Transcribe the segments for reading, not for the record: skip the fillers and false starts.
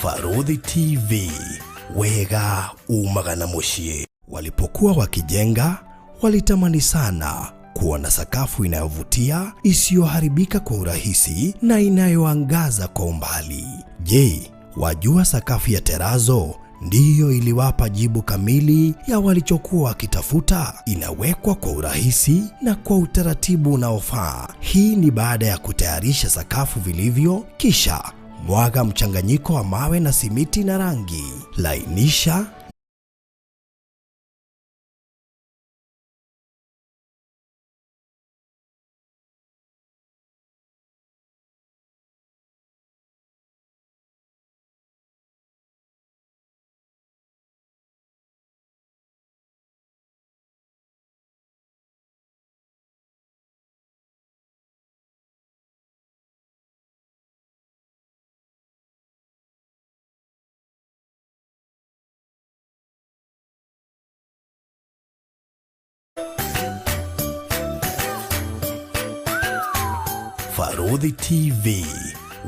Farodhi TV, wega umaga na muciĩ. Walipokuwa wakijenga, walitamani sana kuwa na sakafu inayovutia, isiyoharibika kwa urahisi na inayoangaza kwa umbali. Je, wajua sakafu ya terazo ndiyo iliwapa jibu kamili ya walichokuwa wakitafuta? Inawekwa kwa urahisi na kwa utaratibu unaofaa. Hii ni baada ya kutayarisha sakafu vilivyo, kisha mwaga mchanganyiko wa mawe na simiti na rangi, lainisha. Farodhi TV,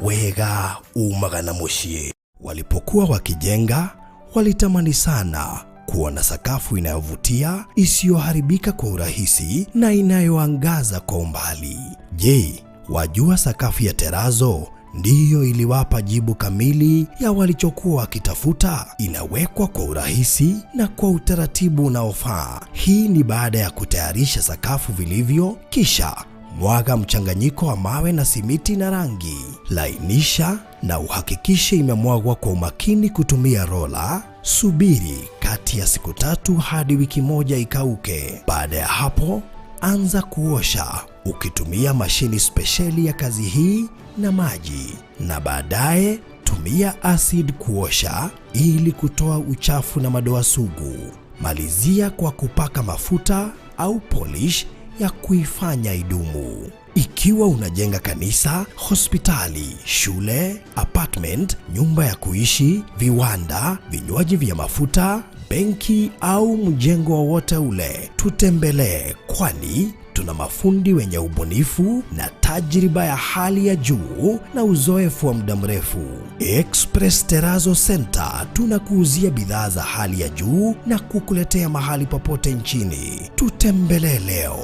wega umaga na muciĩ. Walipokuwa wakijenga, walitamani sana kuwa na sakafu inayovutia, isiyoharibika kwa urahisi na inayoangaza kwa umbali. Je, wajua sakafu ya terazo ndiyo iliwapa jibu kamili ya walichokuwa wakitafuta? Inawekwa kwa urahisi na kwa utaratibu unaofaa. Hii ni baada ya kutayarisha sakafu vilivyo, kisha mwaga mchanganyiko wa mawe na simiti na rangi, lainisha na uhakikishe imemwagwa kwa umakini kutumia rola. Subiri kati ya siku 3 hadi wiki 1 ikauke. Baada ya hapo, anza kuosha ukitumia mashini spesheli ya kazi hii na maji, na baadaye tumia acid kuosha ili kutoa uchafu na madoa sugu. Malizia kwa kupaka mafuta au polish ya kuifanya idumu. Ikiwa unajenga kanisa, hospitali, shule, apartment, nyumba ya kuishi, viwanda, vinywaji vya mafuta, benki au mjengo wowote ule, tutembelee, kwani tuna mafundi wenye ubunifu na tajriba ya hali ya juu na uzoefu wa muda mrefu. Express Terrazzo Center tunakuuzia bidhaa za hali ya juu na kukuletea mahali popote nchini. Tutembelee leo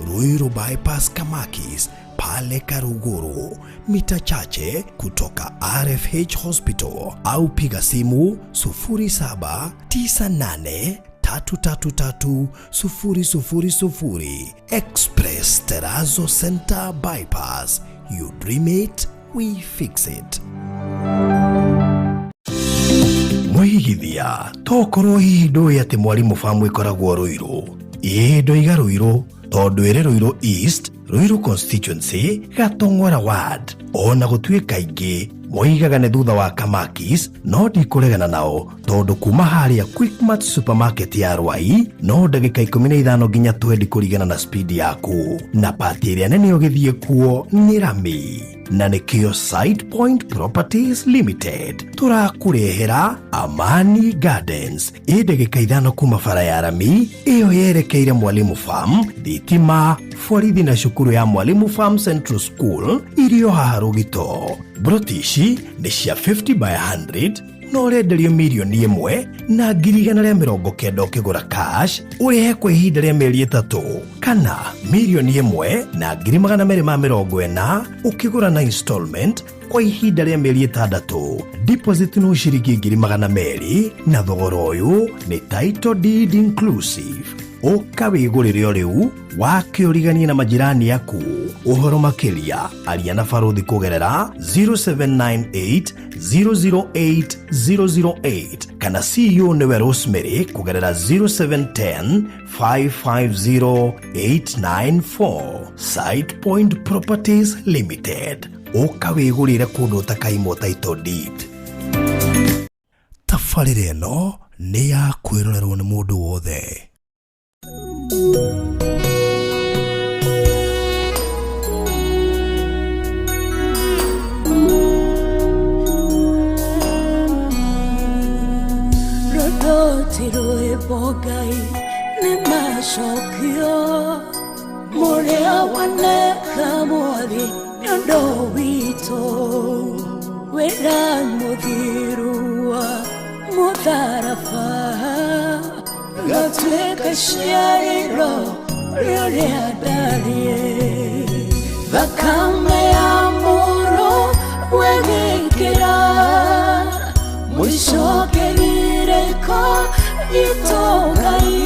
Ruiru Bypass Kamakis pale Karuguru, mita chache kutoka RFH Hospital, au piga simu 0798 333 000. Express Terrazzo Center Bypass. You dream it, we fix it. Mwigithia tokorwo hihi ndũĩ atĩ Mwalimu Farm ĩkoragwo Ruiru? Ĩĩ, ndoiga Ruiru tondũ ĩrĩ Ruiru East, Ruiru Constituency, Gatong'ora Ward. Ona gũtuĩka aingĩ moigaga nĩ thutha wa Kamakis, no ndikũregana nao tondũ kuma harĩa Quickmart supermarket ya Rwai no ndagĩka 15 nginya 20 kũringana na speed yaku, na pati ĩrĩa nene ũgĩthiĩ kuo nĩ rami, na nĩkĩo Site Point Properties Limited tũrakũrehera Amani Gardens ĩ ndagĩka 5 kuma bara ya rami ĩyo yerekeire Mwalimu Farm, thitima, borithi na cukuru ya Mwalimu Farm Central School irio haha Rũgito. Broti ici nĩ cia 50 by 100 na ũrenderio 1,190,000 ũkĩgũra cash, ũrĩhe kwa ihinda rĩa mĩeri 3, kana 1,240,000 ũkĩgũra na installment kwa ihinda rĩa mĩeri 6. Deposit no ciringi 200,000, na thogora ũyũ nĩ title deed inclusive. Ũka wĩgũrĩre o rĩu wakĩũriganie na majirani aku. Ũhoro makĩria aria na Baruthi kũgerera 0798 008 008 kana CEO nĩwe Rosemary kũgerera 0710 550 894. Site Point Properties Limited, ũka wĩgũrĩre kũndũ ũtakaimwo title deed. Tabarĩra ĩno nĩ ya kwĩrorerwo nĩ mũndũ wothe. Rũrũ rwĩmbo Ngai nĩ macokio mũrĩa waneka mwathi nĩ ũndũ witũ. Wĩra mũthiru wa mũtharaba gatuĩka ciarĩro rĩrĩa ndariĩ thakame ya mũrũ wegĩkĩra mũico kĩgirĩko gitũ Ngai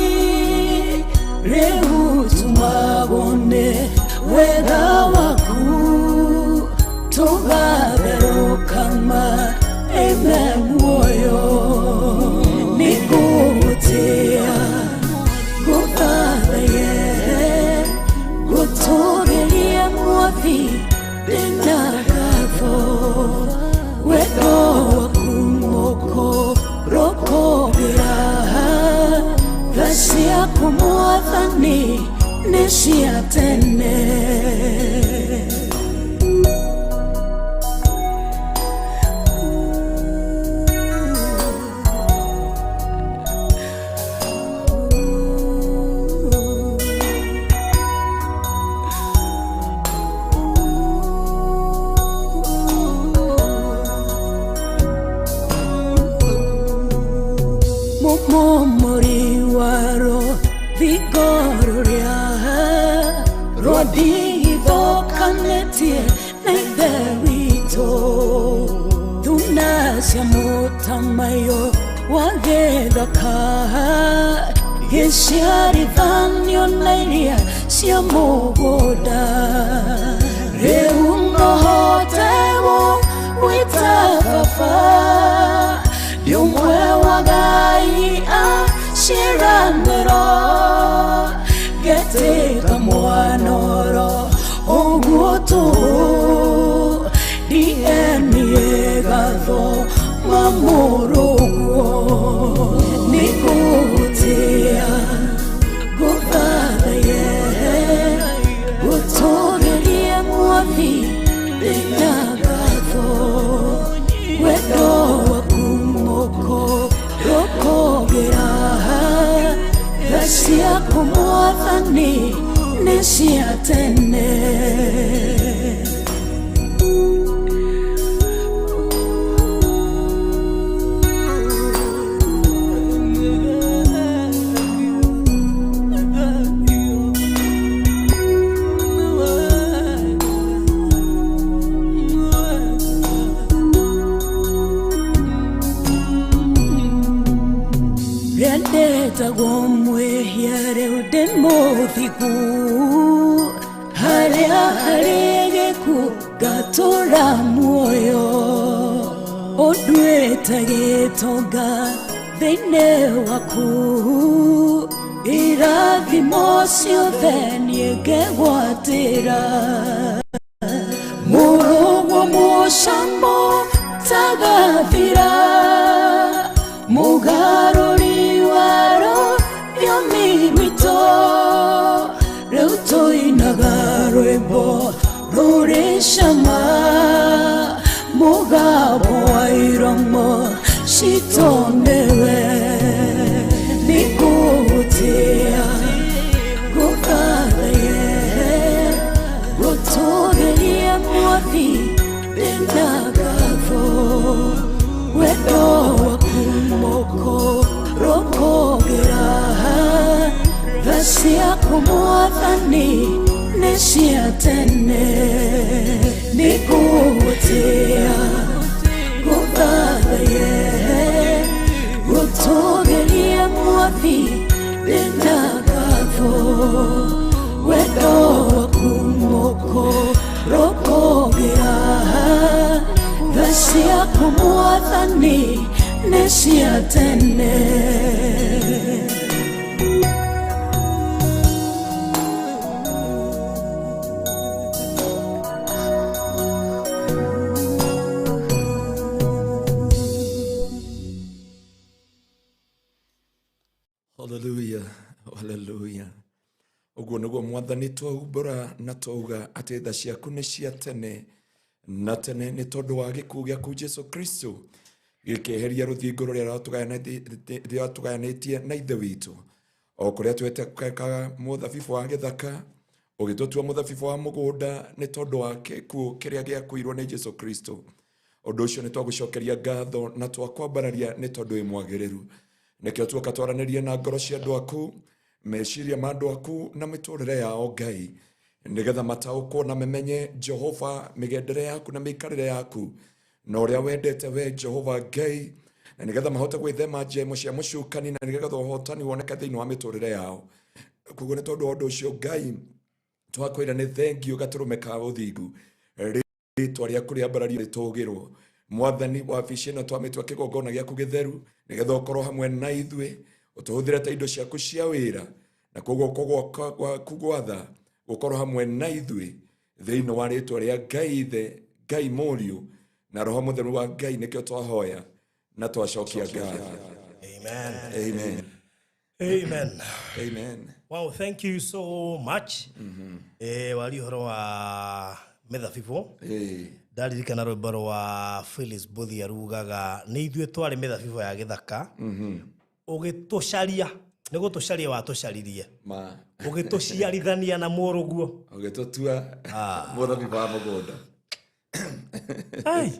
rĩu tumagwo nĩ wega waku tũgatherũkama ime muoyo nĩngũgũtĩĩa ngũthathaye ngũtũgĩrie mwathi ndĩna ngatho wendo waku mũkũrũkũgĩra tha ciaku mwathani nĩ cia tene. Mumumuri waro vigororia rwadithokanetie na Ithe witũ thuna cia mũtamaiyũ wa gĩthaka gĩciarithanio na iria cia mũgũnda rĩu nohote gũgwĩta baba ndĩ ũmwe wa Ngai a ciĩranĩro ngetĩka mwanoro ũguo tũhũ ndienie gatho ma mũrũguo nĩngũgũtĩĩa ngũthathaye ngũtũgĩrie mwathi ndĩna ngatho wendo waku mũkũrũkũgĩra tha ciaku mwathani nĩ cia tene. Rendetagwo mwĩhia rĩu ndĩ mũthingu harĩa harĩ gĩkuũ ngatũũra muoyo ũnduĩte gĩtonga thĩinĩ waku irathimo ciothe niĩ ngegwatĩra mũrũguo mũcamo tagathira mũgarũri waro rũthiomi rwitũ rĩu tũinaga rwĩmbo rũrĩ cama mũgambo wa iromo citũ nĩwe nĩngũgũtĩĩa ngũthathaye ngũtũgĩrie mwathi ndĩna ngatho wendo waku mũkũrũkũgĩra tha ciaku mwathani nĩ cia tene nĩngũgũtĩĩa ngũthathaye ngũtũgĩrie mwathi ndĩna ngatho wendo waku mũkũrũkũgĩra tha ciaku mwathani nĩ cia tene. Hallelujah, hallelujah. Ũguo nĩguo mwathani twaumbũra na twauga atĩ tha ciaku nĩ cia tene na tene nĩ tondũ wa gĩkuũ gĩaku Jesu Kristo gĩkĩeheria rũthingo rũrĩa rwatũgayanĩtie na Ithe witũ o kũrĩa twetekaga mũthabibũ wa gĩthaka ũgĩtũtua mũthabibũ wa mũgũnda nĩ tondũ wa gĩkuũ kĩrĩa gĩakuirwo nĩ Jesu Kristo. Ũndũ ũcio nĩ twagũcokeria ngatho na twakwambararia nĩ tondũ wĩ mwagĩrĩru. Nĩkĩo tuoka twaranĩrie na ngoro cia andũ aku, meciria ma andũ aku na mĩtũrĩre yao Ngai, nĩgetha mataũkwo na memenye Jehova mĩgendere yaku na mĩikarĩre yaku na ũrĩa wendete we Jehova Ngai, na nĩgetha mahote gwĩthema njemo cia mũcukani na nĩgetha ũhotani woneke thĩinĩ wa mĩtũrĩre yao. Koguo nĩ tondũ wa ũndũ ũcio Ngai twakwĩra nĩ thengiũ gatũrũme ka ũthingu, rĩtwa rĩaku rĩambarario rĩtũgĩrwo. Mwathani, wabici ĩno twamĩtua kĩgongona gĩaku gĩtheru nĩgetha ũkorwo hamwe na ithuĩ, ũtũhũthĩre ta indo ciaku cia wĩra, na koguo guoko gwaku gwatha gũkorwo hamwe na ithuĩ thĩinĩ wa rĩtwa rĩa Ngai Ithe, Ngai Mũriũ na Roho Mũtheru wa Ngai, nĩkĩo twahoya na twacokia ngatho. Amen. Amen. Amen. Amen. Wow, thank you so much. Wari ũhoro wa mĩthabibũ. Ndaririkana rwĩmbo rwa Phyllis Mbuthia rugaga nĩ ithuĩ twarĩ mĩthabibũ ya gĩthaka, ũgĩtũcaria, nĩ gũtũcaria watũcaririe, Ma ũgĩtũciarithania na mũrũguo. Ũgĩtũtua mũthabibũ wa mũgũnda. Ai,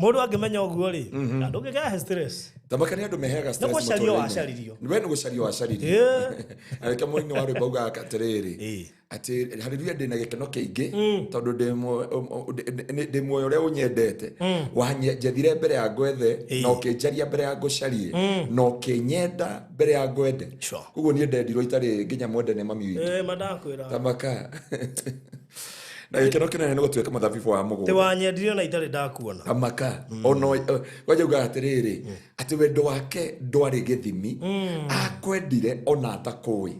mũndũ angĩmenya ũguo rĩ, ndũngĩgĩa stress. Tamaka nĩ andũ meheaga stress Gũcario mũtũrĩre-inĩ. Wacaririo. We nĩ gũcario wacaririo. Na nĩkĩo mũini wa rwĩmbo augaga atĩrĩrĩ, atĩ haleluya, ndĩna gĩkeno kĩingĩ tondũ ndĩ muoyo ũrĩa ũnyendete, wanjethire mbere ya ngwethe na ũkĩnjaria mbere ya ngũcarie na ũkĩnyenda mbere ya ngwende. Koguo niĩ ndendirwo itarĩ nginya mwende nĩ mami witũ. Eh, mandakwĩra. Tamaka na gĩkeno kĩnene nĩ gũtuĩka mũthabibũ wa Tĩ mũgũnda. Wanyendirio na itarĩ ndakuona. Amaka ona kwanja ugaga atĩrĩrĩ, atĩ wendo wake ndwarĩ gĩthimi, akwendire ona atakũĩ.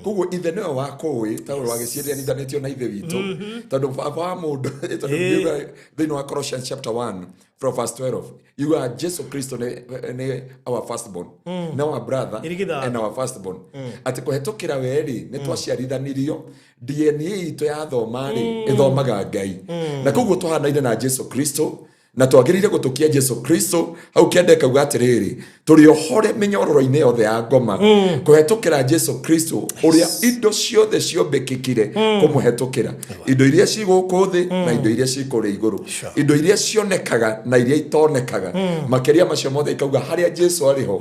Koguo ithe nĩwe wakũĩ, tondũ wagĩciarithanĩtio na ithe witũ, tondũ baba wa mũndũ, tondũ yugaga thĩinĩ wa Colossians chapter 1 from verse 12, yugaga Jesu Kristo nĩ our firstborn, nĩ our brother Irigithathi. and our firstborn, atĩ kũhetũkĩra werĩ nĩ twaciarithanirio. DNA itũ yathoma rĩ, ĩthomaga Ngai, na koguo tũhanaine na Jesu Kristo na twagĩrĩire gũtũkia Jesu Kristo. Hau kĩanda kauga atĩrĩrĩ, tũrĩ ohore mĩnyororo-inĩ yothe ya ngoma kũhetũkĩra Jesu Kristo, ũrĩa indo ciothe ciombĩkĩkire kũmũhetũkĩra, indo iria ci gũkũ thĩ na indo iria ci kũrĩa igũrũ, indo iria cionekaga na iria itonekaga. Makĩria macio mothe ikauga harĩa Jesu arĩ ho,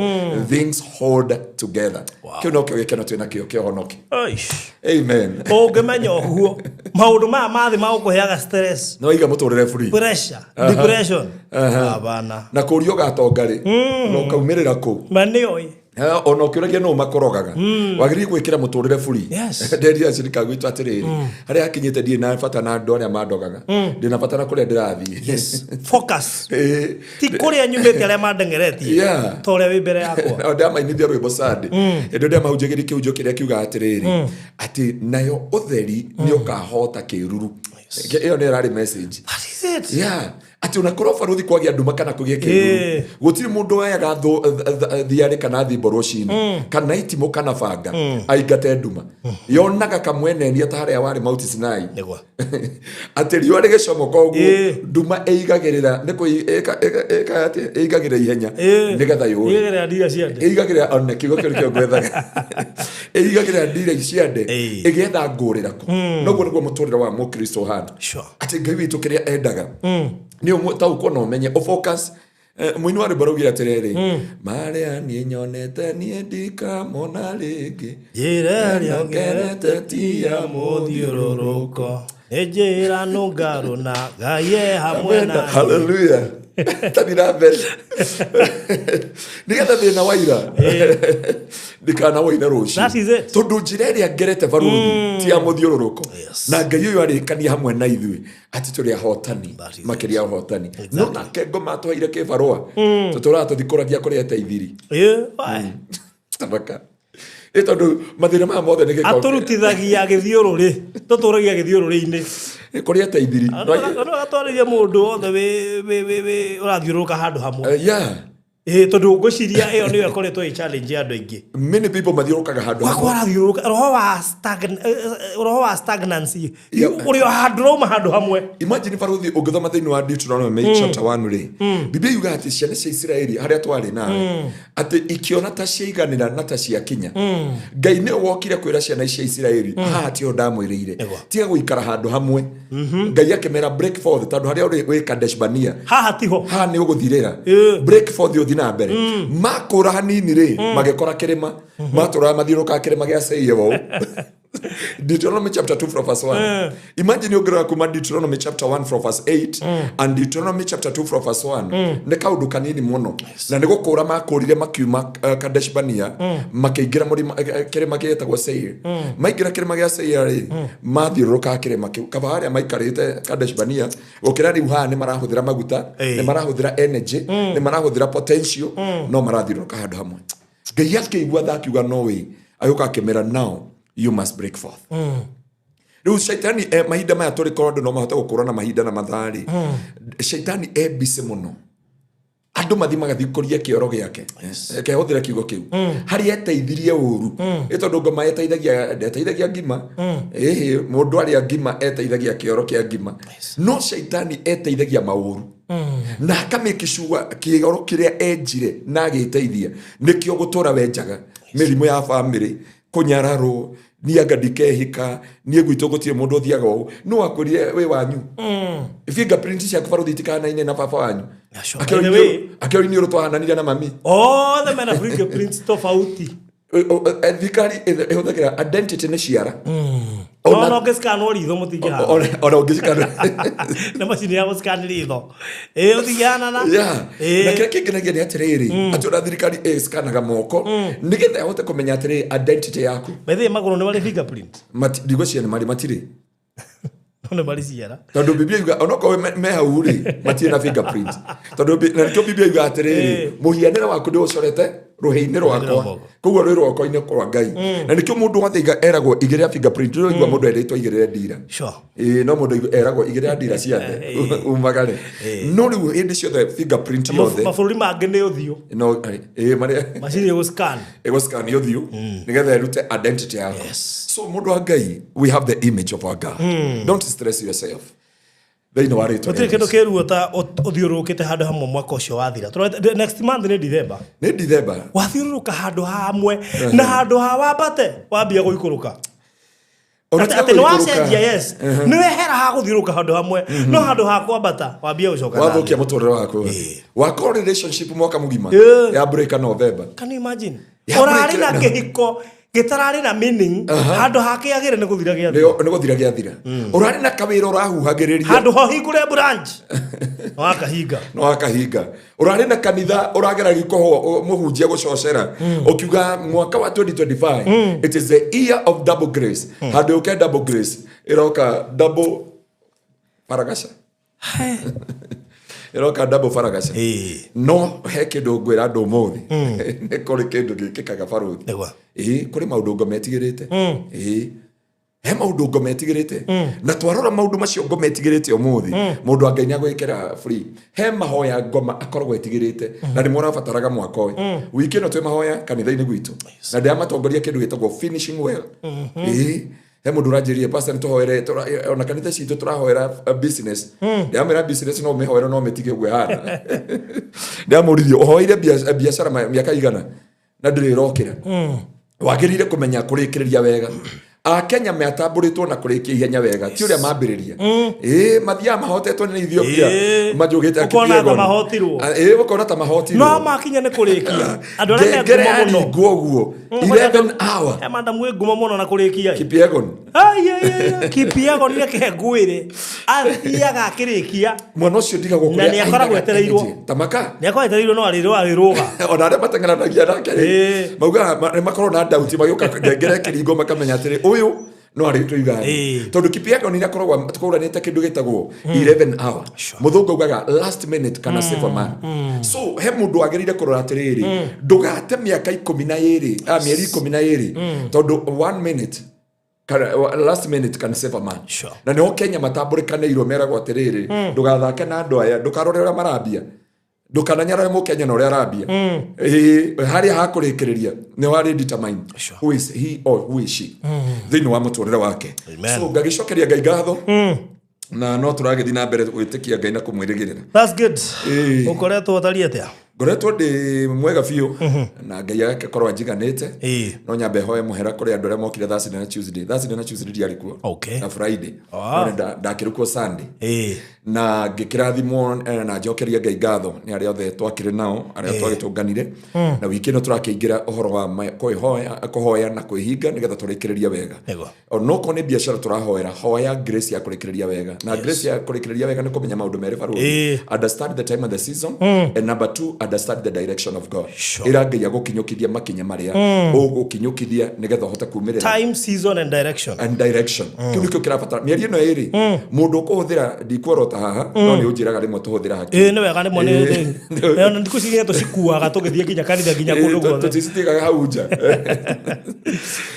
things hold together. Kĩu nokĩo gĩkeno twĩ nakĩo kĩa ũhonoki. Aish. Amen. Ũngĩmenya ũguo, maũndũ maya mathĩ magũkũheaga stress, No iga mũtũrĩre free. Pressure, depression, abana. Na kũrio ũgatonga rĩ na ũkaumĩrĩra kũ? Ma nĩ oĩ. Ona ũkĩũragia nũ makorogaga, wagĩrĩire gwĩkĩra mũtũrĩre free. Nderire acirika gwitũ atĩrĩrĩ, harĩa hakinyĩte ndirĩ na bata na andũ arĩa mandogaga, ndĩ na bata na kũrĩa ndĩrathiĩ. Focus ti kũrĩa nyumĩte, arĩa mandengeretie, ta ũrĩa wĩ mbere yakwa. Na ndamainithia rwĩmbo Sunday hĩndĩ ĩyo ndĩamahunjagĩria kĩhunjio kĩrĩa kiugaga atĩrĩrĩ, atĩ nayo ũtheri nĩ ũkahota kĩruru. Ĩyo nĩ ĩrarĩ message. That is it. Yeah, atĩ ona korwo barũthi kwagĩa nduma kana kũgĩe kĩruru, gũtirĩ mũndũ woyaga thiarĩ kana thimbo rũcinĩ kana itimũ kana banga aingate nduma. Yonaga kamwenenia ta harĩa warĩ Mount Sinai, Nĩguo. Atĩ riũa rĩgĩcomoka ũguo, nduma ĩigagĩrĩra nĩ kũi- ĩka atĩ ĩigagĩrĩra ihenya nĩgetha yũre. Ĩigagĩrĩra ndira ciande. Ĩigagĩrĩra, ona kiugo kĩu nĩkĩo ngwethaga, ĩigagĩrĩra ndira ciande ĩgĩetha ngũrĩra kũ. Noguo nĩguo mũtũrĩre wa mũkristo ũhana, atĩ Ngai witũ kĩrĩa endaga nĩ ũtaũkwo na ũmenye ũfocus. Mũini wa rwĩmbo raugire atĩrĩrĩ, marĩa niĩ nyonete niĩ ndikamona rĩngĩ. Njĩra ĩrĩa ngerete ti ya mũthiũrũrũko, nĩ njĩra nũngarũ na Ngai e hamwe na niĩ. Haleluya, tathi na mbere nĩgetha thĩna wa ira ndikana woine rũciũ. That is it. Tondũ njĩra ĩrĩa ngerete barũthi ti ya mũthiũrũrũko, na Ngai ũyũ arĩkania hamwe na ithuĩ atĩ tũrĩ ahotani. That is Makĩria ahotani, no nake ngoma atũheire kĩbarũa, tũtũraga tũthikũragia kũrĩa etaithiri. Why? Tabaka ĩ tondũ mathĩna maya mothe nĩ gĩko. Atũrutithagia gĩthiũrũrĩ, tũtũragia gĩthiũrũrĩ-inĩ. Kũrĩa etaithiri. Agatwarĩria mũndũ wothe ũrathiũrũrũka handũ hamwe. Yeah. Ĩĩ, tondũ ngwĩciria ĩyo nĩyo ĩkoretwo ĩ challenge ya andũ aingĩ. Many people mathiũrũrũkaga handũ Gwakwa hamwe. arathiũrũrũka roho wa roho wa stagnancy. Ũrĩ o handũ rauma handũ hamwe. Imagine baruthi ũngĩthoma thĩinĩ wa Deuteronomy chapter 1 rĩ, Biblia yugaga atĩ ciana cia Isiraeli harĩa twarĩ nawe, atĩ ikĩona ta ciaiganĩra na ta ciakinya. Ngai nĩwe wokire kwĩra ciana cia Isiraeli, haha tiho ndamwĩrĩire, tiga gũikara handũ hamwe. Ngai akĩmera break forth, tondũ harĩa ũrĩ wĩ Kadesh Barnea, Haha tiho. Haha nĩ ũgũthirĩra. Break forth ũthiĩ na mbere. Makũra hanini rĩ, magĩkora kĩrĩma, matũraga mathiũrũrũkaga kĩrĩma gĩa Seir wau. Deuteronomy chapter 2 from verse 1. Imagine ũngĩrora kuma Deuteronomy chapter 1 from verse 8 and Deuteronomy chapter 2 from verse 1, nĩ kaũndũ kanini mũno, na nĩ gũkũra makũrire makiuma Kadesh Barnea, makĩingĩra mũrĩma, kĩrĩma gĩetagwo Seir. Maingĩra kĩrĩma gĩa Seir rĩ, mathiũrũrũkaga kĩrĩma kĩu kaba harĩa maikarĩte Kadesh Barnea, gũkĩra rĩu haha nĩ marahũthĩra maguta, nĩ marahũthĩra energy, nĩ marahũthĩra potential, no marathiũrũrũka handũ hamwe. Ngai akĩigua tha, akiuga no way, agĩũka akĩmera, now you must break forth. Rĩu shaitani, mahinda maya tũrĩ korwo andũ no mahote gũkũrana mahinda na mathaa rĩ, shaitani e busy mũno. Andũ mathi magathikũria kĩoro gĩake, kehũthĩra kiugo kĩu harĩa eteithirie ũru, ĩ tondũ ngoma eteithagia, ndeteithagia ngima. Ĩhĩ, mũndũ arĩa ngima eteithagia kĩoro kĩa ngima, no shaitani eteithagia maũru na akamĩkicua kĩoro kĩrĩa enjire na agĩteithia nĩkĩo gũtũra wenjaga mĩrimũ ya bamĩrĩ, kũnyararwo, niĩ anga ndikehika, niĩ gwitũ gũtirĩ mũndũ ũthiaga ũũ. No akwĩrire wĩ wanyu fingerprint ciaku baruthi itikanaine na baba wanyu. Sure. By the way- Akĩo iniũrũ twahananire na mami. Othe mena fingerprints tofauti. Thirikari ĩhũthagĩra identity nĩ ciara. Ona ũngĩscanwo ritho mũtingĩhana. Ona ũngĩcikana Na macini ya gũscan ritho ĩ ũtingĩhanana. Na kĩrĩa kĩngenagia nĩ atĩrĩrĩ, atĩ ona thirikari ĩskanaga moko nĩgetha ĩhote kũmenya atĩrĩrĩ identity yaku. Bethe magũrũ nĩ marĩ fingerprint? Ndigwĩciria nĩ marĩ, matirĩ. No nĩ marĩ ciara. Tondũ Biblia yuga onokorwo me hau rĩ, matirĩ na fingerprint, tondũ na nĩkĩo Biblia yuga atĩrĩrĩ, mũhianĩre waku ndĩ ũcorete rũhĩ-inĩ rwakwa. Rwako. Koguo rwĩ rwoko-inĩ kwa Ngai, na nĩkĩo mũndũ wothe eragwo igĩrĩra fingerprint. Rĩu igua mũndũ erĩtwo igĩrĩre ndira. Ĩĩ, no mũndũ eragwo igĩrĩra ndira ciothe umagare, no rĩu hĩndĩ ciothe fingerprint yothe. Mabũrũri mangĩ nĩ ũthiũ. No ĩĩ, marĩa macini ĩgũscan. Ĩgũscan ũthiũ nĩgetha ĩrute identity yaku. So mũndũ wa Ngai, we have the image of our God. Don't stress yourself thĩinĩ wa rĩtwa Gũtirĩ rĩa kĩndũ Jesu. kĩruo ta ũthiũrũrũkĩte handũ hamwe mwaka ũcio wathira. Next month nĩ December. Nĩ December. Wathiũrũrũka handũ hamwe na handũ ha wambate wambia gũikũrũka. Ona Atĩ tiga atĩ nĩ gũikũrũka. wacenjia, yes, nĩ wehera ha gũthiũrũrũka handũ hamwe, no handũ ha kwambata wambia gũcoka na Wathũkia thĩ. mũtũrĩre waku, wakorwo relationship mwaka mũgima ya break November. Can you imagine? Ya Ũrarĩ na break- kĩhiko gĩtararĩ na meaning, handũ ha kĩagĩre nĩ gũthira gĩathira. Nĩ gũthira gĩathira. Ũrarĩ na kawĩra ũrahuhagĩrĩria. Handũ ho hingũre branch wakahinga. No akahinga. Ũrarĩ na kanitha ũrageragia kũhwo mũhunjia gũcocera ũkiuga mwaka wa 2025, it is the year of double grace. Handũ ũke double grace, ĩroka double faragaca, ĩroka double faragaca. No he kĩndũ ngwĩra andũ ũmũthĩ, nĩ kũrĩ kĩndũ gĩkĩkaga baruthi. Nĩguo. Ĩĩ, kũrĩ maũndũ ngoma etigĩrĩte. Ĩĩ, he maũndũ ngoma etigĩrĩte, na twarora maũndũ macio ngoma etigĩrĩte ũmũthĩ, mũndũ wa Ngai nĩagwĩkĩra free. He mahoya ngoma akoragwo etigĩrĩte na nĩmo ũrabataraga mwaka ũyũ. Wiki ĩno twĩ mahoya kanitha-inĩ gwitũ na ndĩramatongoria kĩndũ gĩtagwo finishing well. Ĩĩ, he mũndũ ũranjĩrire, "Pastor, nĩtũhoere ona kanitha citũ tũrahoera business." Ndĩramwĩra business no ũmĩhoere no ũmĩtige ũguo ĩhana. Ndĩramũririe, ũhoeire biacara mĩaka igana na ndĩrĩ ĩrokĩra? Wagĩrĩire kũmenya kũrĩkĩrĩria wega. Akenya metambũrĩtwo na kũrĩkia ihenya wega, ti ũrĩa mambĩrĩria. Ĩĩ, mathiaga mahotetwo nĩ Ethiopia. Majũgĩte. Ũkona ta mahotirwo. Ĩĩ, ũkona ta mahotirwo. No makinya nĩ kũrĩkia andũ arĩa me Ngengere ngumo mũno. yaringwo ũguo 11 hour. He madam wĩ ngumo mũno na kũrĩkia. Kipyegon. Ai, ai, ai, ai. Kipyegon nĩ reke ngwĩre athiaga akĩrĩkia. Mwana ũcio ndigagwo Na kũrĩa nĩ akoragwo ainaga etereirwo. energy. Tamaka. Nĩ akoragwo etereirwo no arĩrũga. Ona arĩa mateng'eranagia nake rĩ, maugaga nĩ makoragwo na doubt magĩũka ngengere kĩringo, makamenya atĩrĩ, ũyũ no arĩtũiga thĩ. Tondũ Kipyegon nĩ akoragwo tũkũranĩte kĩndũ gĩtagwo 11 hour. Mũthũngũ augaga last minute kana save a man. So he mũndũ wagĩrĩire kũrora atĩrĩrĩ, ndũgate mĩaka 12, mĩeri 12, tondũ one minute kana last minute can save a man. Na nĩho Kenya matambũrĩkanĩirwo, meragwo atĩrĩrĩ, ndũgathake na andũ aya, ndũkarore ũrĩa marambia. Ndũkananyarare Mũkenya na ũrĩa arambia. Ĩĩ, harĩa hakũrĩkĩrĩria nĩ warĩ determine Sure. who is he or who is she thĩinĩ wa mũtũrĩre wake. Amen. So ngagĩcokeria Ngai ngatho, na no tũragĩthiĩ na mbere gwĩtĩkia Ngai na kũmwĩrĩgĩrĩra. That's good. Ĩĩ. Ũkoretwo ũtariĩ atĩa? Ngoretwo ndĩ mwega biũ na Ngai agakĩkorwo anjiganĩte. Ĩĩ. No nyambe hoe mũhera kũrĩ andũ arĩa mokire Thursday na Tuesday. Thursday na Tuesday ndiarĩ kuo Okay. na Friday. Ah. No nĩ ndakĩrĩ kuo Sunday Ĩĩ. na ngĩkĩrathimwo, na njokeria Ngai ngatho nĩ arĩa othe twakĩrĩ nao, arĩa twagĩtũnganire. Na wiki ĩno tũrakĩingĩra ũhoro wa kwĩhoya, kũhoya na kwĩhinga nĩgetha tũrĩkĩrĩrie wega. Nĩguo. Onokorwo nĩ biacara tũrahoera, hoya grace ya kũrĩkĩrĩria wega, na grace ya kũrĩkĩrĩria wega nĩ kũmenya maũndũ merĩ, barũthi. Understand the time and the season, and number two, understand the direction of God. Ĩra Ngai agũkinyũkithia makinya marĩa ũgũkinyũkithia nĩgetha ũhote kumĩrĩra. Time, season and direction. And direction. Kĩu nĩkĩo kĩrabatara mĩeri ĩno ĩrĩ mũndũ ũkũhũthĩra. Ndikuorota haha, no nĩ ũnjĩraga rĩmwe tũhũthĩra hakiri. Ĩĩ, nĩ wega, nĩmo nĩ ona thikũ ici nginya tũcikuaga tũgĩthiĩ nginya kanitha, nginya kũndũ guothe. Tũticitigaga hau nja.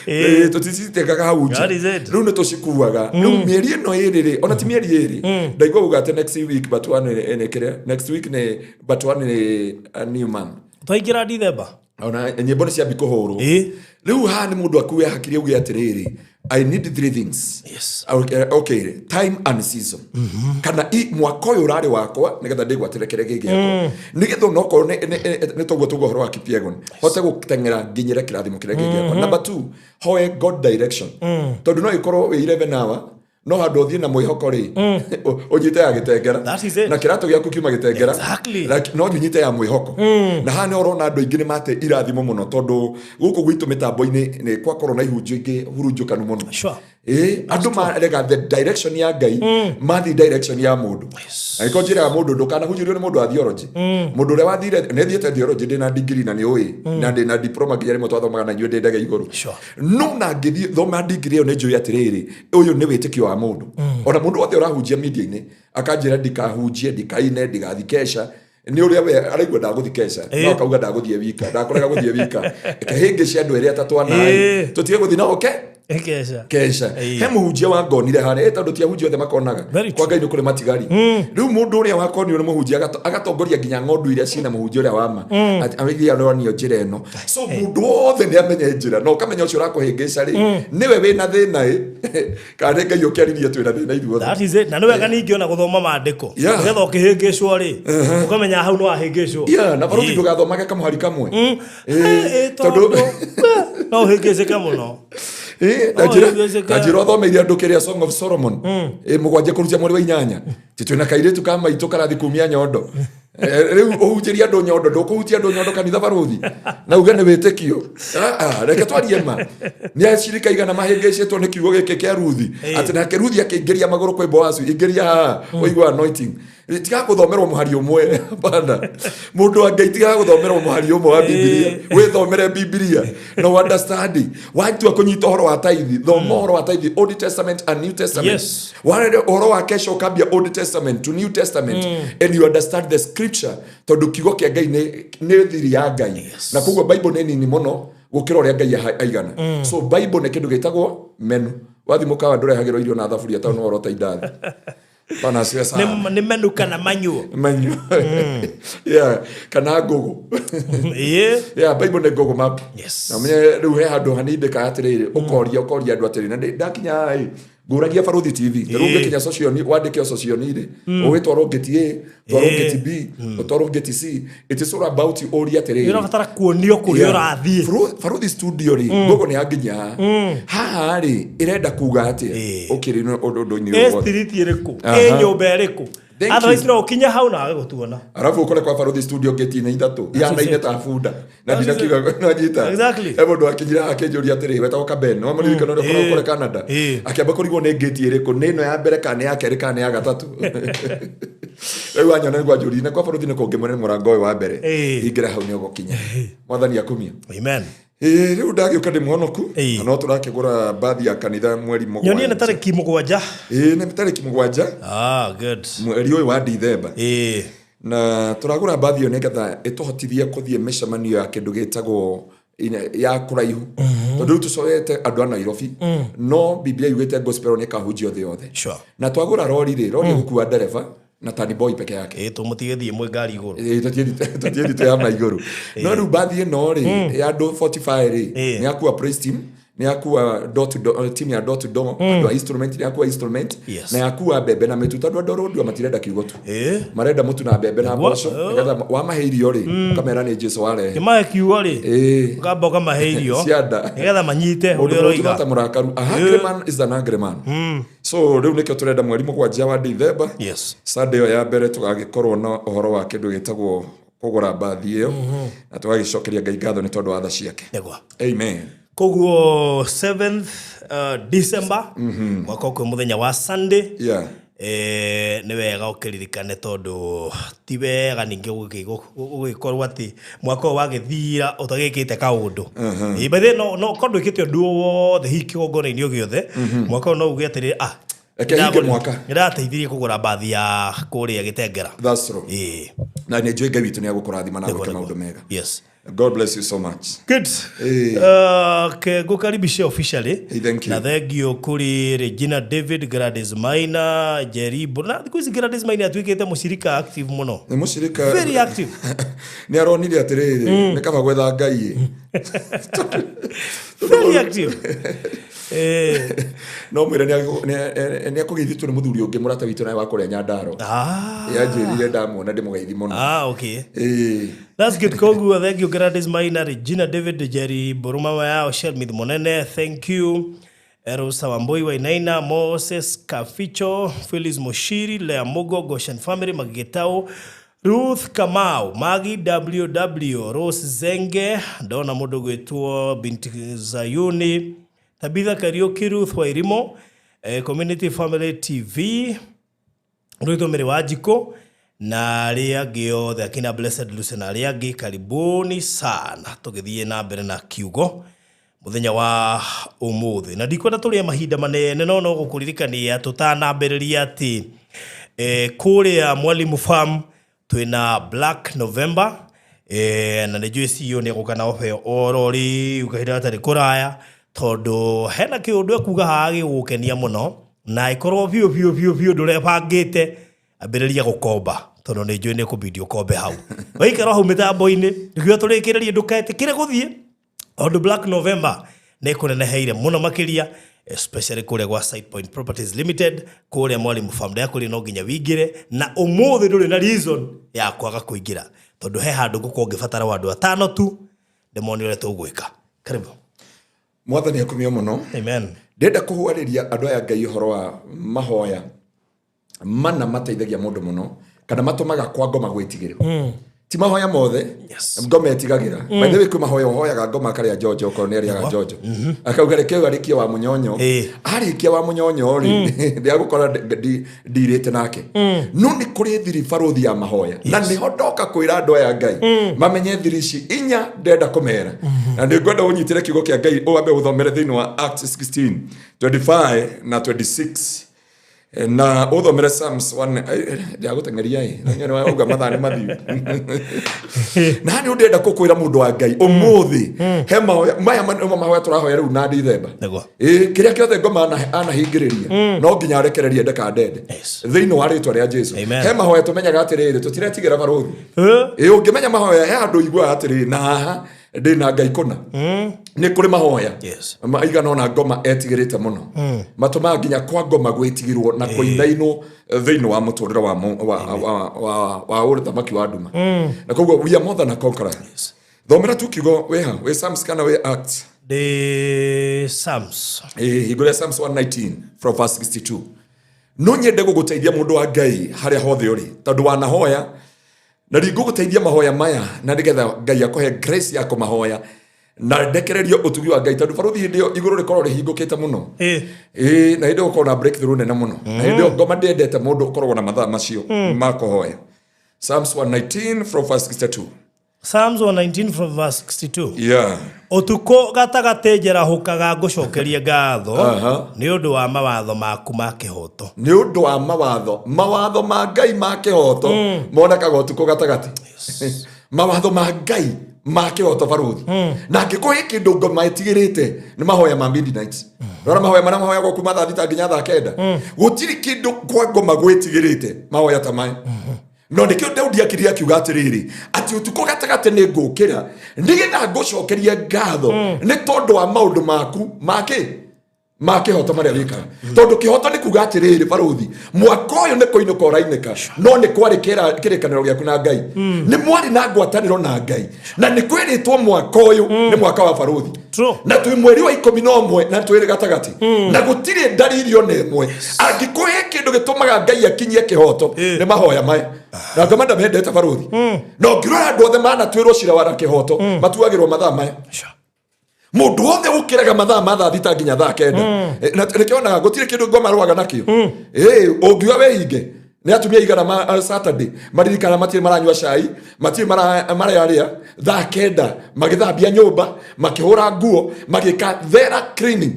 Ĩĩ. Tũticitigaga hau nja. That is it. Rĩu nĩ tũcikuaga rĩu mĩeri ĩno ĩrĩ rĩ, ona ti mĩeri ĩrĩ, ndaigua uga atĩ next week but one nĩ kĩrĩa, next week nĩ but one nĩ a new month. Twaingĩra Dithemba. Ona nyĩmbo nĩ ciambi kũhũrwo. Rĩu haha nĩ mũndũ akue hakiri auge atĩrĩrĩ, "I need three things." Okay, time and season, kana mwaka ũyũ ũrarĩ wakwa nĩgetha ndĩgwatĩre kĩrĩa gĩ gĩakwa, nĩgetha onokorwo nĩ toguo ũhoro wa Kipyegon, hote gũteng'era nginyĩre kĩrathimo kĩrĩa gĩ gĩakwa. Number two, hoe God direction, tondũ no ĩkorwo wĩ 11 hour, no handũ ũthiĩ na mwĩhoko rĩ, ũnyite ya gĩtengera. That is it. Na kĩratũ gĩaku kiuma gĩtengera. No nyite ya mwĩhoko. Na haha nĩ ũrona andũ aingĩ nĩ mate irathimo mũno, tondũ gũkũ gwitũ mĩtambo-inĩ nĩ kwakorwo na ihunjio ingĩ hurunjũkanu mũno. Ĩ andũ marega the direction ya Ngai, mathiĩ direction ya mũndũ. Angĩkorwo njĩraga mũndũ ndũkanahunjĩrio nĩ mũndũ wa theology, mũndũ ũrĩa wathire nĩ thiĩte theology, ndĩ na degree na nĩ ũĩ na ndĩ na diploma, nginya rĩmwe twathomaga na inyuĩ ndĩ ndege igũrũ. No na ngĩthiĩ thoma degree ĩyo, nĩ njũĩ atĩrĩrĩ, ũyũ nĩ wĩtĩkio wa mũndũ. Ona mũndũ wothe ũrahunjia media-inĩ akanjĩra ndikahunjie, ndikaine, ndigathi kesha, nĩ ũrĩa we araigua ndagũthi kesha, no akauga ndagũthiĩ wika, ndakũrega gũthiĩ wika kahĩngĩcia andũ erĩ atatũ ana tũtige gũthiĩ nao ke Ĩkesha. Kesha. He mũhunjia wangonire harĩa, tondũ ti ahunjia othe makonaga. Very Kwa Ngai nĩ kũrĩ matigari. Rĩu mũndũ ũrĩa wakonio nĩ mũhunjia agatongoria nginya ng'ondu iria ciĩna mũhunjia ũrĩa wama. Atĩ aronio njĩra ĩno. So mũndũ wothe nĩ amenye njĩra, na ũkamenya ũcio ũrakũhĩngĩca rĩ nĩwe wĩna thĩna ĩ, kana nĩ Ngai ũkĩaririe twĩna thĩna ithuothe. That is it. Na nĩ wega ningĩ ona gũthoma maandĩko. Nĩgetha ũkĩhĩngĩcwo rĩ, ũkamenya hau nĩ wahĩngĩcwo. Yeah, na barũthi ndũgathomage kamũhari kamwe. Ĩ, tondũ no ũhĩngĩcĩke mũno. Na Oh, njĩra hĩngĩcĩka. na njĩra ũthomeire andũ kĩrĩa, Song of Solomon 7 kũrutia mweri wa 8, ti twĩna kairĩtu ka maitũ karathi kumia nyondo. Rĩu ũhunjĩrie andũ nyondo, ndũkũhutia andũ nyondo kanitha, barũthi, na uge nĩ wĩtĩkio. Ah, ah, reke twarie ma, nĩ acirika igana mahĩngĩcĩtwo nĩ kiugo gĩkĩ kĩa Ruthi, atĩ nake Ruthi akĩingĩria magũrũ kwĩ Boazu, ingĩria haha ũigua anointing. Tiga gũthomerwo mũhari ũmwe bana, mũndũ wa Ngai, tiga gũthomerwo mũhari ũmwe wa Bibilia. Wĩthomere Bibilia na understand. Watua kũnyita ũhoro wa taithi, thoma ũhoro wa taithi, Old Testament and New Testament. Warere ũhoro wa kesho, ũkambia Old Testament to New Testament and you understand the scripture, tondũ kiugo kĩa Ngai nĩ thiri ya Ngai, na koguo Bible nĩ nini mũno gũkĩra ũrĩa Ngai aigana. So Bible nĩ kĩndũ gĩtagwo menu. Wathiĩ mũkawa ndũrehagĩrwo irio na thaburia tondũ no ũrota indathi. Bwana asifiwe sana. Nĩ menu kana manyuo. Menu, yeah, kana Google. Yeah, Bible nĩ Google Map. Na ũmenye rĩu he handũ hanindĩka atĩrĩrĩ, ũkoria andũ atĩrĩ, na ndakinya ĩ ngũragia Barũthi TV. Rĩu ũngĩkinya social wandĩke o social rĩ, ũgĩtwarwo ngĩti A, twarwo ngĩti B, ũtwarwo ngĩti C. It is all about ũria atĩrĩrĩ. Ũrabatara kuonio kũrĩa ũrathiĩ. Barũthi Studio rĩ, Google nĩ yanginya haha rĩ, ĩrenda kuga atĩa ũkĩrĩ ũndũ-inĩ Ĩ ũyũ wothe. street ĩrĩkũ? Aha. Ĩ nyũmba ĩrĩkũ? Thank Otherwise you. no ũkinye hau na wage gũtuona. Arabu ũkore kwa Barũthi Studio ngĩti-inĩ ithatũ ihanaine ta bunda na That is ndinakiuga nanyita. He mũndũ akinyire haha akĩnjũria atĩrĩ, wetagwo Kaben, wamũririkana ũrĩa ũkoragwo kũrĩa Canada, akĩamba kũrigwo nĩ ngĩti ĩrĩkũ, nĩ ĩno ya mbere kana nĩ ya kerĩ kana nĩ ya gatatũ. Rĩu anyona nĩguo anjũria, na kwa Barũthi nĩ kũngĩ mwene mũrango ũyũ wa mbere, ingĩra hau nĩ ũgũkinya. Mwathani akumia. Amen. Ĩĩ, rĩu ndagĩũka ndĩ mũhonoku. Na no tũrakĩgũra bathi ya kanitha mweri Nyonie nĩ 7. tarĩki 7. Ĩĩ, nĩ tarĩki 7 Ah, good. mweri ũyũ wa Dithemba. Na tũragũra mbathi ĩyo nĩgetha ĩtũhotithie kũthiĩ mĩcemanio ya kĩndũ gĩtagwo ya kũraihu, tondũ rĩu tũcoete andũ a Nairobi, no Biblia yugĩte gospel nĩ ĩkahunjio thĩ yothe. Na twagũra rori rĩ, rori ĩgũkua ndereba. Na tani boy peke yake. Ĩ tũmũtige thiĩ mwĩ ngari igũrũ. Ĩ, tũtiĩthi twĩ ama igũrũ, no rĩu mbathi ĩno rĩ ya andũ 45 rĩ, nĩ yakua praise team, nĩ yakua door to door, team ya door to door, andũ a instrument, nĩ yakua instrument, na yakua mbembe na mĩtu, tondũ andũ rũndua matirenda kiugo tu, marenda mũtu na mbembe na mboco, nĩgetha wamahe irio rĩ, ũkamera nĩ Jesu warehe. Kĩmahe kiugo rĩ, ũkamba ũkamahe irio Cianda. nĩgetha manyite Mũndũ ũrĩa mũrũtu ũroiga. ta mũrakaru. A hungry man is an angry man. So rĩu nĩkĩo tũrenda mweri 7 wa Dithemba, Sunday ĩyo ya mbere, tũgagĩkorwo na ũhoro wa kĩndũ gĩtagwo kũgũra mbathi ĩyo, na tũgagĩcokeria Ngai ngatho nĩ tondũ wa tha ciake. Amen. Koguo 7th December mwaka ũkũ, mũthenya wa Sunday, nĩ wega ũkĩririkane, tondũ ti wega ningĩ gũgĩkorwo atĩ mwaka ũyũ wagĩthira ũtagĩkĩte kaũndũ. Ĩ, by the way, no korwo ndwĩkĩte ũndũ o wothe, hihi kĩgongona-inĩ o gĩothe mwaka ũyũ, no uge atĩrĩrĩ, ah, Reke hinge mwaka. Nĩndateithirie kũgũra mbathi ya kũrĩa Gĩtengera. That's true. Na nĩ njũĩ Ngai witũ nĩ agũkũrathima na gwĩka maũndũ mega. God bless you so much. Good. Ke ngũkaribishe officially. Hey, thank you. Na thengio kũrĩ Regina David, Gladys Maina, Jeribo. Na thikũ ici Gladys Maina atuĩkĩte mũcirika active mũno. Nĩ mũcirika. Very active. Nĩ aronire atĩrĩrĩ, nĩ kaba gwetha Ngai. Very active. No mwĩre nĩ akũgeithĩtio nĩ mũthuri ũngĩ, mũrata witũ nawe wa kũrĩa Nyandaro. Yanjĩrire ndamuona ndĩmũgeithi mũno. Ah, okay. That's good. Koguo thank you Gladys Maina, Regina David, Jerry Boruma yao, Shelmith Monene, thank you. Erosa Wambui Wainaina, Moses Kaficho, Phyllis Moshiri, Lea Mugo, Goshen Family, Magitau, Ruth Kamau, Magi WW, Rose Zenge, ndona mũndũ gwĩtwo Binti Zayuni, Tabitha Kariuki, Ruth Wairimo, Community Family TV, rwĩtwo Mĩrĩ wa Njikũ na arĩa angĩ othe, akina Blessed Lucy na arĩa angĩ, karibuni sana. Tũgĩthiĩ na mbere na kiugo mũthenya wa ũmũthĩ, na ndikwenda tũrĩe mahinda manene, no gũkũririkania tũtanambĩrĩria atĩ kũrĩa Mwalimu Farm twĩna Black November, na nĩ njũĩ CEO nĩ egũka na offer oro rĩu kahinda gatarĩ kũraya, tondũ hena kĩũndũ ekuga haha gĩgũgũkenia mũno, na ĩkorwo biũ biũ biũ biũ ndũrebangĩte, ambĩrĩria gũkomba, tondũ nĩ njũĩ nĩ kũbidi ũkombe hau waikara hau mĩtambo-inĩ nĩguo tũrĩkĩrĩrie. Ndũketĩkĩre gũthiĩ, tondũ Black November nĩ kũneneheire mũno makĩria, especially kũrĩa gwa Site Point Properties Limited, kũrĩa Mwalimu Farm. Ndakũrĩ no nginya wingĩre, na ũmũthĩ ndũrĩ na reason ya kwaga kũingĩra, tondũ he handũ ngũkorwo ngĩbatara wa andũ atano tu ndĩmone ũrĩa tũgwĩka. Karibu. Mwathani akumio mũno. Amen. Ndĩrenda kũhwarĩria andũ aya Ngai ũhoro wa mahoya mana mateithagia mũndũ mũno, kana matũmaga kwa ngoma gwĩtigĩrwo. Ti mahoya mothe ngoma ĩtigagĩra. By the way, kwĩ mahoya ũhoyaga ngoma akarĩa njonjo, okorwo nĩ arĩaga njonjo, akauga reke ũyũ arĩkie wa mũnyonyo. Arĩkia wa mũnyonyo rĩ, ndĩagũkora ndirĩte nake. No nĩ kũrĩ thiri barũthi ya mahoya, na nĩho ndoka kwĩra andũ aya Ngai mamenye thiri ici inya ndenda kũmera, na nĩ ngwenda ũnyitĩre kiugo kĩa Ngai, ũwambe ũthomere thĩinĩ wa Acts 16 25 na 26, na ũthomere Psalms 1. Ndagũteng'eria ĩ nĩ wauga mathaa nĩ mathiu, na nĩ ũndĩrenda kũkwĩra mũndũ wa Ngai ũmũthĩ he mahoya maya nĩmo mahoya tũrahoya rĩu na Ndithemba. Ĩ, kĩrĩa kĩothe ngoma anahingĩrĩria no nginya arekererie ndakandende thĩinĩ wa rĩtwa rĩa Jesu. Amen. He mahoya tũmenyaga atĩrĩrĩ, tũtiretigĩra barũthi. Ĩ, ũngĩmenya mahoya, he handũ iguaga atĩrĩrĩ, na haha ndĩ na Ngai kũna. Nĩ kũrĩ mahoya maigana ona ngoma etigĩrĩte mũno, matũmaga nginya kwa ngoma gwĩtigĩrwo na kũinainwo thĩinĩ wa mũtũrĩre wa wa ũthamaki wa nduma. Na koguo we are more than a conqueror. Thomera tu kiugo wĩha wĩ Psalms kana wĩ Acts? The Psalms. Hingũrĩa Psalms 119 from verse 62. No nyende gũgũteithia mũndũ wa Ngai harĩa hothe ũrĩ, tondũ wanahoya na ndingũgũteithia mahoya maya na nĩgetha Ngai akũhe grace ya kũmahoya na ndekererio ũtugi wa Ngai, tondũ barũthi hĩndĩ ĩyo igũrũ rĩkorwo rĩhingũkĩte mũno. Ĩĩ, na hĩndĩ ĩyo ũkorwo na breakthrough nene mũno, na hĩndĩ ĩyo ngoma ndĩendete mũndũ ũkoragwo na mathaa macio ma kũhoya. Psalms 119 from verse 62. Psalms 119 from verse 62. Ũtukũ gatagatĩ njarahũkaga ngũcokerie ngatho nĩ ũndũ wa mawatho maku ma kĩhooto. Nĩ ũndũ wa mawatho ma Ngai ma kĩhooto monekaga ũtukũ gatagatĩ. Mawatho ma Ngai. Ma kĩhoto, barũthi, na angĩkorwo he kĩndũ ngoma ĩtigĩrĩte nĩ mahoya ma midnight. Rora mahoya marĩa mahoyagwo kuma thaa 6 nginya thaa 9. Gũtirĩ kĩndũ kwa ngoma gwĩtigĩrĩte mahoya ta maya. No nĩkĩo Daudi akĩria akiuga atĩrĩrĩ, atĩ ũtukũ gatagatĩ nĩ ngũkĩra nĩgetha ngũcokerie ngatho nĩ tondũ wa maũndũ maku makĩ ma kĩhoto marĩa wĩkaga. Tondũ kĩhoto nĩ kuga atĩrĩrĩ, barũthi, mwaka ũyũ nĩ kũinũka ũrainĩka, no nĩ kwarĩ kĩrĩkanĩro gĩaku na Ngai, nĩ mwarĩ na ngwatanĩro na Ngai, na nĩ kwĩrĩtwo mwaka ũyũ nĩ mwaka wa barũthi. Na twĩ mweri wa 11 na twĩrĩ gatagatĩ na gũtirĩ ndariri ona ĩmwe. Angĩkorwo he kĩndũ gĩtũmaga Ngai akinyie kĩhoto, nĩ mahoya maya. Na ngoma ndamendete, barũthi, na ũngĩrora andũ othe manatuĩrwo cira wa na kĩhoto matuagĩrwo mathaa maya. Mũndũ wothe ũkĩraga mathaa ma thaa 6 nginya thaa 9. Na nĩkĩonaga gũtirĩ kĩndũ ngoma rũaga nakĩo. Ũngiuga wĩhinge nĩ atumia igana ma Saturday maririkana matirĩ maranyua cai, matirĩ mararĩa, thaa 9 magĩthambia nyũmba, makĩhũra nguo, magĩka thera cleaning.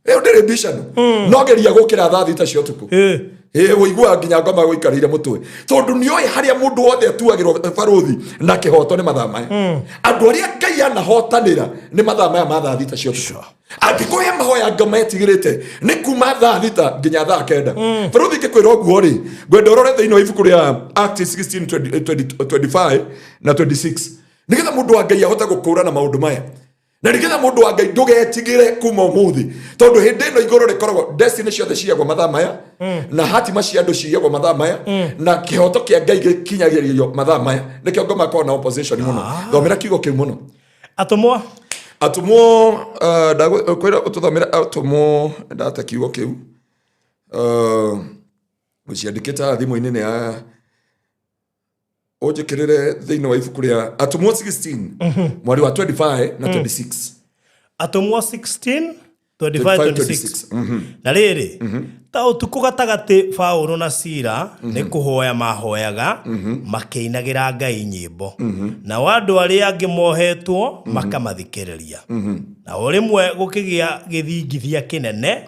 Ĩyo ndĩrĩ mbicano. No geria gũkĩra thaa 6 cia ũtukũ. Ĩ ũiguaga nginya ngoma gũikarĩire mũtwe, tondũ nĩ oĩ harĩa mũndũ wothe atuagĩrwo, barũthi, na kĩhoto nĩ mathaa maya. Andũ arĩa Ngai anahotanĩra nĩ mathaa maya ma thaa 6 cia ũtukũ. Angĩkorwo he mahoya ngoma etigĩrĩte, nĩ kuma thaa 6 nginya thaa 9. Barũthi, ngĩkwĩra ũguo rĩ, ngwenda ũrore thĩinĩ wa ibuku rĩa Act 16 20, 25 na 26, nĩgetha mũndũ wa Ngai ahote gũkũrana maũndũ maya, na nĩgetha mũndũ wa Ngai ndũgetigĩre kuma ũmũthĩ, tondũ hĩndĩ ĩno igũrũ rĩkoragwo destiny ciothe ciagwo mathaa maya, na hatima cia andũ ciyagwo mathaa maya, na kĩhoto kĩa Ngai gĩkinyagĩrio mathaa maya. Nĩkĩo ngoma korwo na opposition mũno. Thomera kiugo kĩu mũno. Atũmwo. Atũmwo, ndagwĩra ũtũthomere Atũmwo. Ndate kiugo kĩu, ũciandĩkĩte haha thimũ-inĩ, nĩ ya ũnjĩkĩrĩre thĩinĩ wa ibuku rĩa Atũmwo 16 mwari wa 25 na 26. Atũmwo 16 25 26. Na rĩrĩ, ta ũtukũ gatagatĩ, Paũlũ na Sila nĩ kũhoya mahoyaga makĩinagĩra Ngai nyĩmbo, nao andũ arĩa angĩ mohetwo makamathikĩrĩria. Na o rĩmwe gũkĩgĩa gĩthingithia kĩnene,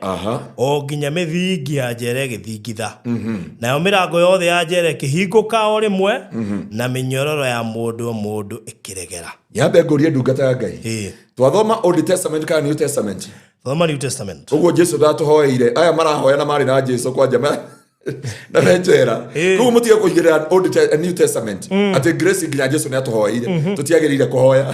o nginya mĩthingi ya njera ĩgĩthingitha, nayo mĩrango yothe ya njera ĩkĩhingũka o rĩmwe, na mĩnyororo ya mũndũ o mũndũ ĩkĩregera. Nyambe ngũrie, ndungata ya Ngai. Twathoma Old Testament kana New Testament? Thoma New Testament. Ũguo Jesu ndatũhoeire? Aya marahoya na marĩ na Jesu kwanja na me njera. Koguo mũtige kũigĩrĩra New Testament atĩ grace nginya Jesu nĩ atũhoeire, tũtiagĩrĩire kũhoya.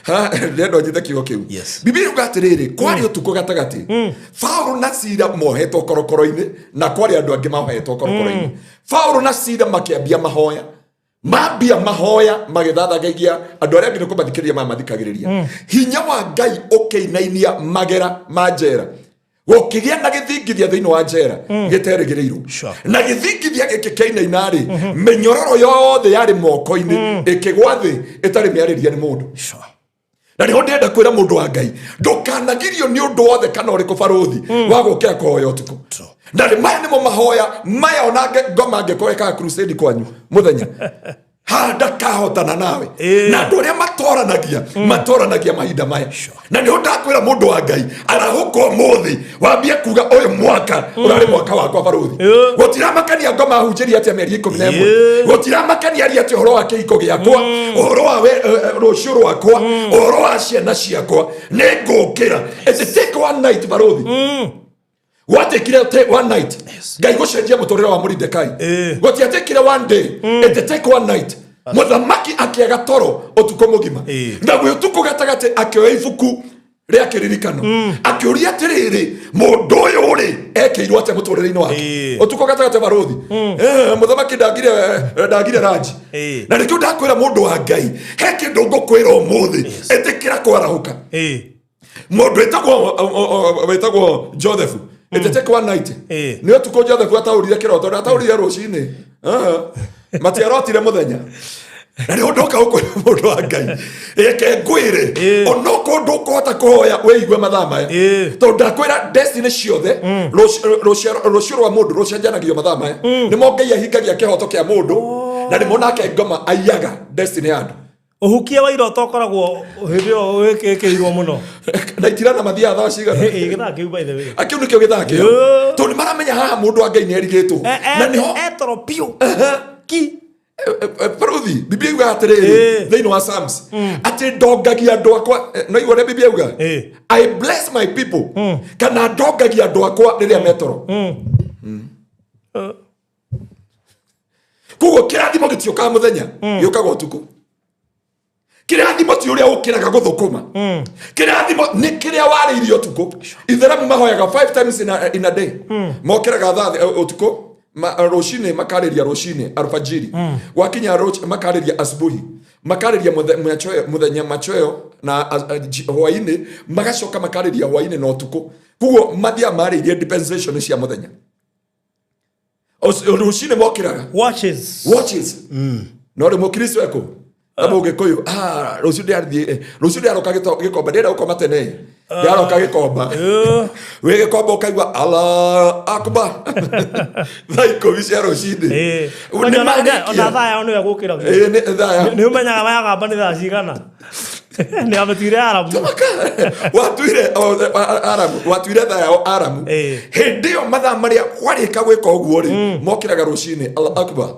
Ha, ndĩrenda ũnyite kiugo kĩu. Biblia yuga atĩrĩrĩ, kwarĩ ũtukũ gatagatĩ, Paulo na Sila mohetwo korokoro-inĩ, na kwarĩ andũ angĩ mohetwo korokoro-inĩ. Paulo na Sila makĩambia mahoya, mambia mahoya magĩthathagagia, andũ arĩa angĩ nĩ kũmathikĩrĩria mamathikagĩrĩria. Hinya wa Ngai ũkĩinainia magera ma njera, gũkĩgĩa na gĩthingithia thĩinĩ wa njera gĩterĩgĩrĩirwo. Na gĩthingithia gĩkĩ kĩainaina rĩ, mĩnyororo yothe yarĩ moko-inĩ ĩkĩgwa thĩ ĩtarĩ mĩarĩrie nĩ mũndũ. Na nĩho ndĩrenda kwĩra mũndũ wa Ngai, ndũkanagirio nĩ ũndũ wothe kana ũrĩkũ, barũthi, wa gũkĩra kũhoya ũtukũ. Na nĩ maya nĩmo mahoya maya, ona ngoma angĩkorwo ĩkaga crusade kwanyu mũthenya, ha ndakahotana nawe. Na andũ arĩa matoranagia matoranagia mahinda maya. Na nĩho ndakwĩra mũndũ wa Ngai, arahũka ũmũthĩ wambie kuga ũyũ mwaka ũrarĩ mwaka wakwa, barũthi. Gũtiramakania ngoma hunjĩria atĩa mĩeri 11. Gũtiramakania aria atĩ ũhoro wa kĩhiko gĩakwa, ũhoro wa rũciũ rwakwa, ũhoro wa ciana ciakwa, nĩ ngũkĩra. It take one night, barũthi. Gwatikire one night Ngai gũcenjia mũtũrĩre wa Mũridekai. Gũtiatikire one day, it take one night. Mũthamaki akĩaga toro ũtukũ mũgima. Na gwĩ ũtukũ gatagatĩ akĩoya ibuku rĩa kĩririkano, akĩũria atĩrĩrĩ, mũndũ ũyũ rĩ, ekĩirwo atĩa mũtũrĩre-inĩ wake? Ũtukũ gatagatĩ, barũthi. Mũthamaki ndagire, ndagire ranji. Na nĩkĩo ndakwĩra mũndũ wa Ngai, he kĩndũ ngũkwĩra ũmũthĩ, ĩtĩkĩra kwarahũka. Mũndũ wĩtagwo Joseph, it take one night. Nĩ ũtukũ Joseph ataũrire kĩroto, ndataũrire rũcinĩ. Ah, matiarotire mũthenya. Na nĩho ndoka gũkwĩra mũndũ wa Ngai, reke ngwĩre, onokorwo ndũkũhota kũhoya wĩigue mathaa maya, tondũ ndakwĩra destiny ciothe, rũciũ rwa mũndũ rũcenjanagio mathaa maya. Nĩmo Ngai ahingagia kĩhoto kĩa mũndũ, na nĩmo nake ngoma aiyaga destiny ya andũ. Ũhukia wa iroto ũkoragwo hĩndĩ ĩyo wĩkĩrĩirwo mũno. Na itirana mathiaga thaa cigana? Ĩ, gĩthaa kĩu, by the way. Akĩu nĩkĩo gĩthaa kĩao, tondũ nĩ maramenya haha mũndũ wa Ngai nĩ erigĩtwo. Na nĩho Etoro piũ ki. Baruthi, Biblia yugaga atĩrĩrĩ thĩinĩ wa Psalms atĩ ndongagia andũ akwa, no igua ũrĩa Biblia yuga, "I bless my people," kana ndongagia andũ akwa rĩrĩa metoro. Koguo kĩrathimo gĩtiũkaga mũthenya, gĩũkaga ũtukũ. Kĩrathimo ti ũrĩa ũkĩraga gũthũkũma, kĩrathimo nĩ kĩrĩa warĩirie ũtukũ. Itheramu mahoyaga five times in a day. Mokĩraga thaa ũtukũ, rũcinĩ makarĩria, rũcinĩ alfajiri gwakinya, makarĩria asubuhi, makarĩria mũthenya machweo na hwainĩ, magacoka makarĩria hwainĩ na ũtukũ. Koguo mathiaga marĩirie dispensation cia mũthenya. Rũcinĩ mokĩraga Watches. Watches. No rĩ, mũkristo ekũ na mũgĩkũyũ, rũciũ ndĩrathiĩ, rũciũ ndĩraroka gĩkomba, ndĩrenda gũkoma tene, ndĩraroka gĩkomba. Wĩ gĩkomba ũkaigua Allah akbar thaa 10 cia rũcinĩ. Nĩ Ona marĩkia. Thaa yao nĩwe gũkĩra. Ĩ, nĩ thaa ya Nĩ ũmenyaga mayagamba nĩ thaa cigana. Nĩ amĩtuire Arabu. Watuire aramu, watuire thaa yao aramu. Hĩndĩ ĩyo mathaa marĩa kwarĩka gwĩka ũguo rĩ, mokĩraga rũcinĩ Allah akbar,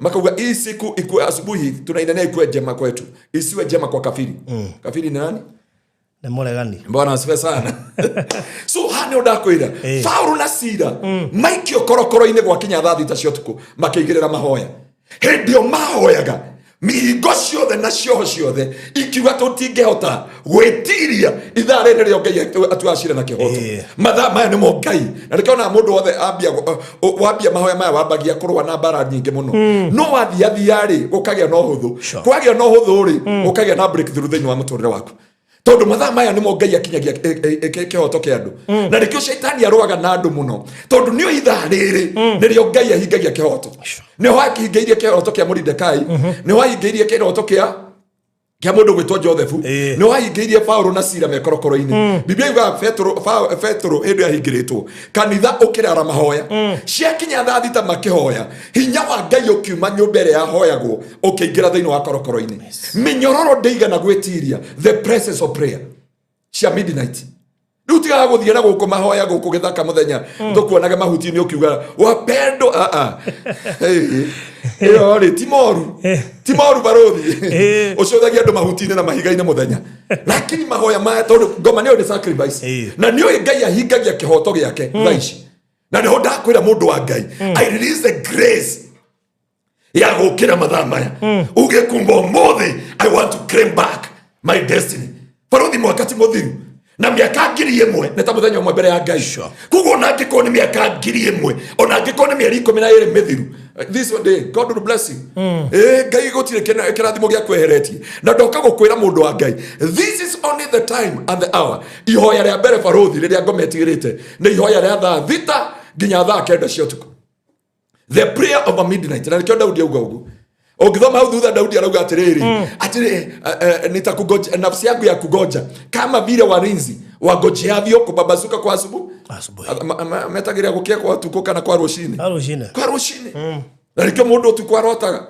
makauga hii siku ikue, asubuhi tunainania ikue njema kwetu, isiwe njema kwa kafiri. Kafiri ni nani? Nĩ mũregani. Bwana asifiwe sana. So haha nĩ ndakwĩra, Paulo na Sila maikio korokoro-inĩ gwakinya thaa 6 cia ũtukũ, makĩigĩrĩra mahoya. Hĩndĩ ĩyo mahoyaga, mihingo ciothe na cioho ciothe ikiuga tũtingĩhota gwĩtiria ithaa rĩrĩ rĩo Ngai atuaga cira na kĩhoto. Mathaa maya nĩmo Ngai, na nĩkĩo ona mũndũ wothe ambia wambia mahoya maya, wambagia kũrũa na mbara nyingĩ mũno, no wathiathia rĩ, gũkagĩa na ũhũthũ. Kwagĩa na ũhũthũ rĩ, gũkagĩa na breakthrough thĩinĩ wa mũtũrĩre waku, tondũ mathaa maya nĩmo Ngai akinyagia kĩhoto kĩa andũ. Na nĩkĩo caitani arũaga na andũ mũno, tondũ nĩo ithaa rĩrĩ nĩrĩo Ngai ahingagia kĩhoto. Nĩho akĩhingĩirie kĩhoto kĩa Moridekai, nĩho ahingĩirie kĩhoto kĩa mũndũ gwĩtwo Joseph, nĩho ahingĩirie Paulo na Sila me korokoro-inĩ. Biblia yugaga Petero hĩndĩ ahingĩrĩtwo kanitha ũkĩrara mahoya, ciakinya thaa 6 makĩhoya, hinya wa Ngai ũkiuma nyũmba ĩrĩa yahoyagwo ũkĩingĩra thĩinĩ wa korokoro-inĩ. Mĩnyororo ndĩigana gwĩtiria the presence of prayer cia midnight. Rĩu tigaga gũthiĩ na gũkũ mahoya gũkũ gĩthaka mũthenya, tũkuonage mahuti-inĩ ũkiuga wapendo. Hey, ĩyo rĩ ti moru, ti moru barothi. Ũcũthagia andũ mahuti-inĩ na mahiga-inĩ mũthenya, lakini mahoya maya, tondũ ngoma nĩyo nĩ sacrifice, na nĩũĩ Ngai ahingagia kĩhoto gĩake thaa ici. Na nĩho ndakwĩra mũndũ wa Ngai, I release the grace ya gũkĩra mathaa maya, uge kumba ũmũthĩ I want to claim back my destiny. Barothi, mwaka ti mũthiru, na mĩaka 1000 nĩ ta mũthenya ũmwe mbere ya Ngai. Koguo ona angĩkorwo nĩ mĩaka 1000, ona angĩkorwo nĩ mĩeri 12 mĩthiru, this one day God will bless you. Ngai gũtirĩ kĩrathimo gĩa kweheretie. Na ndoka gũkwĩra mũndũ wa Ngai, this is only the time and the hour. Ihoya rĩa mbere barothi rĩrĩa ngoma ĩtigĩrĩte nĩ ihoya rĩa thaa 6 nginya thaa 9 cia ũtukũ, the prayer of a midnight. Na nĩkĩo Daudi auga ũguo. Ũngĩthoma hau thutha, Daudi arauga atĩrĩrĩ, atĩrĩ, nitakugoja, nafsi yangu ya kugoja kama vile walinzi wagojeavyo kupambazuka kwa asubuhi. Asubuhi. Metagĩrĩra gũkĩa kwa ũtukũ kana kwa rũcinĩ? Kwa rũcinĩ. Kwa rũcinĩ. Na nĩkĩo mũndũ ũtukũ arotaga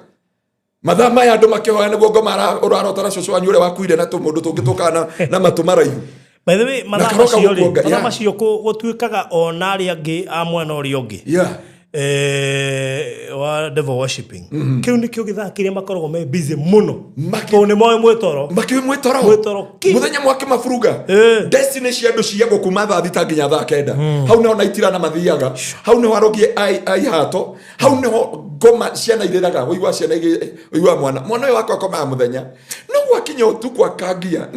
mathaa maya andũ makĩhoya, nĩguo ngoma ũrarota na cũcũ wanyu ũrĩa wakuire na tũmũndũ tũngĩ tũkaga na matũ maraihu. By the way, mathaa karoka macio rĩ, gũkuonga, mathaa macio gũtuĩkaga ona arĩa angĩ a mwena ũrĩa ũngĩ wa devil worshiping, kĩu nĩkĩo gĩthaa kĩrĩa makoragwo me busy mũno, tondũ nĩ moĩ mwĩtoro. Makĩũĩ mwĩtoro. Mwĩtoro ki. Mũthenya mwake maburuga. Destiny cia andũ ciagwo kuma thaa 6 nginya thaa 9. Hau nĩho na itirana mathiaga, hau nĩho arogie a ihato, hau nĩho ngoma ciana irĩraga. Ũigua ciana ũigua mwana ũyũ wakwa akomaga mũthenya, no gwakinya ũtukũ akangia.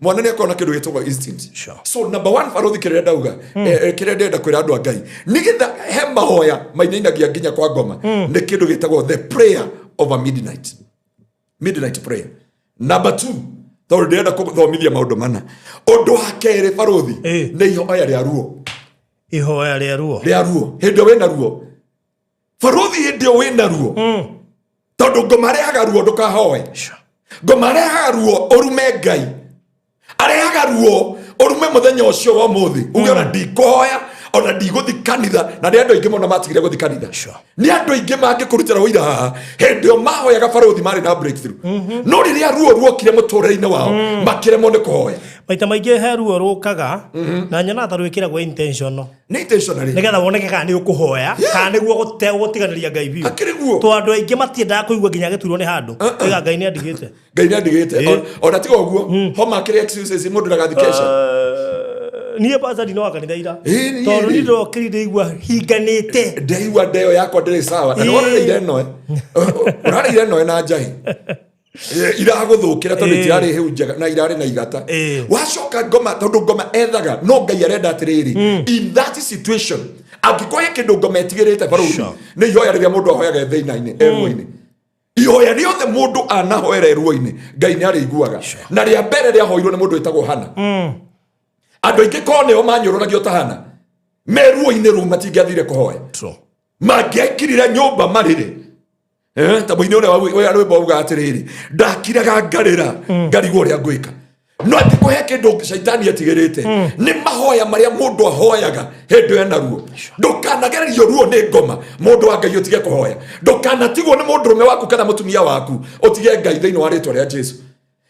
Mwana nĩ akorwo na kĩndũ gĩtagwo instinct. So number one barothi, kĩrĩa ndauga, kĩrĩa ndĩrenda kwĩra andũ a Ngai, nĩgetha he mahoya mainainagia nginya kwa ngoma, nĩ kĩndũ gĩtagwo the prayer of a midnight, midnight prayer. Number two, tondũ ndĩrenda kũthomithia maũndũ mana, ũndũ wa kerĩ barothi, nĩ ihoya rĩa ruo. Ihoya rĩa ruo. Rĩa ruo. Hĩndĩ ĩyo wĩna ruo barothi, hĩndĩ ĩyo wĩna ruo, tondũ ngoma arehaga ruo ndũkahoe. Ngoma arehaga ruo ũrume Ngai, arehaga ruo ũrume mũthenya ũcio wa ũmũthĩ, uge ona ndikũhoya. Ona ndigũthi kanitha, na nĩ andũ aingĩ mũno matigire gũthi kanitha. Nĩ andũ aingĩ mangĩkũrutĩra ũira haha, hĩndĩ ĩyo mahoyaga, barũthi, marĩ na breakthrough, no rĩrĩa ruo ruokire mũtũrĩre-inĩ wao, makĩremwo nĩ kũhoya. Maita maingĩ he ruo rũkaga na nyonaga ta rwĩkĩragwo intentional, Nĩ intentionally, nĩgetha woneke kana nĩ ũkũhoya kana nĩguo gũtiganĩria Ngai biũ. Akĩrĩ guo. To andũ aingĩ matiendaga kũigua nginya gĩturwo nĩ handũ ĩga Ngai nĩ andigĩte. Ngai nĩ andigĩte. Ona tiga ũguo, homa akĩrĩ excuses mũndũ ndagathi kesha. Niĩ pastor ndinoga kanitha ira, Ĩ, niĩ tondũ rĩ. niĩ ndokĩrire ndĩigua hinganĩte. Ndaigua ndeo yakwa ndĩrĩ sawa, na Ĩ. nĩworereire ĩno, ũrarĩire ĩno na njahi iragũthũkĩra tondũ itirarĩ hĩu njega na irarĩ na igata. Wacoka ngoma, tondũ ngoma ethaga, no Ngai arenda atĩrĩrĩ, in that situation angĩkorwo he kĩndũ ngoma ĩtigĩrĩte, barũthi, nĩ ihoya rĩrĩa mũndũ ahoyaga e thĩna-inĩ, e ruo-inĩ. Ihoya rĩothe mũndũ anahoera e ruo-inĩ, Ngai nĩ arĩiguaga. Na rĩa mbere rĩahoirwo nĩ mũndũ wĩtagwo Hana. Andũ aingĩ korwo nĩo manyũrũragio ta Hana me ruo-inĩ rũu, matingĩathire kũhoya. Mangĩaikirire nyũmba marĩrĩ. Ta mũini ũrĩa ũrĩa rwĩmbo auga atĩrĩrĩ, ndakiraga ngarĩra, ngarigwo ũrĩa ngwĩka. No atĩ kũhe kĩndũ caitani etigĩrĩte nĩ mahoya marĩa mũndũ ahoyaga hĩndĩ ĩyo ena ruo. Ndũkanagererio ruo nĩ ngoma, mũndũ wa Ngai, ũtige kũhoya. Ndũkanatigwo nĩ mũndũrũme waku kana mũtumia waku ũtige Ngai, thĩinĩ wa rĩtwa rĩa Jesu.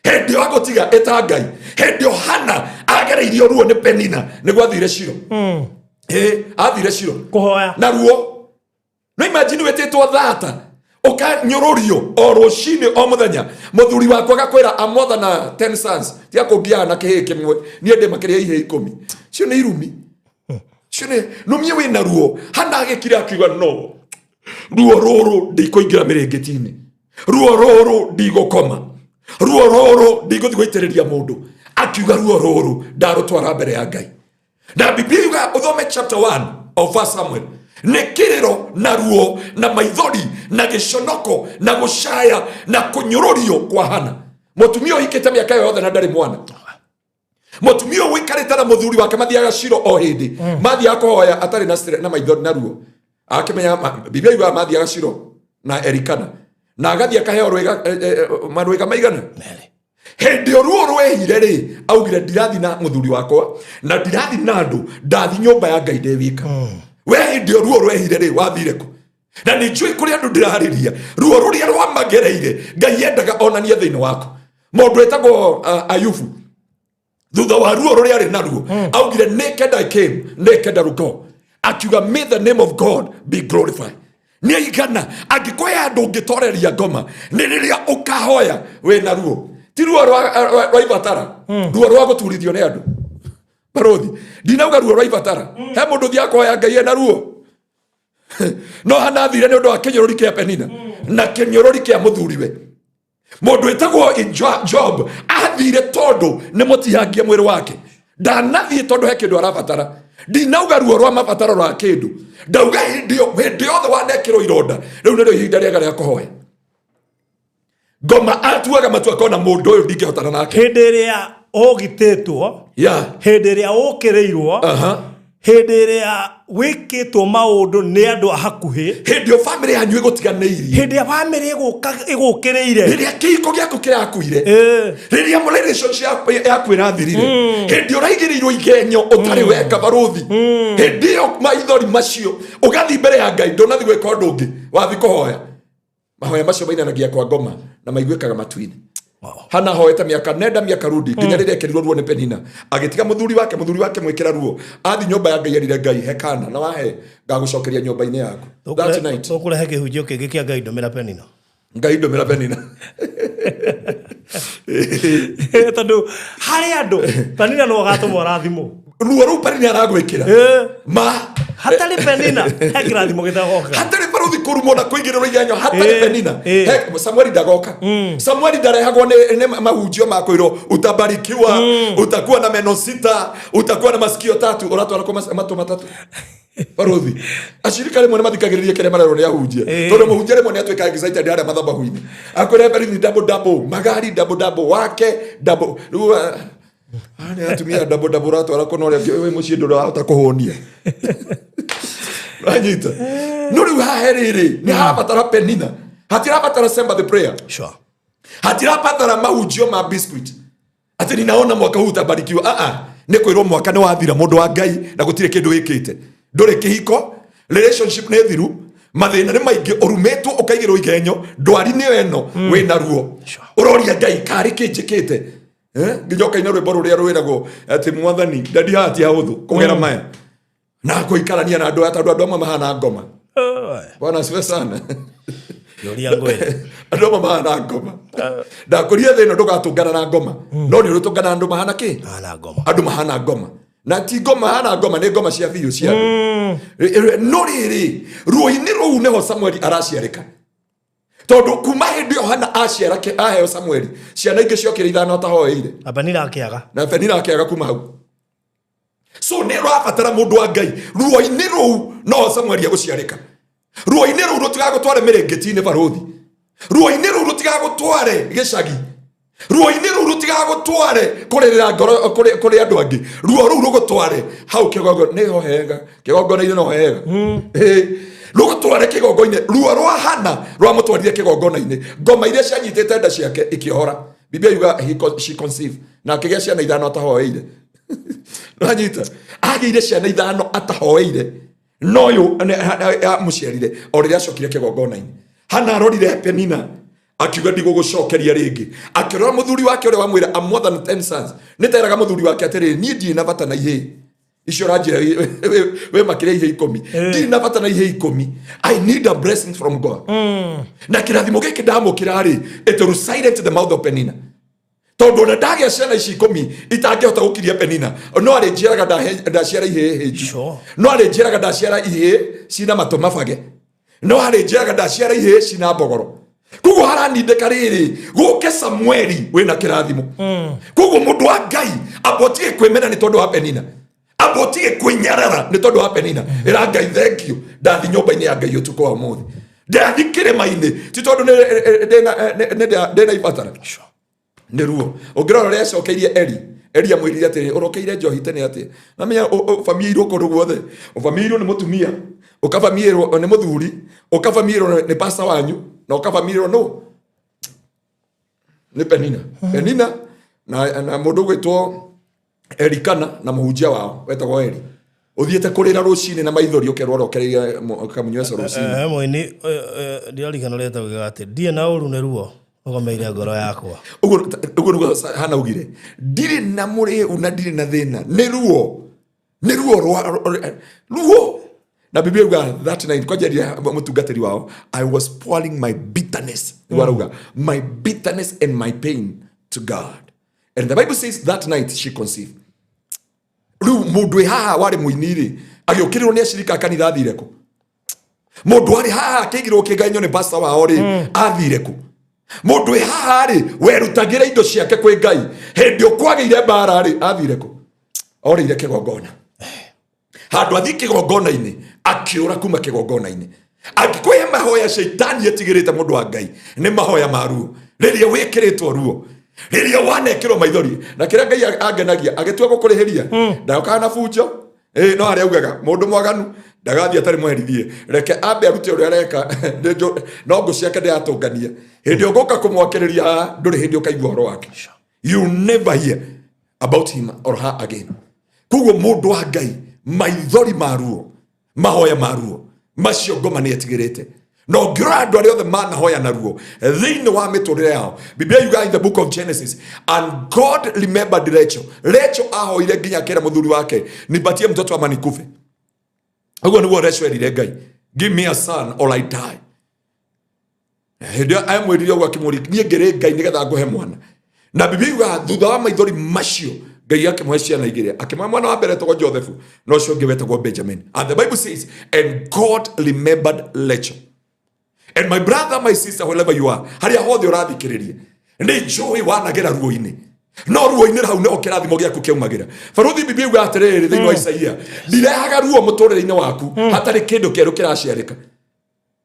Hĩndĩ ĩyo agũtiga, ĩta Ngai. Hĩndĩ ĩyo Hana agereirio ruo nĩ Penina, nĩguo athire Shilo. Ĩ, athire Shilo kũhoya. Na ruo, no imagine wĩtĩtwo thata, ũkanyũrũrio o rũcinĩ o mũthenya, mũthuri wakwa agakwĩra amotha na 10 sons, tiga kũngiaga na kĩhĩĩ kĩmwe, niĩ ndĩ makĩria ihĩĩ 10. Cio nĩ irumi, cio nĩ numie wĩna ruo. Hana agĩkira akiuga, no ruo rũrũ ndikũingĩra mĩrĩngĩti-inĩ, ruo rũrũ ndigũkoma, ruo rũrũ ndigũthiĩ gũitĩrĩria mũndũ. Akiuga ruo rũrũ ndarũtwara mbere ya Ngai. Na Biblia yuga, uthome chapter 1 of First Samuel, nĩ kĩrĩro na ruo na maithori na gĩconoko na gũcaya na kũnyũrũrio kwa Hana, mũtumia ũhikĩte mĩaka ĩyo yothe na ndarĩ mwana, mũtumia ũyũ ũikarĩte na mũthuri wake mathiaga Ciro o hĩndĩ, mathiaga kũhoya atarĩ na na maithori na ruo, akĩmenya Biblia yugaga mathiaga Ciro na Elikana, na agathiĩ akaheo rwĩga, marwĩga maigana. Hĩndĩ ĩyo ruo rwehire rĩ, augire, ndirathi na mũthuri wakwa na ndirathi na andũ, ndathi nyũmba ya Ngai ndĩ wika. We hĩndĩ ĩyo ruo rwehire rĩ, wathire kũ? Na nĩ njũĩ kũrĩ andũ ndĩrarĩria ruo rũrĩa rwamagereire, Ngai endaga onanie thĩinĩ waku. Mũndũ wĩtagwo Ayubu, thutha wa ruo rũrĩa arĩ naruo, augire, "Naked I came, naked I will go." Akiuga, "May the name of God be glorified." Nĩ aigana angĩkorwo he handũ ũngĩtoreria ngoma nĩ rĩrĩa ũkahoya wĩna ruo, ti ruo rwa ibatara, ruo rwa gũturithio nĩ andũ. Barũthi, ndinauga ruo rwa ibatara. He mũndũ ũthiaga kũhoya Ngai ena ruo, no hanathire nĩ ũndũ wa kĩnyũrũri kĩa Penina na kĩnyũrũri kĩa mũthuriwe. Mũndũ wĩtagwo Job athire tondũ nĩ mũtihangie mwĩrĩ wake, ndanathiĩ tondũ he kĩndũ arabatara. Ndinauga ruo rwa mabataro rwa kĩndũ, ndauga hĩndĩ hĩndĩ yothe wanekĩrwo ironda, rĩu nĩrĩo ihinda rĩega rĩa kũhoya. Ngoma atuaga matua akona mũndũ ũyũ ndingĩhotana nake. Hĩndĩ ĩrĩa ũgitĩtwo, hĩndĩ ĩrĩa ũkĩrĩirwo, hĩndĩ ĩrĩa wĩkĩtwo maũndũ nĩ andũ a hakuhĩ, hĩndĩ ĩyo bamĩrĩ yanyu ĩgũtiganĩirie, hĩndĩ ĩrĩa bamĩrĩ ĩgũkĩrĩire, rĩrĩa kĩhiko gĩaku kĩrakuire, rĩrĩa relationship yaku ĩrathirire, hĩndĩ ũraigĩrĩirwo igenyo ũtarĩ weka, barũthi, hĩndĩ ĩyo maithori macio ũgathiĩ mbere ya Ngai, ndũnathi gwĩka ũndũ ũngĩ, wathi kũhoya. Mahoya macio mainanagia kwa ngoma na maiguĩkaga matu-inĩ. Hana ahoete mĩaka nenda mĩaka rudi nginya rĩrĩa ekĩrirwo ruo nĩ Penina, agĩtiga mũthuri wake, mũthuri wake mwĩkĩra ruo, athi nyũmba ya Ngai, erire Ngai, he kana, na wahe ngagũcokeria nyũmba-inĩ yaku. That night Tũkũrehe kĩhunjio kĩngĩ kĩa Ngai ndũmĩra Penina. Ngai ndũmĩra Penina. Tondũ harĩ andũ Penina no agatũmwo rathimo. Ruo rũu Penina aragwĩkĩra ma. Hatarĩ Penina he kĩrathimo gĩtagoka. Hatarĩ barũthi kũrumwo na kũigĩrĩrwo igenyo, hatarĩ Penina, Samueli ndagoka. Samueli ndarehagwo nĩ mahunjio ma kwĩrwo utabarikiwa, utakuwa na meno sita, utakuwa na masikio tatu. Ũratwara kũ matũ matatũ, barũthi? Acirika rĩmwe nĩ mathikagĩrĩria kĩrĩa marerwo nĩ ahunjia, tondũ mũhunjia rĩmwe nĩ atuĩka excited harĩa mathabahu-inĩ, akwĩra barithi double double, magari double double, wake double. Rĩu nĩ atumia double double, ũratwara kũna ũrĩa wĩ mũciĩ ndũrahota kũhũnia. Wanyita? No rĩu haha rĩrĩ nĩ harabatara Penina, hatirabatara sympathy prayer. Hatirabatara mahunjio ma biscuit atĩ ninaona mwaka huu utabarikiwa. Ah ah, nĩ kwĩrwo mwaka nĩ wathira, mũndũ wa Ngai, na gũtirĩ kĩndũ wĩkĩte. Ndũrĩ kĩhiko, relationship nĩ thiru, mathĩna nĩ maingĩ, ũrumĩtwo ũkaigĩrwo igenyo, ndwari nĩyo ĩno, wĩna ruo. Ũroria Ngai karĩ kĩ njĩkĩte? Eh, nginya ũkaina rwĩmbo rũrĩa rwĩragwo atĩ mwathani ndadi haha ti hahũthũ kũgera maya na kũikarania na andũ aya tondũ andũ amwe mahana ngoma. Bwana asifiwe sana. Kĩũria ngwĩre. Andũ amwe mahana ngoma. Ndakũria thĩ ĩno ndũgatũngana na ngoma, no nĩ ũrĩtũngana na andũ mahana kĩ? Mahana ngoma. Andũ mahana ngoma. Na ti ngoma mahana ngoma, nĩ ngoma cia biũ cia andũ. No rĩrĩ, ruo-inĩ rũu nĩho Samueli araciarĩka. Tondũ kuma hĩndĩ ĩyo Hana aciara aheo Samueli, ciana ingĩ ciokire ithano atahoeire. Na Penina akĩaga. Na Penina akĩaga kuma hau. So nĩ ũrabatara mũndũ wa Ngai ruo-inĩ rũu no Samueli egũciarĩka. Ruo-inĩ rũu rũtigagũtware mĩrĩngĩti-inĩ barũthi. Ruo-inĩ rũu rũtigagũtware gĩcagi. Ruo-inĩ rũu rũtigagũtware kũrĩrĩra ngoro kũrĩ andũ angĩ. Ruo rũu rũgũtware hau kĩgongo nĩho hega. Kĩgongona-inĩ no hega. Rũgũtware kĩgongo-inĩ. Ruo rwa Hana rwamũtwarire kĩgongona-inĩ. Ngoma iria cianyitĩte nda ciake ikĩohora. Biblia yuga she conceived. Na akĩgĩa ciana ithano atahoeire. Nĩwanyita? Agĩire ciana ithano atahoeire. No ũyũ amũciarire o rĩrĩa acokire kĩgongona-inĩ. Hana arorire Penina akiuga ndigũgũcokeria rĩngĩ. Akĩrora mũthuri wake ũrĩa wamwĩra I'm more than 10 sons. Nĩ teraga mũthuri wake atĩrĩrĩ, niĩ ndirĩ na bata na ihĩĩ icio ũranjĩra wĩ makĩria ihĩĩ ikũmi. Ndirĩ na bata na ihĩĩ ikũmi. I need a blessing from God. Na kĩrathimo gĩkĩ ndamũkĩra rĩ, it will silence the mouth of Penina. Tondũ ona ndagĩa ciana ici ikũmi itangĩhota gũkiria Penina, no arĩnjiaraga ndaciara ihĩĩ hĩnju. No arĩnjiaraga ndaciara ihĩĩ cina matũ mabage. No arĩnjiaraga ndaciara ihĩĩ cina mbogoro. Koguo haranindĩka rĩrĩ gũke Samueli wĩna kĩrathimo. Koguo mũndũ wa Ngai amba ũtige kwĩmena nĩ tondũ wa Penina, amba ũtige kwĩnyarara nĩ tondũ wa Penina. Ĩra Ngai thank you, ndathi nyũmba-inĩ ya Ngai ũtukũ wa ũmũthĩ, ndathi kĩrĩma-inĩ ti tondũ ndĩna ibatara. Nĩ ruo. Ũngĩrora ũrĩa acokeirie Eli, Eli amwĩrire atĩrĩ, ũrokeire njohi tene atĩa? Na menya ũbamiĩirwo kũndũ guothe, ũbamiĩirwo nĩ mũtumia, ũkabamiĩrwo nĩ mũthuri, ũkabamiĩrwo nĩ pasta wanyu, na ũkabamiĩrwo nũ? Nĩ Penina. Penina na mũndũ ũgwĩtwo Elikana na mũhunjia wao wetagwo Eli. Ũthiĩte kũrĩra rũcinĩ na maithori ũkerwo ũrokereire kamunyweco rũcinĩ. Mũini ndirarikana ũrĩa etagwo atĩ ndirĩ na ũru nĩ ruo rũgomeire ngoro yakwa. Ũguo nĩguo Hana augire, ndirĩ na mũrĩu na ndirĩ na thĩna, nĩ ruo, nĩ ruo rwa ruo. Na Biblia yuga that night kwanja rĩrĩa mũtungatĩri wao, I was pouring my bitterness, nĩguo arauga, my bitterness and my pain to God. And the Bible says that night she conceived. Rĩu mũndũ wĩ haha warĩ mũini rĩ, agĩũkĩrĩrwo nĩ acirika a kanitha athire kũ? Mũndũ warĩ haha akĩigĩrwo kĩnganyo nĩ pastor wao rĩ, athire kũ? Mũndũ wĩ haha rĩ, werutagĩra indo ciake kwĩ Ngai, hĩndĩ ũkwagĩire mbara rĩ, athire kũ? Orĩire kĩgongona. Handũ athiĩ kĩgongona-inĩ, akĩũra kuma kĩgongona-inĩ. Angĩkũhe mahoya shaitani etigĩrĩte mũndũ wa Ngai, nĩ mahoya ma ruo. Rĩrĩa wĩkĩrĩtwo ruo, rĩrĩa wanekĩrwo maithori, na kĩrĩa Ngai angenagia, agĩtua gũkũrĩhĩria, ndagokaga na bunjo. No harĩa augaga, mũndũ mwaganu ndagathiĩ atarĩ mũherithie, reke ambe arute ũrĩa areka, no ngũ ciake ndĩratũngania. Hĩndĩ ũgũka kũmwakĩrĩria haha, ndũrĩ hĩndĩ ũkaigua ũhoro wake. You never hear about him or her again. Koguo mũndũ wa Ngai, maithori ma ruo, mahoya ma ruo, macio ngoma nĩ etigĩrĩte. Na ũngĩrora andũ arĩa othe manahoya na ruo thĩinĩ wa mĩtũrĩre yao, Biblia yugaga in the book of Genesis, and God remembered Rachel. Rachel ahoire nginya akĩra mũthuri wake, nipatie mtoto ama nikufe. Ũguo nĩguo Rachel erire Ngai, give me a son or I die. Hĩndĩ ĩyo amwĩrire ũguo akĩmũria, niĩ ngĩrĩ Ngai nĩgetha ngũhe mwana. Na Biblia yugaga thutha wa maithori macio Ngai akĩmũhe ciana igĩrĩ, akĩmũhe mwana wa mbere etagwo Joseph na ũcio ũngĩ wetagwo Benjamin. And the Bible says, and God remembered Rachel. And my brother, my sister, wherever you are, harĩa hothe ũrathikĩrĩria, nĩ njũĩ wanagera ruo-inĩ, no ruo-inĩ hau nĩho kĩrathimo gĩaku kĩaumagĩra. Barũthi Biblia yugaga atĩrĩrĩ thĩinĩ wa Isaia, ndirehaga ruo mũtũrĩre-inĩ waku hatarĩ kĩndũ kĩerũ kĩraciarĩka.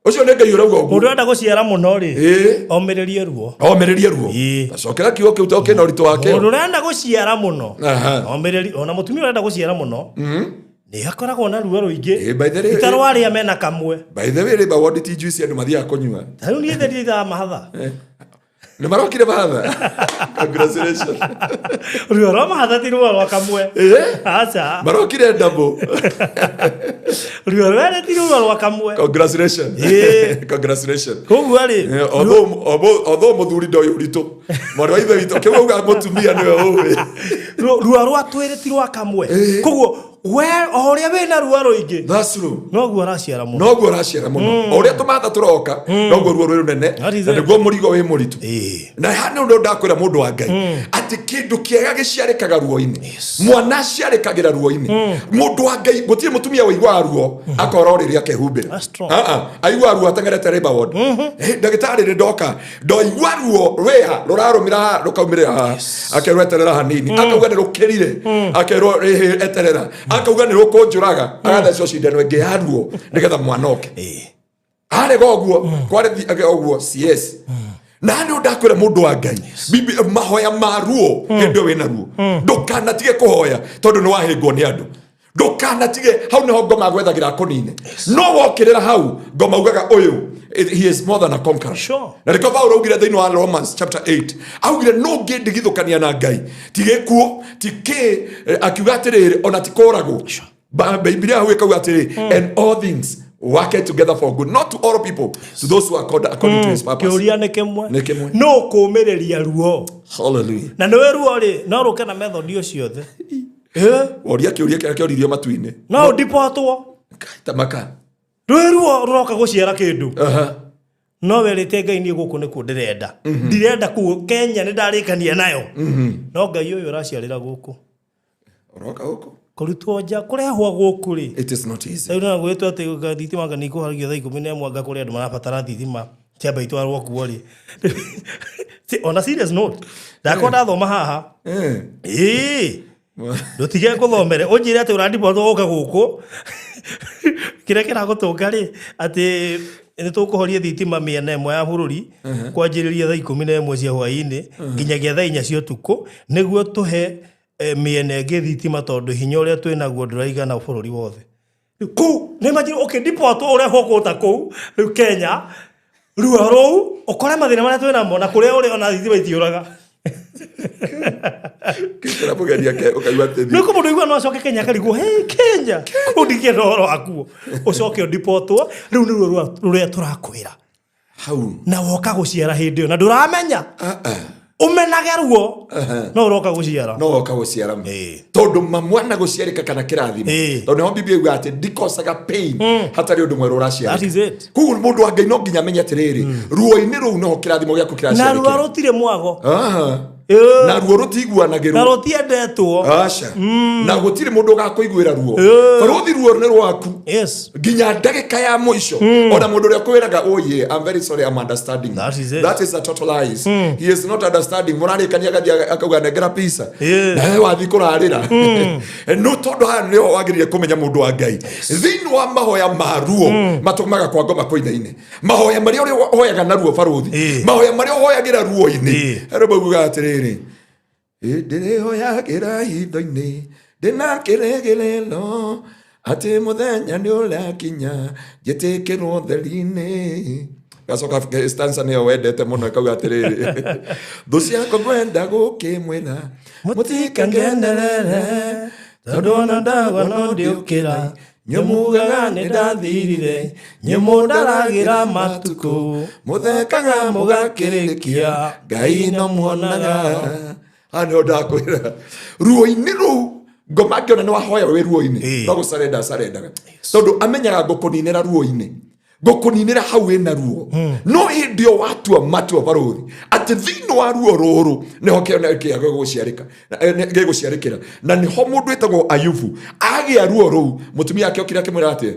Ũcio nĩ Ngai ũrauga ũguo. Mũndũ ũrenda gũciara mũno rĩ, Ĩĩ. omĩrĩrie ruo. Omĩrĩrie ruo. Ĩĩ. Acokera kiugo kĩu tondũ kĩna ũritũ wakĩo. Mũndũ ũrenda gũciara mũno, Aha. omĩrĩrie, ona mũtumia ũrenda gũciara mũno, nĩ akoragwo na ruo rũingĩ. Ĩĩ, by the way, Ti ta rwa arĩa mena kamwe. By the way, rĩ, wodi ti juice andũ mathiaga kũnyua. Ta rĩu niĩ thĩ ithaa mahatha. Nĩ marokire mahatha. Congratulations. Ruo rwa mahatha ti ruo rwa kamwe. Aca. Marokire double. Ruo rwerĩ ti ruo rwa kamwe. Congratulations. Ĩĩ. Congratulations. Koguo rĩ, Although mũthuri ndoĩ ũritũ, mwarĩ wa ithe witũ kĩu auga mũtumia nĩwe ũĩ. Ruo rwa twĩrĩ ti rwa kamwe. Koguo we o ũrĩa wĩna ruo rũingĩ That's true. noguo ũraciara mũno. Noguo ũraciara mũno. O ũrĩa tũmatha tũroka, noguo ruo rwĩ rũnene, That is na it. nĩguo mũrigo wĩ mũritũ. Ĩĩ. Na haha nĩ ũndũ ndakwĩra mũndũ wa Ngai atĩ kĩndũ kĩega gĩciarĩkaga ruo-inĩ. Mwana aciarĩkagĩra ruo-inĩ. Mũndũ wa Ngai gũtirĩ mũtumia ũiguaga ruo akora ũrĩrĩ akehumbĩra. That's true. Ah, ah. Aiguaga ruo ateng'erete labour ward. Ndagĩtarĩ nĩ ndoka ndoigua ruo rwĩha rũrarũmĩra haha rũkaumĩrĩra haha, akerwo eterera hanini, akauga nĩ rũkĩrire, akerwo rĩhĩ eterera, akauga nĩ rũkũnjũraga, agathecwo cindano ĩngĩ ya ruo nĩgetha mwana oke. Arega ũguo kwarĩ ũguo cs na nĩ ndakwĩra mũndũ wa Ngai, bibi mahoya ma ruo hĩndĩ ĩyo wĩna ruo ndũkanatige kũhoya tondũ nĩ wahĩngwo nĩ andũ. Ndũkanatige hau nĩho ngoma gwethagĩra kũnine. No wokĩrĩra hau ngoma ugaga ũyũ he is more than a conqueror. Na nĩkĩo Paulo augire thĩinĩ wa Romans chapter 8, augire no ngĩndigithũkania na Ngai, ti gĩkuũ, ti kĩ, akiuga atĩrĩrĩ, ona ti kũragwo. Bibilia hau ĩkauga atĩrĩ, and all things work together for good, not to all people, to those who are called according to his purpose. Kĩũria nĩ kĩmwe. Nĩ kĩmwe. No kũũmĩrĩria ruo. Hallelujah. Na nĩwe ruo rĩ, no rũke na method o ciothe. Woria kĩũria kĩrĩa kĩoririo matu-inĩ. No ũndipotwo. Tamaka. Rwĩ ruo rũroka gũciara kĩndũ. No werĩte Ngai niĩ gũkũ nĩkuo ndĩrenda. Ndirenda kũu Kenya nĩ ndarĩkania nayo. No Ngai ũyũ ũraciarĩra gũkũ. Ũroka gũkũ? Kũrutwo nja, kũrehwo gũkũ rĩ. It is not easy. Rĩu no gwĩtwo atĩ thitima anga nĩ ikũharagio thaa 11 anga kũrĩ andũ marabatara thitima ciamba itwarwo kuo rĩ. On a serious note, ndakorwo ndathoma haha. Ĩĩ. Ndũtige ngũthomere ũnjĩre atĩ ũrandibotwo ũke gũkũ. Kĩrĩa kĩragũtũnga rĩ, atĩ nĩ tũkũhoria thitima mĩena ĩmwe ya bũrũri kwanjĩrĩria thaa 11 cia hwaĩ-inĩ nginyagia thaa 4 cia ũtukũ nĩguo tũhe mĩena ĩngĩ thitima tondũ hinya ũrĩa twĩ naguo ndũraigana bũrũri wothe. Kũu nĩ imagine ũkĩndipotwo ũrehwo kũu ta kũu rĩu Kenya ruo rũu ũkore mathĩna marĩa twĩ namo na kũrĩa ũrĩ ona thitima itiũraga. Kĩra mũgeni ake ũkaigua atĩ Nĩ kũ mũndũ aigua no acoke Kenya akarigwo, hey Kenya kũu ndingĩenda ũhoro wakuo, ũcoke ũndipotwo. Rĩu nĩruo rũrĩa tũrakwĩra hau na woka gũciara hĩndĩ ĩyo na ndũramenya ũmenage ruo no ũroka gũciara. No woka gũciara tondũ mamwana gũciarĩka kana kĩrathimo, tondũ nĩho Biblia yugaga atĩ ndikocaga pain hatarĩ ũndũ mwerũ ũraciarĩka. That is it. Koguo mũndũ wa Ngai no nginya amenye atĩrĩrĩ, ruo-inĩ rũu noho kĩrathimo gĩaku Na ruo kĩraciarĩkĩra. rũtirĩ mwago. Na ruo rũtiguanagĩrwo. Na rũtiendetwo. Aca. Na gũtirĩ mũndũ ũgakũiguĩra ruo. Barũthi ruo nĩ rwaku. Nginya ndagĩka ya mũico. Ona mũndũ ũrĩa ũkwĩraga, oh yeah, I'm very sorry, I'm understanding. That is it. That is a total lies. He is not understanding. Mũrarĩkania agathiĩ akauga nengera pizza. Na we wathiĩ kũrarĩra. No tondũ haha nĩho wagĩrĩire kũmenya mũndũ wa Ngai. Thĩinĩ wa mahoya ma ruo matũmaga kwa ngoma kũinaine. Mahoya marĩa ũrĩa ũhoyaga na ruo barũthi. Mahoya marĩa ũhoyagĩra ruo-inĩ. Andũ maugaga atĩrĩrĩ, ndĩrĩhoyagĩra hitho-inĩ ndĩna kĩrĩgĩrĩro atĩ mũthenya nĩ ũrakinya njĩtĩkĩrwo theri-inĩ. Gacoka stanza nĩyo wendete mũno ĩkauga atĩrĩrĩ, thũ ciakwa ngwenda gũkĩmwĩra mũtikangenerere tondũ ona ndagwa no ndĩũkĩra nyũmugaga nĩ ndathirire nyũmũ ndaragĩra matukũ mũthekaga mũgakĩrĩkia Ngai no muonaga. Haha nĩho ndakwĩra ruo-inĩ rũu ngoma ngĩona nĩ wahoya wĩ ruo-inĩ no gũcarenda acarendaga tondũ amenyaga ngũkũninĩra ruo-inĩ, ngũkũninĩra hau wĩna ruo. No hĩndĩ ĩyo watua matua barũthi atĩ thĩinĩ wa ruo rũrũ nĩho kĩoneki gĩgũciarĩkĩra, na nĩho mũndũ wĩtagwo Ayubu agĩa ruo rũu mũtumia ake okire akĩmwĩra atĩ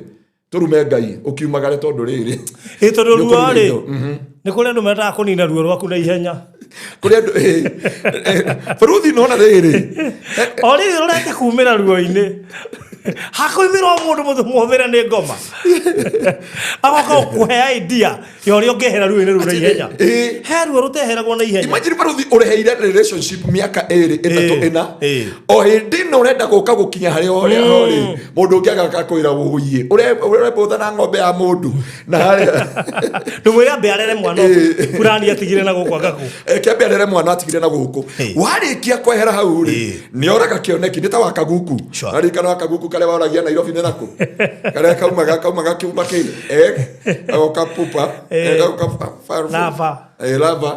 tũrume Ngai ũkiumagare tondũ rĩrĩ Ĩ tondũ ruo Nĩũkũnina rĩ indo. nĩ kũrĩ andũ mendaga kũnina ruo rwaku na ihenya. Kũrĩ andũ baruthi nona rĩrĩ. O rĩrĩ ũrete kumĩra ruo-inĩ hakoimĩra o mũndũ mũhũthĩre nĩ ngoma agoka gũkũhe idea ya ũrĩa ũngĩehera ruo-inĩ rũu na ihenya. He ruo rũteheragwo na ihenya. Imagine baruthi ũreheire relationship mĩaka ĩrĩ ĩtatũ ĩna, o hĩndĩ ĩno ũrenda gũka gũkinya harĩa ũrĩa rĩ, mũndũ ũngĩ agakwĩra wũiĩ ũrebũtha na ng'ombe ya mũndũ na harĩa ndũmwĩre ambe arere mwana ũcio fulani atigire na gũkũ agakũ. Kĩambe arere mwana atigire na gũkũ. Warĩkia kwehera hau rĩ, nĩ oraga kĩoneki, nĩ ta wakaguku. Aririkana wakaguku karĩa waoragia Nairobi nĩ nakũ, karĩa kaumaga kiuma kĩ agoka pupa, agoka Lava. Lava.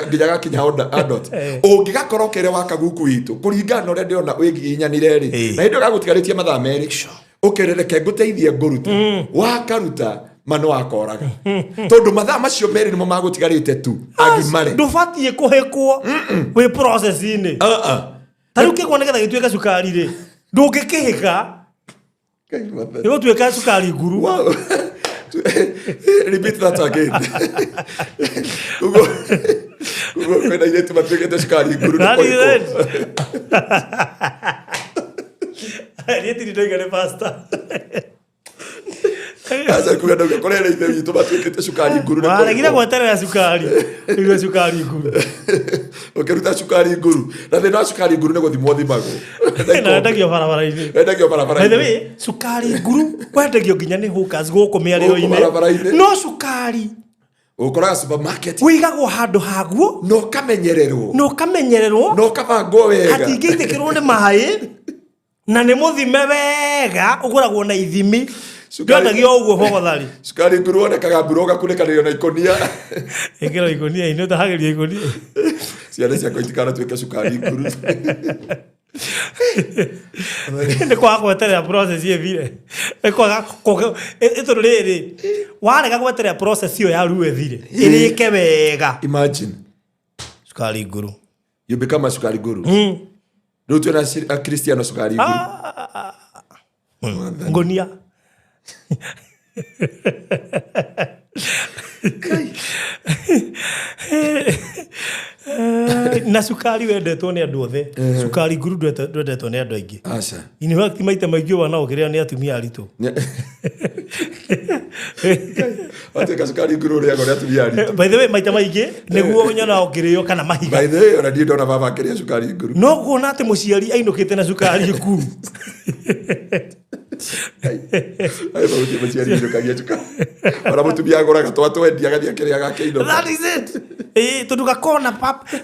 Nginya gakinya adult. Ũngĩgakorwo kere wakaguku witũ kũringana na ũrĩa ndĩrona wĩgiginyanire rĩ, na hĩndĩ ĩyo gagũtigarĩtie mathaa merĩ, ũkerereke ngũteithie ngũrute, wakaruta mano wakoraga tondũ mathaa macio merĩ nĩmo magũtigarĩte tu agimare. Ndũbatiĩ kũhĩkwo wĩ process-inĩ. Ta rĩu kĩgwa nĩgetha gĩtuĩke cukari rĩ, ndũngĩkĩhĩka gĩgũtuĩka cukari nguru. Wow. Repeat that again. Ugo kwĩna airĩtu matuĩkĩte cukari nguru. That is it. Niĩ ndirĩ ndoiga nĩ pastor. Aca kuga ndauga kũrĩ ithe witũ matuĩkĩte cukari nguru. Waregire gweterera cukari. Nĩguo cukari nguru. Ũkĩruta cukari nguru. Na thĩna wa cukari nguru nĩ gũthimwo thimagwo. Na wendagio barabara-inĩ. Wendagio barabara-inĩ. By the way, cukari nguru wendagio nginya nĩ hawkers gũkũ mĩarĩro-inĩ. No cukari ũkoraga supermarket wĩigagwo handũ haguo na ũkamenyererwo. Na ũkamenyererwo. Na ũkabangwo wega. Hatingĩitĩkĩrwo nĩ maĩ. Na nĩ mũthime wega ũgũragwo na ithimi. Ndwendagio ũguo bogothari. Cukari nguru wonekaga mbura ũgakunĩkanĩrio na ikũnia. Ĩkĩra ikũnia-inĩ ũtahagĩria ikũnia. Ciana ciakwa itikanatuĩke cukari nguru. Nĩ kwaga gweterera process ĩthire. Nĩ kwaga tondũ rĩrĩ warega gweterera process ĩyo ya ruo ĩthire ĩrĩke wega. Imagine. Cukari nguru. You become a cukari nguru. Rĩu twĩna Akristiano cukari nguru. Ngonia. Na cukari wendetwo nĩ andũ othe. Cukari nguru ndwendetwo nĩ andũ aingĩ. Aca. In fact maita maingĩ wana ũkĩrĩo nĩ atumia aritũ. Watuĩka cukari nguru ũrĩagwo nĩ atumia aritũ. By the way maita maingĩ nĩguo nyonaga ũkĩrĩo kana mahiga. By the way ona niĩ ndona baba akĩrĩa cukari nguru. No kuona atĩ mũciari ainũkĩte na cukari nguru. Ona mũtumia agũraga twatwendia agathiĩ akĩrĩaga akĩinũka. That is it. Tondũ gakoragwo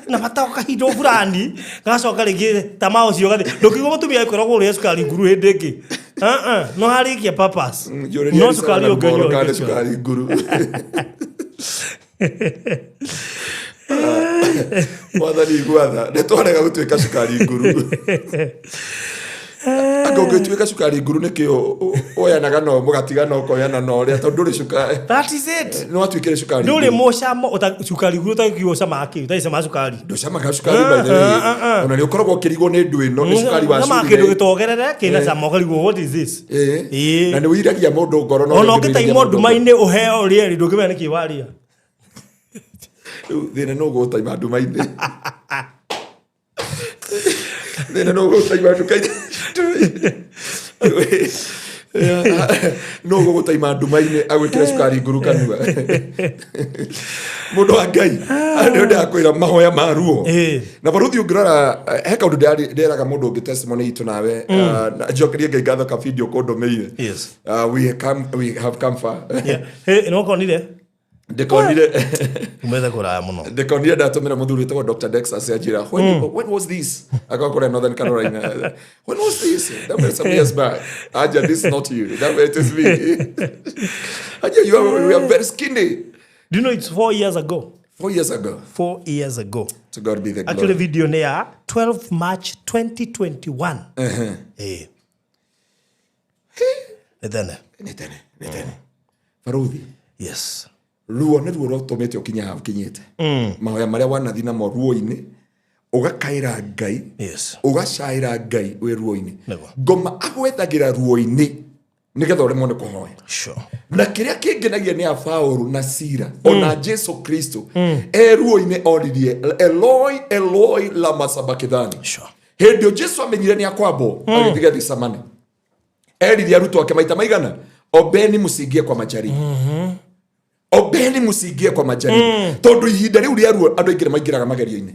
na bata kahinda fulani gacoka rĩngĩ tamaa ũcio ũgathiĩ. Ndũngĩigua mũtumia agĩkwĩra ũrĩe cukari nguru hĩndĩ ĩngĩ. No harĩkia purpose. No cukari ũngĩnyua cukari nguru. Mwathani gwatha nĩ twarega gũtuĩka cukari nguru. Anga ũngĩtuĩka cukari nguru nĩkĩ woyanaga no mũgatigana ũkoyana na ũrĩa tondũ ndũrĩ cukari. That is it. Nĩ watuĩkire cukari nguru. Ndũrĩ mũcamo cukari nguru ũtangĩkiuga ũcamaga kĩ, ũtagĩcama cukari. Ndũcamaga cukari by the way. Ona nĩ ũkoragwo ũkĩrigwo nĩ ndũ ĩno nĩ cukari wa cukari. Kĩndũ gĩtogerere kĩna cama ũkarigwo what is this. Na nĩ ũiragia mũndũ ngoro. Ona ũngĩtaimwo nduma-inĩ ũheo rĩerĩ ndũngĩmenya nĩkĩ waria. Rĩu thĩna no gũtaima nduma-inĩ. Thĩna no gũtaima nduka-inĩ. No gũgũtaima nduma-inĩ agwĩkĩre cukari nguru kanua. Mũndũ wa Ngai nĩ ndakwĩra mahoya ma ruo. Na baruthi ũngĩrora he kaũndũ ndĩraga mũndũ ũngĩ testimony itũ nawe, njokerie Ngai ngatho ka video kũndũmĩire. We have come far. No ũkonire? Ndikonire. Umethe kũraya mũno. Ndikonire ndatũmĩra mũthuri wĩtagwo Dr. Dexter anjĩra, when was this? Akorwo kũrĩa Northern Carolina. When was this? That was some years back. Aja, this is not you. That it is me. Aja, you are very skinny. Do you know it's 4 years ago? 4 years ago. 4 years ago. To God be the glory. Actually, video ni ya 12 March 2021. Nĩ tene. Nĩ tene, nĩ tene. Baruthi. Yes. Ruo nĩ ruo rũtũmĩte ũkinye haha ũkinyĩte. Mahoya marĩa wanathi namo ruo-inĩ, ũgakaĩra Ngai, Yes. ũgacaĩra Ngai wĩ ruo-inĩ. Ngoma agwethagĩra ruo-inĩ. Nĩgetha ũremwo nĩ kũhoya. Na kĩrĩa kĩngenagia nĩ a Paũlũ na Sila ona Jesu Kristo e ruo-inĩ oririe, "Eloi, Eloi, lama sabakithani?" Hĩndĩ ĩyo Jesu amenyire nĩ akwambwo agĩthiĩ Gethsemane, erire arutwo ake maita maigana, "Ombeni msiingie kwa majaribu, ombeni msiingie kwa majaribu," tondũ ihinda rĩu rĩa ruo andũ aingĩ nĩ maingĩraga magerio-inĩ.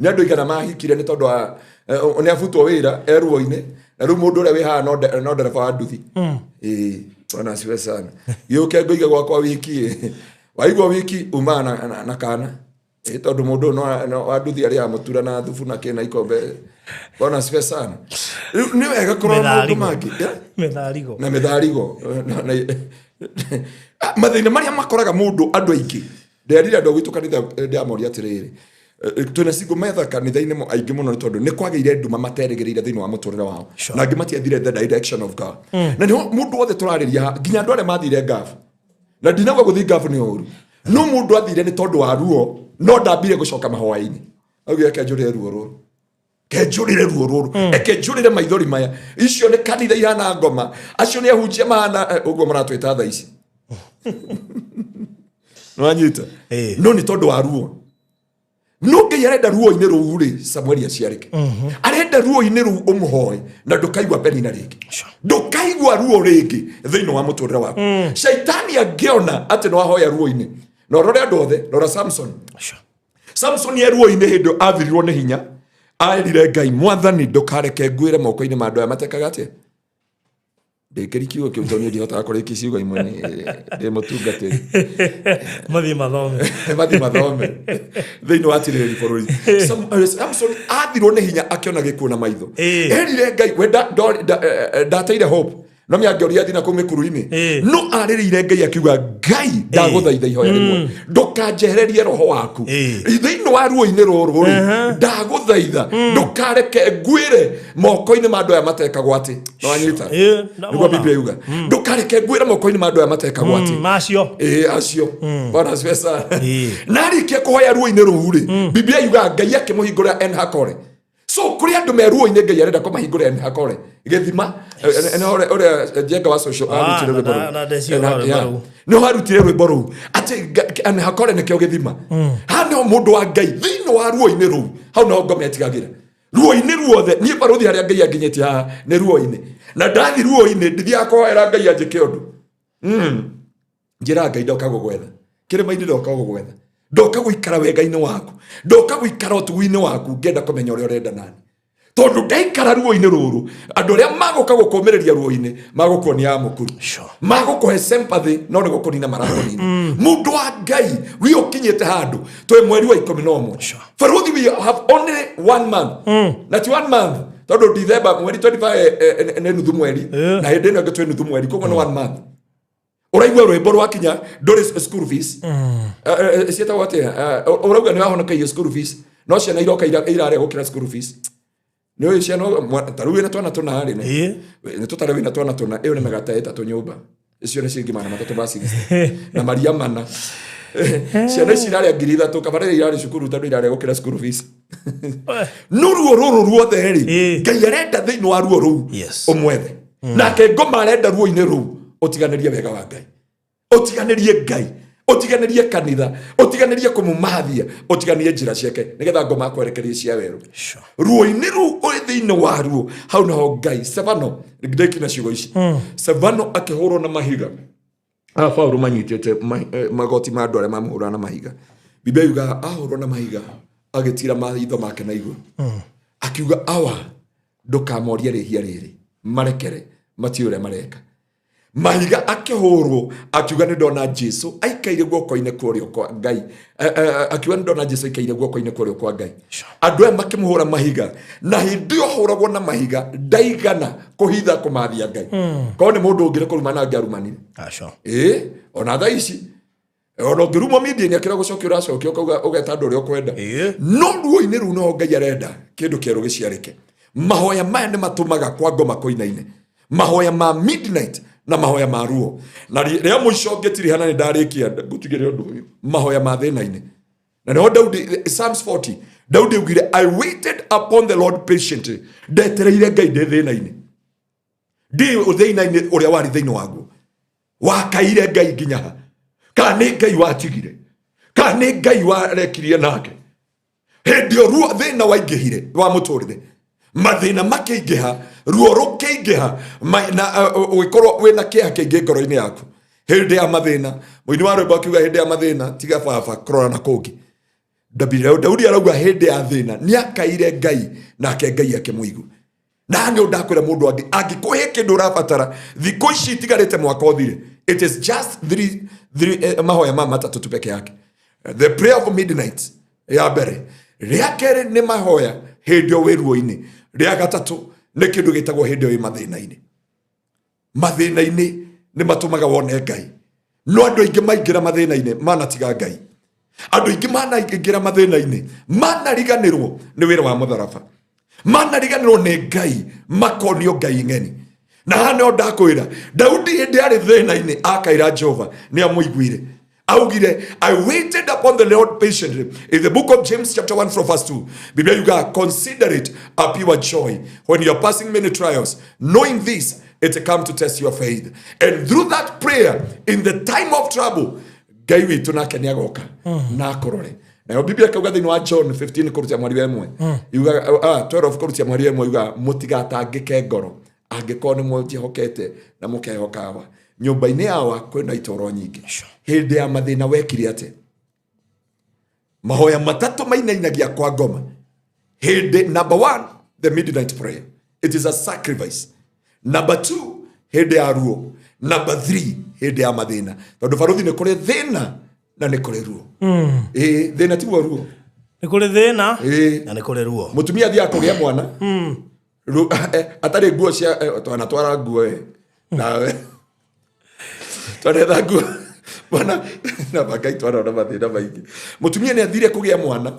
Nĩ andũ aigana mahikire nĩ tondũ wa nĩ abutwo wĩra e ruo-inĩ, na rĩu mũndũ ũrĩa wĩ haha no ndereba wa nduthi. Ĩĩ, Bwana asifiwe sana. Gĩũke ngũige gwakwa wiki ĩ. Waigua wiki umaga na kana. Ĩ, tondũ mũndũ ũyũ wa nduthi arĩaga mũtura na thubu na kĩ na ikombe. Bwana asifiwe sana. Rĩu nĩ wega kũrora maũndũ Mĩtharigo. mangĩ. Yeah? Mĩtharigo. Na mĩtharigo. Mathĩna marĩa makoraga mũndũ, andũ aingĩ nderire andũ a gwitũ kanitha, ndĩramoria atĩrĩrĩ, twĩna single metha kanitha-inĩ aingĩ mũno nĩ tondũ nĩ kwagĩire nduma materĩgĩrĩire thĩinĩ wa mũtũrĩre wao. Na angĩ matiathire the direction of God. Na nĩho mũndũ wothe tũrarĩria haha, nginya andũ arĩa mathire ngabu, na ndinauga gũthiĩ ngabu nĩ ũru, no mũndũ athire nĩ tondũ wa ruo, no ndambire gũcoka mahoya-inĩ, augire, "Reke njũrĩre ruo rũrũ, kenjũrĩre ruo rũrũ, eke njũrĩre maithori maya." Icio nĩ kanitha ihana ngoma, acio nĩ ahunjia mahana ũguo maratwĩta tha ici, nĩwanyita? No nĩ tondũ wa ruo. No Ngai arenda ruo-inĩ rũu rĩ, Samueli aciarĩke, arenda ruo-inĩ rũu ũmũhoe na ndũkaigua Penina rĩngĩ. Ndũkaigua ruo rĩngĩ thĩinĩ wa mũtũrĩre waku. Shaitani angĩona atĩ nĩ wahoya ruo-inĩ, na ũrore andũ othe, rora Samson. Samson e ruo-inĩ, hĩndĩ athirirwo nĩ hinya, erire Ngai, "Mwathani, ndũkareke nguĩre moko-inĩ ma andũ aya matekaga atĩa." Ndĩkĩri kiugo kĩu tondũ niĩ ndihotaga kũrĩkia ciugo imwe, ndĩ mũtungatĩri. Mathiĩ mathome. Mathiĩ mathome thĩinĩ wa tirĩrĩri bũrũri. Samson athirwo nĩ hinya, akĩona gĩkuũ na maitho. Erire Ngai we ndateire hope, no mĩangĩoria thina kũu mĩkuru-inĩ. No arĩrĩire Ngai akiuga, "Ngai, ndagũthaitha ihoya rĩmwe, ndũkanjehererie roho waku thĩinĩ wa ruo-inĩ rũrũ rĩ, ndagũthaitha ndũkareke ngwĩre moko-inĩ ma andũ aya matekagwo atĩ." Nĩwanyita? Ĩĩ, ndamona. Nĩguo Biblia yuga, "Ndũkareke ngwĩre moko-inĩ ma andũ aya matekagwo atĩ." Macio. Ĩĩ, acio. Bwana asifiwe sana. Na arĩkia kũhoya ruo-inĩ rũu rĩ, Biblia yugaga Ngai akĩmũhingũrĩra En-Hakore. So kũrĩ andũ me ruo-inĩ, Ngai arenda kũmahingũrĩra En-Hakore, gĩthima. Ũrĩa Njenga wa social arutire rwĩmbo rũu. Na ndeci ũhoro rwĩmbo rũu. Nĩho arutire rwĩmbo rũu atĩ En-Hakore nĩkĩo gĩthima. Haha nĩho mũndũ wa Ngai thĩinĩ wa ruo-inĩ rũu, hau nĩho ngoma ĩtigagĩra ruo-inĩ ruothe. Niĩ barũthi, harĩa Ngai anginyĩtie haha nĩ ruo-inĩ, na ndathi ruo-inĩ ndithiaga kũhoera Ngai anjĩke ũndũ. Njĩra Ngai, ndoka gũgwetha kĩrĩma-inĩ, ndoka gũgwetha, ndoka gũikara wega-inĩ waku, ndoka gũikara ũtugu-inĩ waku, ngĩenda kũmenya ũrĩa ũrenda nani, tondũ ndaikara ruo-inĩ rũrũ, andũ arĩa magũka gũkũmĩrĩria ruo-inĩ magũkuonia ya mũkuru. Magũkũhe sympathy, no nĩ gũkũnina marakũnina. Mũndũ wa Ngai, wi ũkinyĩte handũ twĩ mweri wa 11. Barũthi, we have only one month, na ti one month tondũ December mweri 25 nĩ nuthu mweri. Na hĩndĩ ĩno ĩngĩ twĩ nuthu mweri, koguo nĩ one month. Ũraigua rwĩmbo rwakinya, ndũrĩ school fees. Ciĩtagwo atĩa? Ũrauga nĩ wahonokeirio school fees, no ciana iroka irarĩa gũkĩra school fees. Nĩ ũĩ ciana ta rĩu wĩna twana tũna rĩ, nĩ tũtarĩ wĩna twana tũna, ĩyo nĩ mĩgate ĩtatũ nyũmba, icio nĩ ciringi 300 ma 60 na maria mana. Ciana ici irarĩa 3000, kaba rĩrĩa irarĩ cukuru, tondũ irarĩa gũkĩra school fees. No ruo rũrũ ruothe rĩ, Ngai arenda thĩinĩ wa ruo rũu ũmwethe. Nake ngoma arenda ruo-inĩ rũu ũtiganĩrie wega wa Ngai, ũtiganĩrie Ngai, ũtiganĩrie kanitha, ũtiganĩrie kũmũmathia, ũtiganĩrie njĩra ciake, nĩgetha ngoma akwerekerie cia werũ. Ruo-inĩ rũu ũrĩ thĩinĩ wa ruo, hau naho Ngai. Stefano, ndĩki na ciugo ici, Stefano akĩhũrwo na mahiga. Aya Paulo manyitĩte magoti ma andũ arĩa mamũhũraga na mahiga. Biblia yugaga ahũrwo na mahiga agĩtira maitho make na igũrũ, akiuga, "Awa, ndũkamorie rĩhia rĩrĩ, marekere, matiũĩ ũrĩa mareka." Mahiga akĩhũrwo akiuga, "Nĩ ndona Jesu aikaire guoko-inĩ kwa ũrĩo kwa Ngai." Akiuga, "Nĩ ndona Jesu aikaire guoko-inĩ kwa ũrĩo kwa Ngai." Andũ aya makĩmũhũra mahiga, na hĩndĩ ĩyo ahũragwo na mahiga ndaigana kũhitha kũmathia Ngai. Korwo nĩ mũndũ ũngĩ nĩ kũrumana angĩarumanire. Ĩĩ, ona thaa ici ona ũngĩrumwo media-inĩ, akĩra gũcokia ũracokia, ũkauga, ũgeta andũ ũrĩa ũkwenda. No ruo-inĩ rũu noho Ngai arenda kĩndũ kĩerũ gĩciarĩke. Mahoya maya nĩ matũmaga kwa ngoma kũinaine, mahoya ma midnight na mahoya ma ruo. Na rĩa mũico ngĩtirihana, nĩ ndarĩkia, ngũtigĩre ũndũ ũyũ, mahoya ma thĩna-inĩ. Na nĩho Daudi, Psalms 40, Daudi augire, "I waited upon the Lord patiently." Ndetereire Ngai ndĩ thĩna-inĩ. Ndi thĩna-inĩ ũrĩa warĩ thĩinĩ waguo. Wakaire Ngai nginya ha? Kana nĩ Ngai watigire? Kana nĩ Ngai warekirie nake? Hĩndĩ ĩyo ruo thĩna waingĩhire wa mũtũrĩre, mathĩna makĩingĩha, ruo rũkĩingĩha, na ũgĩkorwo wĩna kĩeha kĩingĩ ngoro-inĩ yaku hĩndĩ ya mathĩna. Mũini wa rwĩmbo akiuga hĩndĩ ya mathĩna tiga baba kũrora na kũngĩ. Daudi arauga hĩndĩ ya thĩna nĩakaire Ngai nake Ngai akĩmũigua. Na nĩ ndakwĩra mũndũ angĩkũhe kĩndũ ũrabatara thikũ ici itigarĩte mwaka ũthire, it is just three, mahoya ma matatũ tu peke yake. The prayer of midnight ya mbere, rĩa kerĩ nĩ mahoya hĩndĩ ĩyo wĩ ruo-inĩ, rĩa gatatũ nĩ kĩndũ gĩtagwo hĩndĩ ĩyo wĩ mathĩna-inĩ. Mathĩna-inĩ nĩ matũmaga wone Ngai, no andũ aingĩ maingĩra mathĩna-inĩ manatiga Ngai. Andũ aingĩ manaingĩra mathĩna-inĩ manariganĩrwo nĩ wĩra wa mũtharaba, manariganĩrwo nĩ Ngai, makonio Ngai ng'eni. Na haha nĩho ndakwĩra Daudi hĩndĩ arĩ thĩna-inĩ akaĩra Jehova nĩ amũiguire. Augire, I waited upon the Lord patiently. In the book of James chapter 1 from verse 2, Biblia yuga, consider it a pure joy when you are passing many trials, knowing this, it come to test your faith. And through that prayer, in the time of trouble, Ngai witũ nake nĩ agoka na akũrore. Nayo Biblia kauga thĩinĩ wa John 15 kũrutia mweri wa ĩmwe, yugaga, 12 kũrutia mweri wa ĩmwe, yugaga mũtigatangĩke ngoro angĩkorwo nĩ mũnjĩhokete na mũkehoka awa. Nyũmba-inĩ yawa kwĩna itoro nyingĩ. Hĩndĩ ya mathĩna wekire atĩa? Mahoya matatũ mainainagia kwa ngoma. Hĩndĩ number 1, the midnight prayer, it is a sacrifice. Number 2, hĩndĩ ya ruo. Number 3, hĩndĩ ya mathĩna. Tondũ baruthi nĩ kũrĩ thĩna na nĩ kũrĩ ruo. Ĩĩ, thĩna tiguo ruo. Nĩ kũrĩ thĩna na nĩ kũrĩ ruo. Mũtumia athiaga kũgĩa mwana atarĩ nguo cia twanatwara nguo nawe twanetha nguo mwana na Ngai twanona mathĩna maingĩ. Mũtumia nĩ athire kũgĩa mwana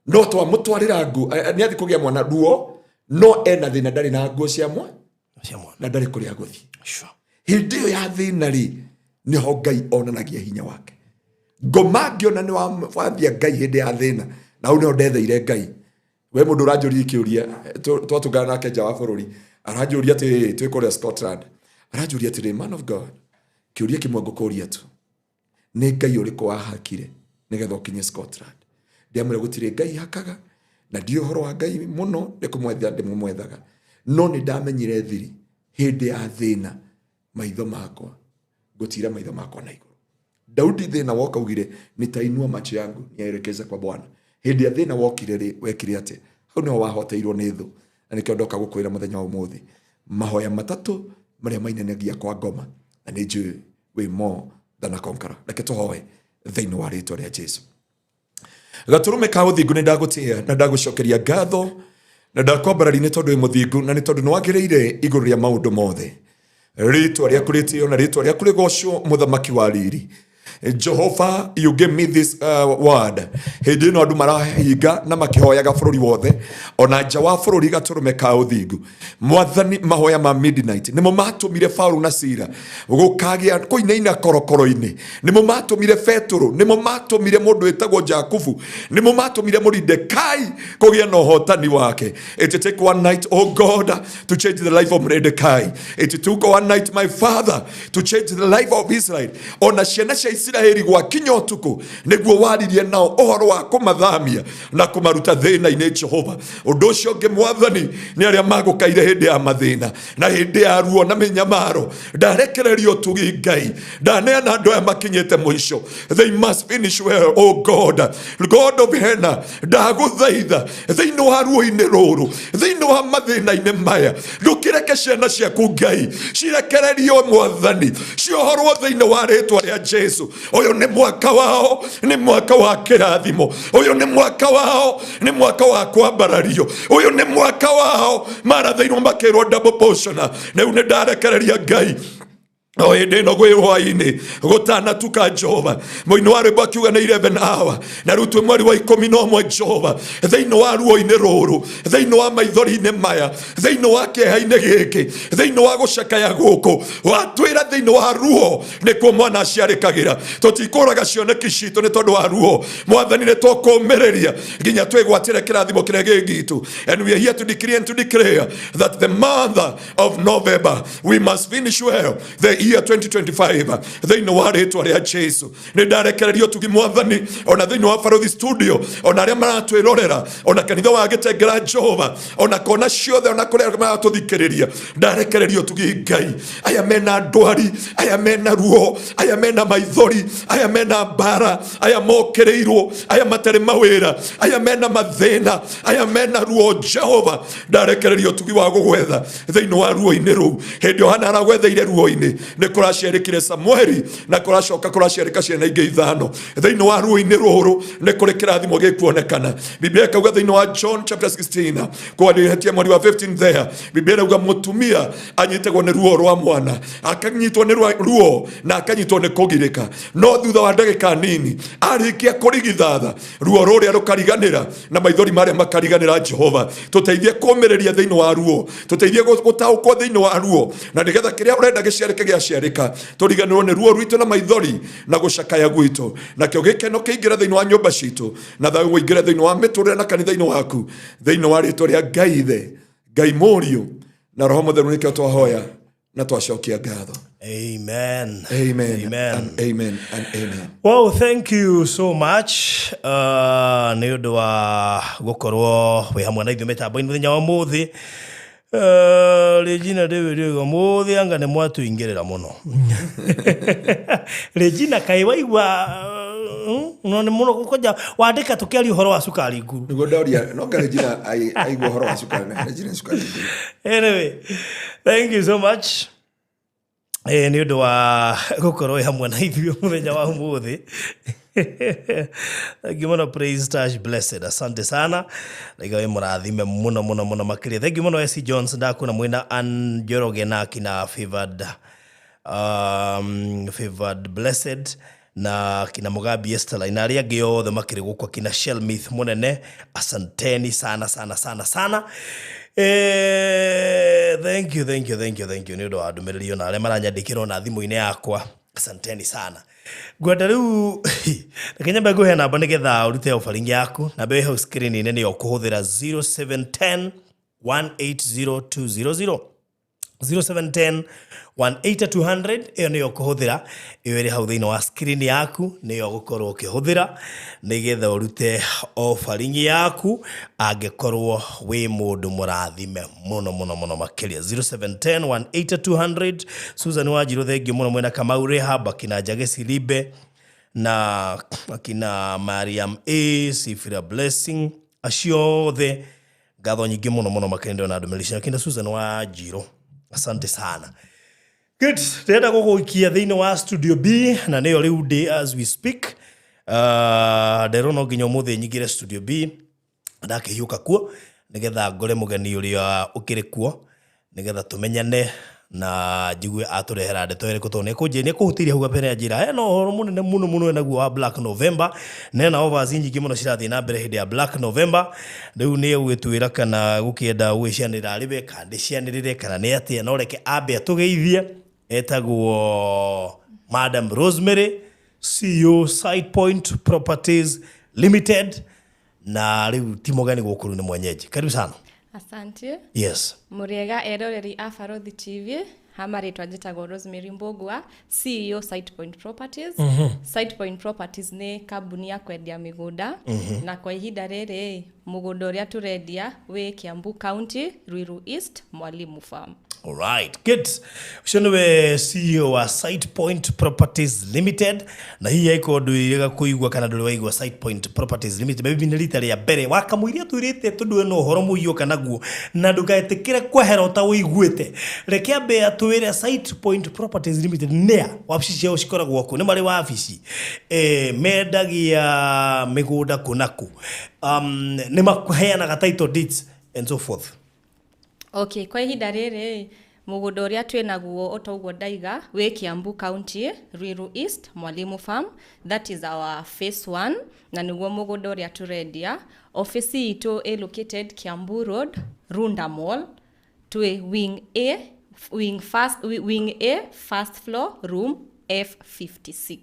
no twamũtwarĩra nguo, nĩ athi kũgĩa mwana ruo, no ena thĩna, ndarĩ na nguo cia mwana na ndarĩ kũrĩa gũthiĩ. Hĩndĩ ĩyo ya thĩna rĩ, nĩho Ngai onanagia hinya wake. Ngoma ngĩona nĩ wathia Ngai hĩndĩ ya thĩna, na hau nĩho ndetheire Ngai. We mũndũ ũranjũria kĩũria, twatũngana nake nja wa bũrũri, aranjũria atĩrĩrĩ, twĩ kũrĩa Scotland, aranjũria atĩrĩrĩ, man of God, kĩũria kĩmwe ngũkũria tu, nĩ Ngai ũrĩkũ wahakire nĩgetha ũkinye Scotland? Ndiamwĩra gũtirĩ Ngai hakaga, na ndiũĩ ũhoro wa Ngai mũno, nĩ kũmwetha ndĩmũmwethaga, no nĩ ndamenyire thiri hĩndĩ ya thĩna, maitho makwa ngũtira maitho makwa na igũrũ. Daudi thĩna woka augire nitainua macho yangu niyaelekeze kwa Bwana. Hĩndĩ ya thĩna wokire rĩ, wekire atĩa? Hau nĩho wahoteirwo nĩ thũ. Na nĩkĩo ndoka gũkwĩra mũthenya wa ũmũthĩ, mahoya matatũ marĩa mainanagia kwa ngoma, na nĩ njũĩ wĩ more than a conqueror. Reke tũhoe thĩinĩ wa rĩtwa rĩa Jesu. Gatũrũme ka ũthingu, nĩ ndagũtĩĩa na ndagũcokeria ngatho na ndakwambararia nĩ tondũ wĩ mũthingu na nĩ tondũ nĩ wagĩrĩire igũrũ rĩa maũndũ mothe. Rĩtwa rĩaku rĩtĩo na rĩtwa rĩaku rĩgocwo, mũthamaki wa riri. Jehova, you gave me this word. Hĩndĩ ĩno andũ marahinga na makĩhoyaga bũrũri wothe, ona nja wa bũrũri, gatũrũme ka ũthingu. Mwathani, mahoya ma midnight nĩmo matũmire Paulo na Sila gũkagĩa kũinaina korokoro-inĩ, nĩmo matũmire Petũrũ, nĩmo matũmire mũndũ wĩtagwo Jakubu, nĩmo matũmire Moridekai kũgĩa na ũhotani wake. It take one night, oh God, to change the life of Mordecai. It took one night, my father, to change the life of Israel. Ona ciana cia Isiraeli gwakinya ũtukũ nĩguo waririe nao ũhoro wa kũmathamia na kũmaruta thĩna-inĩ. Jehova, ũndũ ũcio ũngĩ, Mwathani, nĩ arĩa magũkaire hĩndĩ ya mathĩna na hĩndĩ ya ruo na mĩnyamaro. Ndarekererio ũtugi Ngai, ndaneana andũ aya makinyĩte mũico. They must finish well, oh God, God of Hena. Ndagũthaitha thĩinĩ wa ruo-inĩ rũrũ, thĩinĩ wa mathĩna-inĩ maya, ndũkĩreke ciana ciaku Ngai cirekererio, Mwathani, ciohorwo thĩinĩ wa rĩtwa rĩa Jesu. Ũyũ nĩ mwaka wao, nĩ mwaka wa kĩrathimo. Ũyũ nĩ mwaka wao, nĩ mwaka wa kwambarario. Ũyũ nĩ mwaka wao marathĩirwo makĩrwo double portion. Rĩu nĩ ndarekereria Ngai. O hĩndĩ ĩno gwĩ hwaĩ-inĩ gũtanatuka, Jehova, mũini wa rwĩmbo akiuga nĩ 11 hour, na rĩu twĩ mweri wa 11. Jehova, thĩinĩ wa ruo-inĩ rũrũ, thĩinĩ wa maithori-inĩ maya, thĩinĩ wa kĩeha-inĩ gĩkĩ, thĩinĩ wa gũcakaya gũkũ, watwĩra thĩinĩ wa ruo nĩkuo mwana aciarĩkagĩra. Tũtikũraga cioneki citũ nĩ tondũ wa ruo. Mwathani, nĩ tũkũmĩrĩria nginya twĩgwatĩre kĩrathimo kĩrĩa gĩ gitũ. And we are here to decree and to declare that the month of November, we must finish well the year 2025. Thĩinĩ wa rĩtwa rĩa Jesu, nĩ ndarekererio tugi, Mwathani, ona thĩinĩ wa Barothi Studio, ona arĩa maratwĩrorera, ona kanitha wa Gĩtengera, Jehova, ona kona ciothe, ona kũrĩa maratũthikĩrĩria, ndarekererio tugi. Ngai, aya mena ndwari, aya mena ruo, aya mena maithori, aya mena mbara, aya mokĩrĩirwo, aya matarĩ mawĩra, aya mena mathĩna, aya mena ruo, Jehova, ndarekererio tugi wa gũgwetha thĩinĩ wa ruo-inĩ rũu. Hĩndĩ ĩyo Hana aragwetheire ruo-inĩ, nĩ kũraciarĩkire Samueli, na kũracoka kũraciarĩka ciana ingĩ ithano. Thĩinĩ wa ruo-inĩ rũrũ nĩ kũrĩ kĩrathimo gĩkuonekana. Biblia ĩkauga thĩinĩ wa John chapter 16, kwarĩtie mweri wa 15 there, Biblia ĩrauga mũtumia anyitagwo nĩ ruo rwa mwana, akanyitwo nĩ ruo na akanyitwo nĩ kũgirĩka, no thutha wa ndagĩka nini arĩkia kũrigithatha, ruo rũrĩa rũkariganĩra na maithori marĩa makariganĩra. Jehova, tũteithie kũmĩrĩria thĩinĩ wa ruo, tũteithie gũtaũkwo thĩinĩ wa ruo, na nĩgetha kĩrĩa ũrenda gĩciarĩke gĩaciarĩka, tũriganĩrwo nĩ ruo rwitũ na maithori na gũcakaya gwitũ, nakĩo gĩkeno kĩingĩre thĩinĩ wa nyũmba citũ, na thayũ ũingĩre thĩinĩ wa mĩtũrĩre na kanitha-inĩ waku. Thĩinĩ wa rĩtwa rĩa Ngai Ithe, Ngai Mũriũ na Roho Mũtheru, nĩkĩo twahoya na twacokia ngatho. Amen. Amen. Amen. And amen and amen. Well, thank you so much nĩ ũndũ wa gũkorwo wĩ hamwe na ithuĩ mĩtambo-inĩ mũthenya wa ũmũthĩ. Regina David oiga mũthĩ anga nĩ mwatũingĩrĩra mũno. Regina, kaĩ waigua no nĩ mũno gũkũnja wandĩka tũkĩaria ũhoro wa cukari nguru. Nĩguo ndoria no nga Regina aigua ũhoro wa cukari na Regina cukari nguru. Anyway, thank you so much nĩ ũndũ wa gũkorwo wĩ hamwe na ithuĩ mũthenya wa ũmũthĩ. Thank you mũno. Praise Tash Blessed, asante sana, raiga wĩ mũrathime mũno mũno mũno makĩria. Thank you mũno. SC Jones, ndakuona mwĩna Ann Njoroge na kina Favored Blessed na kina Mugambi Esther na arĩa angĩ othe makĩrĩ gũkũ, kina Shelmith mũnene, asanteni sana sana sana sana. Thank you, thank you, thank you, thank you nĩ ũndũ wa ndũmĩrĩri ona arĩa maranyandĩkĩra ona thimũ-inĩ yakwa, asanteni sana. Ngwenda rĩu reke nyambe ngũhe namba nĩgetha ũrute offering yaku. Namba ĩyo hau screen-inĩ nĩyo ũkũhũthĩra, 0710 180200, 0710 18200. Ĩyo nĩyo ũkũhũthĩra, ĩyo ĩrĩ hau thĩinĩ wa screen yaku, nĩyo ũgũkorwo ũkĩhũthĩra nĩgetha ũrute offering yaku, angĩkorwo wĩ mũndũ mũrathime mũno mũno mũno makĩria. 0710 18200. Susan Wanjirũ, thengiũ mũno mwena Kamau Rehab, akina Njage Silibe na akina Mariam A Sifira Blessing, acio othe ngatho nyingĩ mũno mũno makĩria na ndũmĩrĩri cia akina Susan Wanjirũ, asante sana. Good. Ndĩrenda gũgũikia thĩinĩ wa studio B, na nĩyo rĩu ndĩ as we speak. Nderwo no nginya ũmũthĩ nyingĩre studio B, ndakĩhiũka kuo nĩgetha ngore mũgeni ũrĩa ũkĩrĩ kuo, nĩgetha tũmenyane na njigue atũrehera ndeto ĩrĩkũ, tondũ nĩ ekũhutĩirie hau gabere anjĩra ena ũhoro mũnene mũno mũno enaguo wa Black November, na ena offers nyingĩ mũno cirathiĩ na mbere hĩndĩ ya Black November. Rĩu nĩ egũgĩtwĩra kana gũkĩenda gũgĩcianĩrĩra arĩwe kana ndĩcianĩrĩre kana nĩ atĩa, no reke ambe atũgeithie. Etagwo Madam Rosemary, CEO Site Point Properties Limited, na rĩu ti mũgeni gũkũ, rĩu nĩ mwenyeji. Karibu sana. Asante. Yes. Mũrĩega eroreri a Barothi TV. Ha marĩtwa njĩtagwo Rosemary Mbũgua, CEO Site Point Properties. Site Point Properties nĩ kambuni ya kwendia mĩgũnda, na kwa ihinda rĩrĩ mũgũnda ũrĩa tũrendia wĩ Kiambu County, Ruiru East, Mwalimu Farm. Alright, good. Ũcio nĩwe CEO wa Site Point Properties Limited, na hihi angĩkorwo ndwĩrĩga kũigua kana ndũrĩ waigua Site Point Properties Limited, maybe nĩ rita rĩa mbere wakamũiria twĩrĩte tondũ ena ũhoro mũiyũ naguo, na ndũgetĩkĩre kwehera ũtaũiguĩte. Reke ambe atwĩre Site Point Properties Limited nĩa, wabici ciao cikoragwo kũ, nĩ marĩ wabici, mendagia mĩgũnda kũ na kũ, nĩ maheanaga title deeds and so forth. Okay, kwa ihinda rĩrĩ Mũgũnda ũrĩa twĩ naguo o ta ũguo ndaiga wĩ Kiambu County, Ruiru East, Mwalimu Farm. That is our phase one, na nĩguo mũgũnda ũrĩa tũrendia. Ofici itũ ĩ located Kiambu Road, Runda Mall, twĩ wing A, wing first, wing A, first floor, room F56.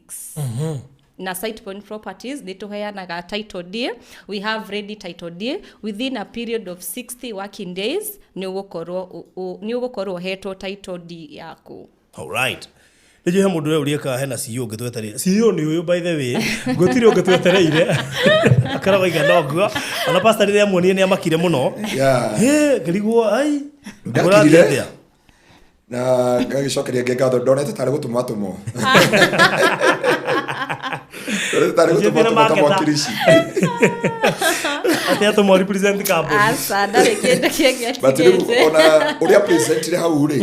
Na Site Point Properties nĩ tũheanaga title deed. We have ready title deed within a period of 60 working days. Nĩ ũgũkorwo ũhetwo title deed yaku. Alright, nĩnjũĩ he mũndũ ũrĩa ũriĩkaga hena CEO ũngĩ twetereire. CEO nĩ ũyũ, by the way, gũtirĩ ũngĩ twetereire, akoragwo igana ũguo. Ona pastor rĩrĩa amuonire nĩ amakire mũno. Hĩ, ngĩrigwo ai. Ndakirire. Ũrathiĩ atĩa? Na ngagĩcokeria ngĩ ngatho, ndonete tarĩ gũtũmwo atũmwo, ndonete tarĩ gũtũmwo atũmwo ta mwakirici. Atĩ atũmwo represent company. Aca, ndarĩ kĩndũ kĩngĩ But rĩu atigĩte. ona ũrĩa presentire hau rĩ,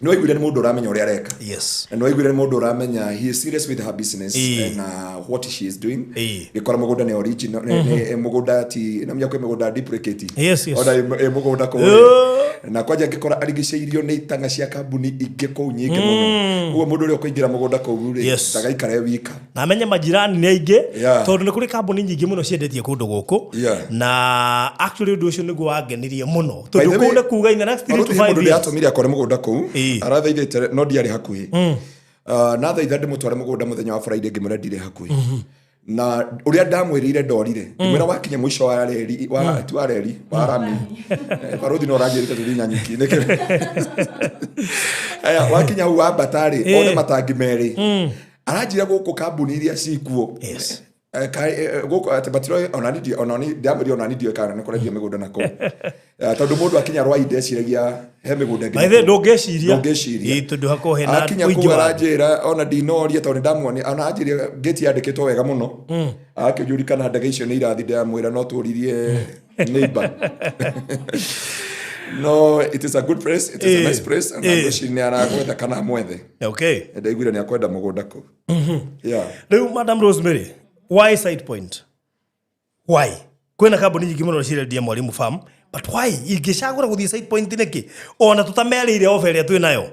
nĩ waiguire nĩ mũndũ ũramenya ũrĩa areka. Na nĩ waiguire nĩ mũndũ ũramenya, he is serious with her business and what she is doing. Gĩkora mũgũnda nĩ original, nĩ mũgũnda ti na menya kwĩ mũgũnda duplicate. Ona ĩ mũgũnda kũu na kwanja ngĩkora arigicĩirio nĩ itanga cia kambuni ingĩ kũu nyingĩ mũno. Ũguo mũndũ ũrĩa ũkũingĩra mũgũnda kũu rĩ, ndagaikare wika. Na amenye majirani nĩ aingĩ, tondũ nĩ kũrĩ kambuni nyingĩ mũno ciendetie kũndũ gũkũ. Na actually ũndũ ũcio nĩguo wangenirie mũno, By tondũ the kũu way, nĩ kuga in the next 3 to Barũthi, he 5 mũndũ years. ndĩratũmire akore mũgũnda kũu, arathaithĩte no ndiarĩ hakuhĩ. Na thaitha ndĩmũtware mũgũnda mũthenya wa Friday, ngĩmwĩra ndirĩ hakuhĩ, na ũrĩa ndamwĩrĩire ndorire, ngĩmwĩra wakinya mũico wa reri wa ti wa reri wa rami. Barũthi no ũranjĩrĩte tũthiĩ Nanyuki. Aya, wakinya hau wambata rĩ, one matangi merĩ, aranjĩra gũkũ kambuni iria cikuo. Gũkũ atĩ matiroĩ ona ni ona ni ndamwĩrire ona ni ndiũĩ kana nĩ kũrendio mĩgũnda na kũu. Tondũ mũndũ akinya Rwai ndeciragia he mĩgũnda ĩngĩ By the way, na kũu. ndũngĩciria. Ndũngĩciria. Ĩĩ, tondũ hakoragwo hena Akinya ũingĩ kũu wa andũ. aranjĩra ona ndinoria, tondũ nĩndamuonia, ona anjĩria ngĩti yandĩkĩtwo wega mũno, akĩnjũria kana ndege icio nĩ irathi, ndamwĩra no tũririe neighbor. No, it is a good place, it is a nice place, and ngwĩciria nĩ aragwetha kana amwethe. Ndaiguire nĩ akwenda mũgũnda kũu, yeah. Rĩu Madam Rosemary, why Site Point? Why? Kwĩna kambuni nyingĩ mũno cirendia Mwalimu Farm, but why ingĩcagũra gũthiĩ Site Point nĩkĩ, ona tũtamerĩire offer ĩrĩa twĩ nayo?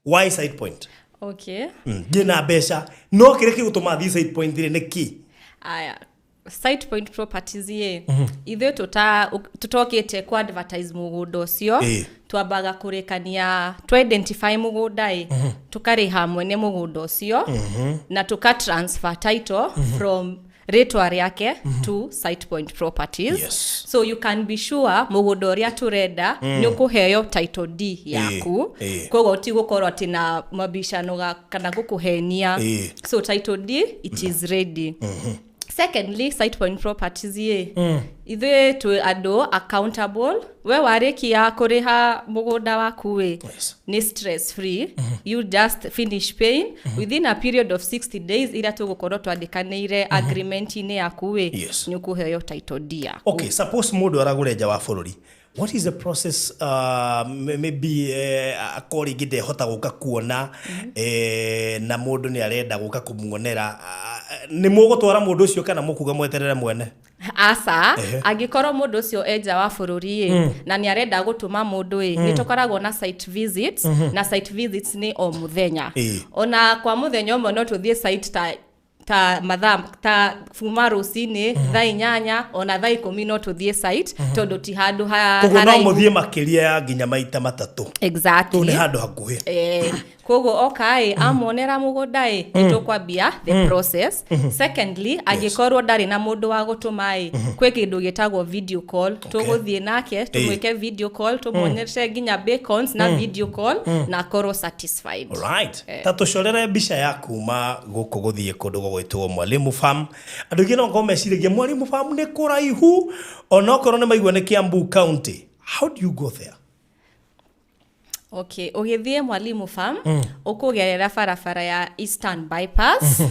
Why Site Point? Okay. Ndĩ mbeca, no kĩrĩa gĩgũtũma thiĩ Site Point rĩ nĩ kĩ? Aya, Site Point Properties ĩ, ithuĩ tũtokĩte ku advertise mũgũnda ũcio, twambaga kũrĩkania twa identify mũgũnda ĩ, tũkarĩha mwene mũgũnda ũcio na tũka transfer title from rĩtwa rĩake to Site Point Properties. So you can be sure mũgũnda ũrĩa tũrenda nĩ ũkũheo title deed yaku. Koguo ti gũkorwo atĩ na mabicano kana gũkũhenia. So title deed, it is ready. Secondly, Site Point Properties ĩ, ithuĩ twĩ andũ accountable. We warĩkia kũrĩha mũgũnda waku ĩ, nĩ stress free. You just finish paying within a period of 60 days iria tũgũkorwo twandĩkanĩire agreement-inĩ yaku ĩ, nĩ ũkũheo title deed yaku. Okay, suppose mũndũ aragũre nja wa bũrũri, what is the process? Maybe akorwo rĩngĩ ndehota gũka kuona, na mũndũ nĩ arenda gũka kũmuonera, nĩ mũgũtwara mũndũ ũcio kana mũkuga mweterere mwene? Aca, angĩkorwo mũndũ ũcio e nja wa bũrũri ĩ, na nĩ arenda gũtũma mũndũ ĩ, nĩ tũkoragwo na site visits, na site visits nĩ o mũthenya. Ona kwa mũthenya ũmwe no tũthiĩ site ta mathaa ta kuma rũcinĩ thaa 8 ona thaa 10 no tũthiĩ site, tondũ ti handũ ha Koguo no haraihu. mũthiĩ makĩria ya nginya maita matatũ? Exactly. Tondũ nĩ handũ hakuhĩ. Koguo oka ĩ, amuonera mũgũnda ĩ, nĩ tũkwambia the process. Secondly, angĩkorwo ndarĩ na mũndũ wa gũtũma ĩ, kwĩ kĩndũ gĩtagwo video call. Tũgũthiĩ nake tũmwĩke video call, tũmuoneshe nginya bacons na video call, na akorwo satisfied. Alright. Ta tũcorere mbica ya kuma gũkũ gũthiĩ kũndũ gũgwĩtwo Mwalimu Farm. Andũ aingĩ no ngorwo meciragia Mwalimu Farm nĩ kũraihu, onokorwo nĩ maigua nĩ Kiambu County. How do you go there? Okay, ũgĩthiĩ Mwalimu Farm ũkũgerera barabara ya Eastern Bypass.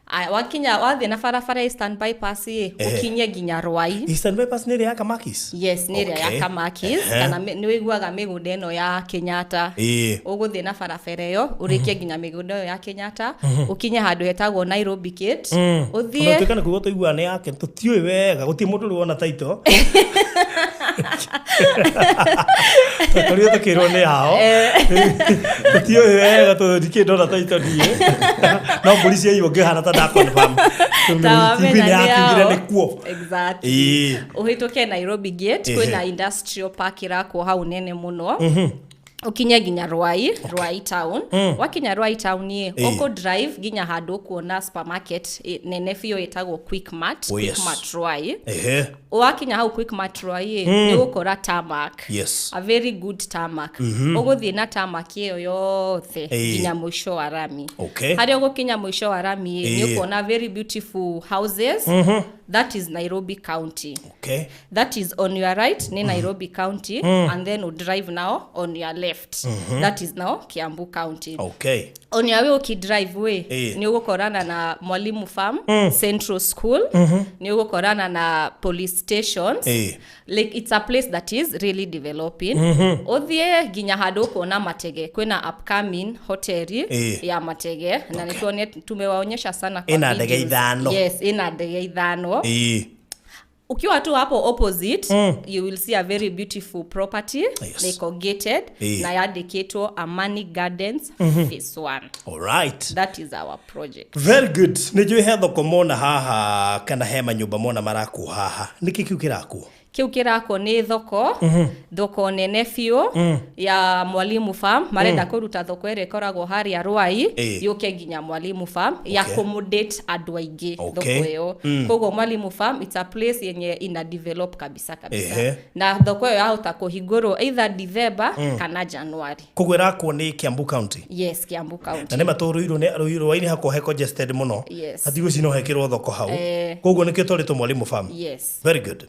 Aya, wakinya wathiĩ na barabara ya Eastern Bypass ĩ, ũkinye nginya Rwai. Eastern Bypass nĩ ĩrĩa ya Kamakis? Yes, nĩ ĩrĩa ya Kamakis. Kana nĩ ũiguaga mĩgũnda ĩno ya Kenyatta? Ĩĩ. Ũgũthiĩ na barabara ĩyo ũrĩkie nginya mĩgũnda ĩyo ya Kenyatta, ũkinye handũ hetagwo Nairobi Gate, Ona ũthiĩ tuĩka nĩ kuga tũiguaga nĩ yake, tũtiũĩ wega, gũtirĩ mũndũ ũrĩ wona title. Tũkorirwo tũkĩrwo nĩ hao tũtiũĩ wega tondũ ndikĩrĩ ndona taito niĩ, no mbũri ciaiywo ngĩhana ta ndaconfirm. Ta TV wamenya nĩ nĩ yakiugire ao. nĩ kuo. Exactly. Ũhĩtũke Nairobi Gate, kwĩna industrial park ĩrakwo hau nene mũno, ũkinye nginya Rwai, Rwai town. Wakinya Rwai town ĩ, ũkũ drive nginya handũ ũkuona supermarket nene biũ ĩtagwo Quickmart. Oh, yes. Quickmart Rwai. Wakinya hau Quickmart Rwai ĩ, nĩ ũgũkora tarmac, a very good tarmac. Ũgũthiĩ na tarmac ĩyo yothe nginya mũico wa rami. Harĩa ũgũkinya mũico wa rami ĩ, nĩ ũkuona very beautiful houses. That is Nairobi County. That is on your right nĩ Nairobi County, and then you drive now on your left, that is now Kiambu County. On your way ũkidrive way, nĩ ũgũkorana na Mwalimu Farm Central School, nĩ ũgũkorana na police stations. Like, it's a place that is really developing. Ũthiĩ nginya handũ ũkuona Matege, kwĩna upcoming hoteli ya Matege na nĩtuone tumewaonyesha sana kwa Ĩna ndege videos. ithano. Yes, ĩna ndege ithano. Ukiwa tu hapo opposite, you will see a very beautiful property. Iko gated na yandĩkĩtwo Amani Gardens Phase 1. All right. That is our project. Very good. Nĩ njũĩ he thoko mona haha kana he manyũmba mona marakwo haha. Nĩkĩ kĩu kĩrakwo? Kiu kĩrakwo nĩ thoko, thoko nene biũ ya Mwalimu Farm. Marenda kũruta thoko ĩrĩa ĩkoragwo harĩa Rwai yũke nginya Mwalimu Farm ya accommodate andũ aingĩ thoko ĩyo. Koguo Mwalimu Farm, it's a place yenye ina develop kabisa kabisa. Na thoko ĩyo yahota kũhingũrwo either December kana January. Koguo ĩrakwo nĩ Kiambu County? Yes, Kiambu County. Na nĩ matũrũirwo nĩ rũĩ-inĩ hakwa he congested mũno. Hatigũ no hekĩrwo thoko hau. Koguo nĩkĩo twarĩtwo Mwalimu Farm. Yes. Very good.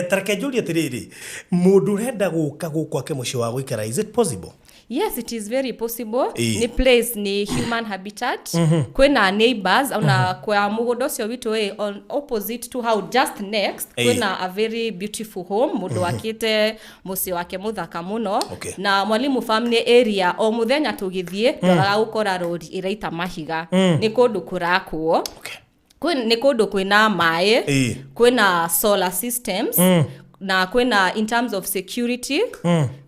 Tareke njũrie atĩrĩrĩ, mũndũ ũrenda gũka gũkũ ake mũciĩ wa gũikara, is it possible? Yes, it is very possible. Ĩĩ. Nĩ place nĩ human habitat. Kwĩna neighbors ona kwa mũgũnda ũcio witũ ĩ, on opposite to how, just next, kwĩna a very beautiful home, mũndũ wakĩte mũciĩ wake mũthaka mũno. Na Mwalimu Farm nĩ area o mũthenya tũgĩthiĩ twaga gũkora rori ĩraita mahiga, nĩ kũndũ kũrakwo. Nĩ kũndũ kwĩna maĩ, kwĩna solar systems, na kwĩna, in terms of security,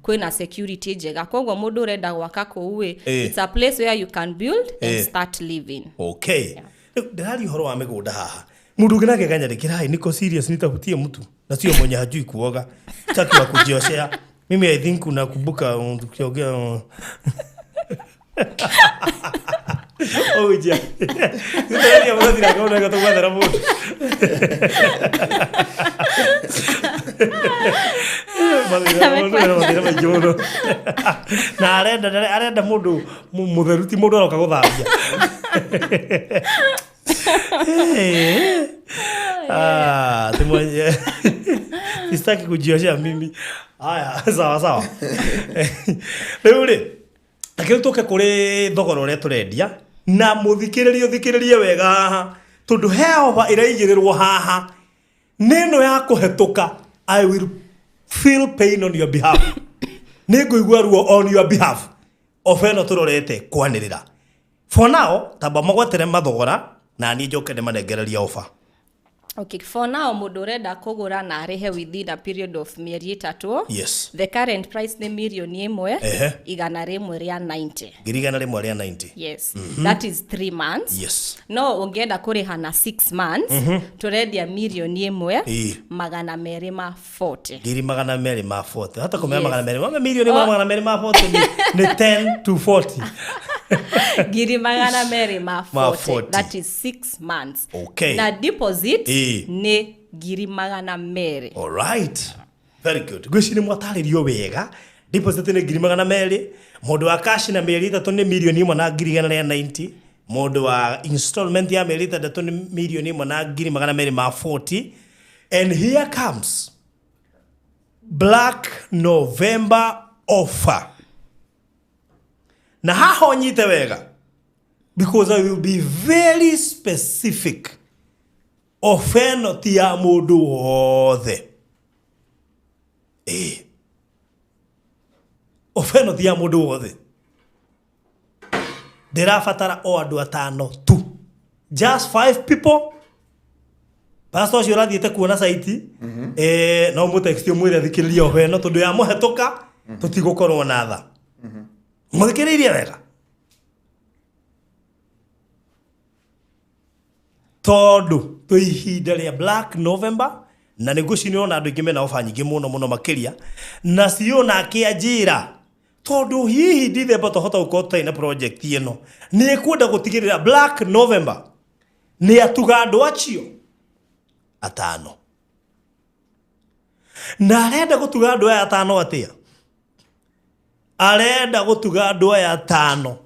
kwĩna security njega. Koguo mũndũ ũrenda gwaka kũu ĩ, it's a place where you can build and start living. Okay. Rĩu ndĩraria ũhoro wa mĩgũnda haha, mũndũ ũngĩ nake kanyandĩkĩra, "Hai, niko serious, nitafutie mtu na sio mwenye hajui kuoga, sitaki wa kujioshea mimi." I think unakumbuka tukiongea. Oja. Ndĩraria mũrathira kaona gatũgwethera mũndũ. Mathĩna maingĩ mũno. Na arenda mũndũ mũtheru, ti mũndũ aroka gũthambia. Ah, ti mwenye. Sitaki kujioshea mimi. Haya, sawa sawa. Rĩu rĩ, reke rĩu tũke kũrĩ thogora ũrĩa tũrendia na mũthikĩrĩrie, ũthikĩrĩrie wega haha tondũ he oba ĩraigĩrĩrwo haha nĩ ĩno ya kũhetũka. I will feel pain on your behalf, nĩ ngũigua ruo on your behalf. Oba ĩno tũrorete kwanĩrĩra for now, tamba magwetere mathogora na niĩ njoke ndĩmanengereria oba. Okay, for now, mũndũ ũrenda kũgũra na arĩhe within a period of mĩeri 3, the current price nĩ mirioni 1 190. 190,000. Yes, that is 3 months. No ũngĩenda kũrĩha na 6 months, tũrendia mirioni 1 240. 240,000, hata kũmea 200 ma mirioni 240 nĩ 10 to 40. 240,000. Ma 40. That is 6 months. Na deposit nĩ 200,000. Alright. Very good. Ngwĩciria mwatarĩrio wega. Deposit nĩ 200,000. Mũndũ wa cash na mĩeri 3 nĩ 1,190,000. Mũndũ wa installment ya mĩeri 6 nĩ 1,240,000. And here comes Black November offer. Na haha ũnyite wega because I will be very specific. Ofa ĩno ti ya mũndũ wothe. Ĩĩ. Ofa ĩno ti ya mũndũ wothe. Ndĩrabatara o andũ atano tu. Just five people. Pastor ũcio ũrathiĩte kuona site, no mũtext ũmwĩre athikĩrĩrie oho ĩno tondũ yamũhetũka tũtigũkorwo na tha. Mũthikĩrĩirie wega. Tondũ twĩ ihinda rĩa Black November na nĩ ngũcinĩrwo na andũ aingĩ mena oba nyingĩ mũno mũno makĩria na CEO nake anjĩra tondũ hihi Dithemba twahota gũkorwo tũtarĩ na project ĩno nĩ ekwenda gũtigĩrĩra Black November nĩ atuga andũ acio atano na arenda gũtuga andũ aya atano atĩa arenda gũtuga andũ aya atano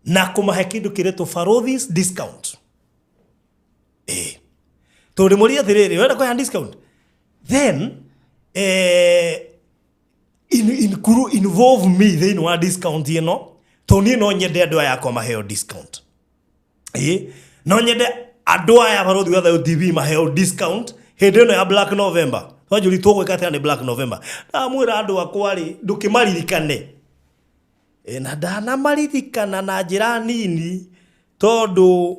na kũmahe kĩndũ kĩretwo Barothi's discount. Eh, tondũ mũrie atĩrĩrĩ, wenda kũheana discount then involve me thĩinĩ wa discount ĩno tondũ niĩ no nyende andũ aya akwa maheo discount. Ĩ no nyende andũ aya Barothi wa Thayũ TV maheo discount hĩndĩ ĩno ya Black November. Twanjũri tũgwĩka atĩa nĩ Black November? Ndamwĩra andũ akwa rĩ, ndũkĩmaririkane. Na ndanamaririkana na njĩra nini tondũ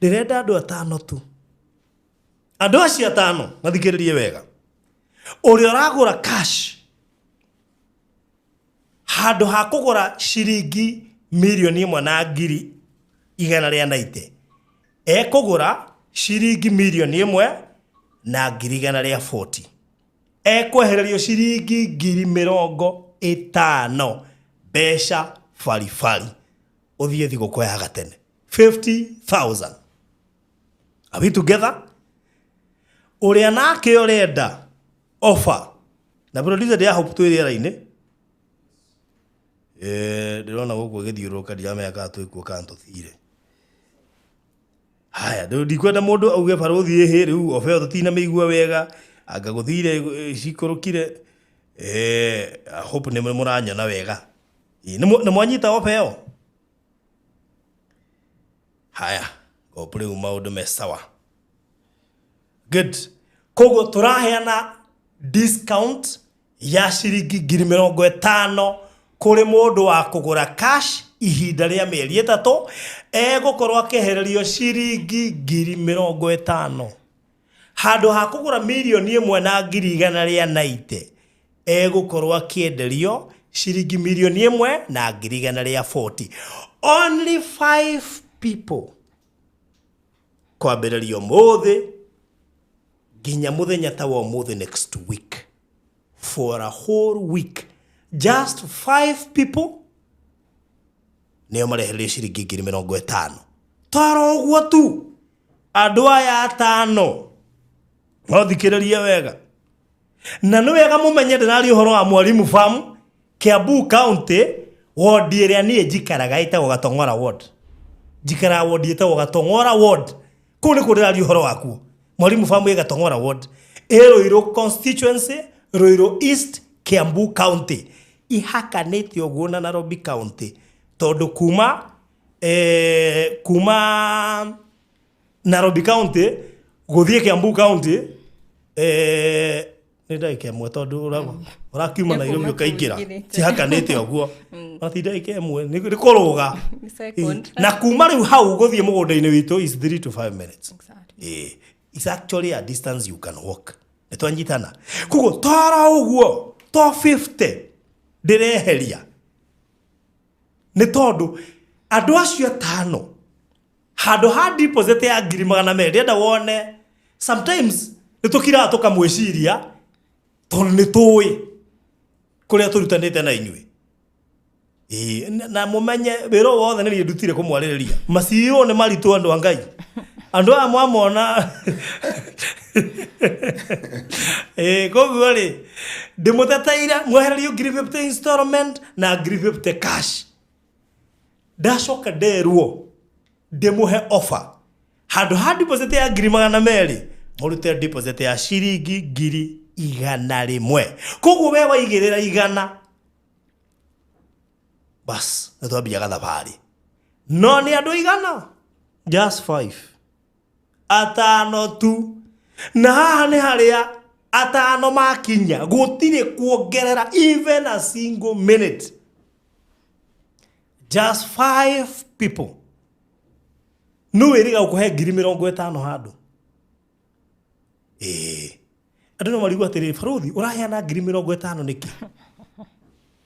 ndĩrenda andũ atano tu. Andũ acio atano mathikĩrĩrie wega. Ũrĩa ũragũra cash handũ ha kũgũra ciringi 1,190,000 ekũgũra ciringi 1,140,000, ekwehererio ciringi 50,000 mbeca baribari ũthiĩ thigũkũ ya gatene 50,000. Are we together? Ũrĩa nake ũrenda offer na producer ndĩ hope twĩ rĩera-inĩ. Ndĩrona gũkũ ĩgĩthiũrũrũka, ndiramenya kana twĩkuo kana tũthire. Haya, rĩu ndikwenda mũndũ auge barothi ĩhĩ rĩu oba ĩyo tũtinamĩigua wega anga gũthire cikũrũkire. I hope nĩ mũranyona wega. Nĩ mwanyita oba ĩyo. Haya, hope rĩu maũndũ me sawa. Good. Koguo tũraheana discount ya ciringi 50,000 kũrĩ mũndũ wa kũgũra cash ihinda rĩa mĩeri 3, egũkorwo akĩehererio ciringi 50,000. Handũ ha kũgũra 1,190,000 egũkorwo akĩenderio ciringi 1,140,000. Only 5 people kwambĩrĩria ũmũthĩ nginya mũthenya ta wa ũmũthĩ next week, for a whole week, just 5 people nĩo marehererio ciringi 50,000. Toro ũguo tu andũ aya atano no thikĩrĩrie wega na nĩ wega mũmenye ndĩraria ũhoro wa Mwalimu Farm, Kiambu County, ward ĩrĩa niĩ njikaraga ĩtagwo Gatong'ora ward. Njikaraga ward ĩtagwo Gatong'ora ward, kũu nĩkuo ndĩraria ũhoro wakuo. Mwalimu Farm ĩ Gatong'ora ward, ĩ Ruiru constituency, Ruiru East, Kiambu County, ihakanĩte ũguo na Nairobi County tondũ kuma Nairobi County gũthiĩ Kiambu County nĩ ndagĩka ĩmwe tondũ ũrakiuma Nĩ Nairobi kuma ũkaingĩra kũingĩrĩte. cihakanĩte ũguo na ti ndagĩka ĩmwe nĩ kũrũga. Nĩ second. Na kuma rĩu hau gũthiĩ mũgũnda-inĩ witũ is 3 to 5 minutes. It's actually a distance you can walk. Nĩ twanyitana. Koguo toro ũguo to 50 ndĩreheria nĩ tondũ andũ acio atano handũ ha deposit ya 200,000 ndĩrenda wone sometimes nĩ tũkiraga tũkamwĩciria tondũ nĩ tũĩ kũrĩa tũrutanĩte na inyuĩ. Ĩĩ, na mũmenye wĩra ũyũ wothe nĩ niĩ ndutire kũmwarĩrĩria. Ma CEO nĩ maritũ andũ a Ngai. Andũ aya mwamona. Ĩĩ, koguo rĩ ndĩmũteteire mwehererio 50,000 installment na 50,000 cash. Ndacoka nderwo ndĩmũhe offer handũ ha deposit ya 200,000 mũrute deposit ya ciringi 100,000. Koguo we waigĩrĩra 100 bas nĩ twambia gathabarĩ. No nĩ andũ 100, just 5 atano tu, na haha nĩ harĩa atano makinya gũtirĩ kuongerera even a single minute, just 5 people. Nũ wĩrĩga gũkũhe 50,000 handũ? Ĩĩ, andũ no marigwo atĩrĩrĩ, barothi ũraheana 50,000 nĩkĩ?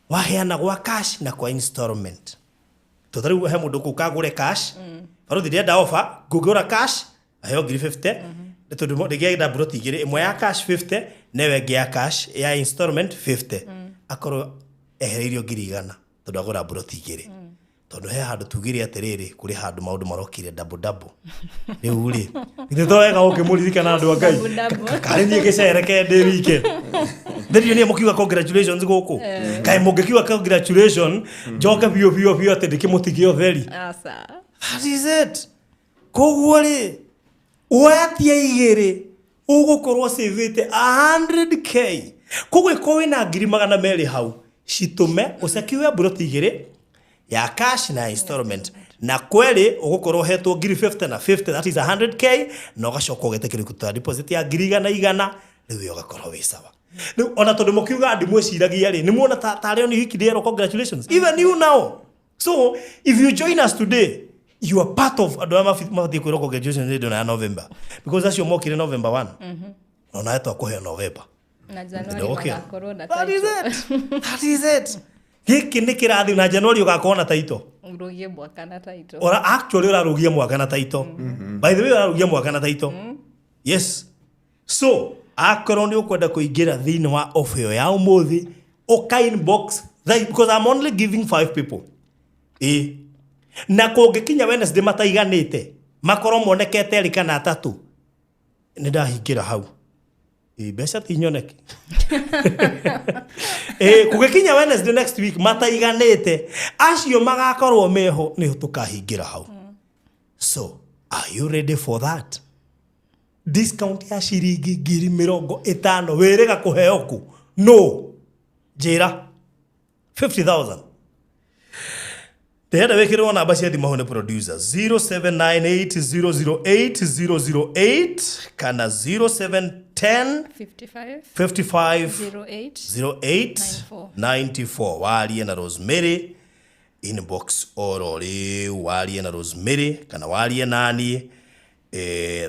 Waheana gwa cash na kwa installment. Tondũ rĩu he mũndũ kũu kagũre cash, barothi ndĩrenda offer, ngũgũra cash aheo 50,000, nĩ tondũ ndĩngĩenda mburoti igĩrĩ, ĩmwe ya cash 50 na ĩyo ĩngĩ ya cash ya installment 50, akorwo ehereirio 100,000 tondũ agũra mburoti igĩrĩ. Tondũ he handũ tugire atĩrĩrĩ, kũrĩ handũ maũndũ marokire double double. Rĩu rĩ, githĩ to wega ũkĩmũririkana andũ a Ngai? Double, double. Karĩ niĩ gĩcereke ndĩ wike. Ndĩrio niĩ mũkiuga congratulations gũkũ. Kaĩ mũngĩkiuga congratulation, njoke biũ biũ biũ atĩ ndĩkĩmũtigie ũtheri. Aca. That is it. Koguo rĩ, woyatia igĩrĩ ũgũkorwo savĩte 100K. Koguo ĩkorwo wĩna 200,000 hau, citũme ũcekiwe mburoti igĩrĩ ya cash na installment, na kweri ũgũkorwo ũhetwo 50,000 na 50, that is 100K, na ũgacoka ũgetĩkĩrio kũruta deposit ya 100,000, rĩu we ũgakorwo wĩ sawa. Rĩu ona tondũ mũkiuga ndimwĩciragia rĩ, nĩ muona tarĩ oni wiki ndĩrerwo congratulations, even you now. So if you join us today, you are part of andũ arĩa mabatiĩ kwĩrwo congratulations nĩ ndona ya November, because acio mokire November 1, na onawe twakũheo November Na January Ndogokĩra. magakorwo na That is title. it. That is it. Gĩkĩ nĩ kĩrathi na January ũgakorwo na title. Ũrũgie mwaka na title. Ora actually ũrarũgia mwaka na title. By the way, ũrarũgia mwaka na title. Yes. So, akorwo nĩ ũkwenda kũingĩra thĩinĩ wa offer ĩyo ya ũmũthĩ, ũka inbox because I'm only giving 5 people. Ĩ. Na kũngĩkinya Wednesday mataiganĩte, makorwo monekete erĩ kana atatũ, nĩ ndahingĩra hau. Ĩ, mbeca ti nyoneki. Ĩ, kũgĩkinya Wednesday next week mataiganĩte, acio magakorwo meho nĩho tũkahingĩra hau. So, are you ready for that? Discount ya ciringi 50,000 wĩrĩga kũheo kũ? No. Njĩra. 50,000. Ndĩrenda wĩkĩrĩrwo namba cia thimũ hau nĩ producer 0798008008 kana 0710 55 55 08 08 94. Warie na Rosemary inbox oro rĩu, warie na Rosemary kana warie naniĩ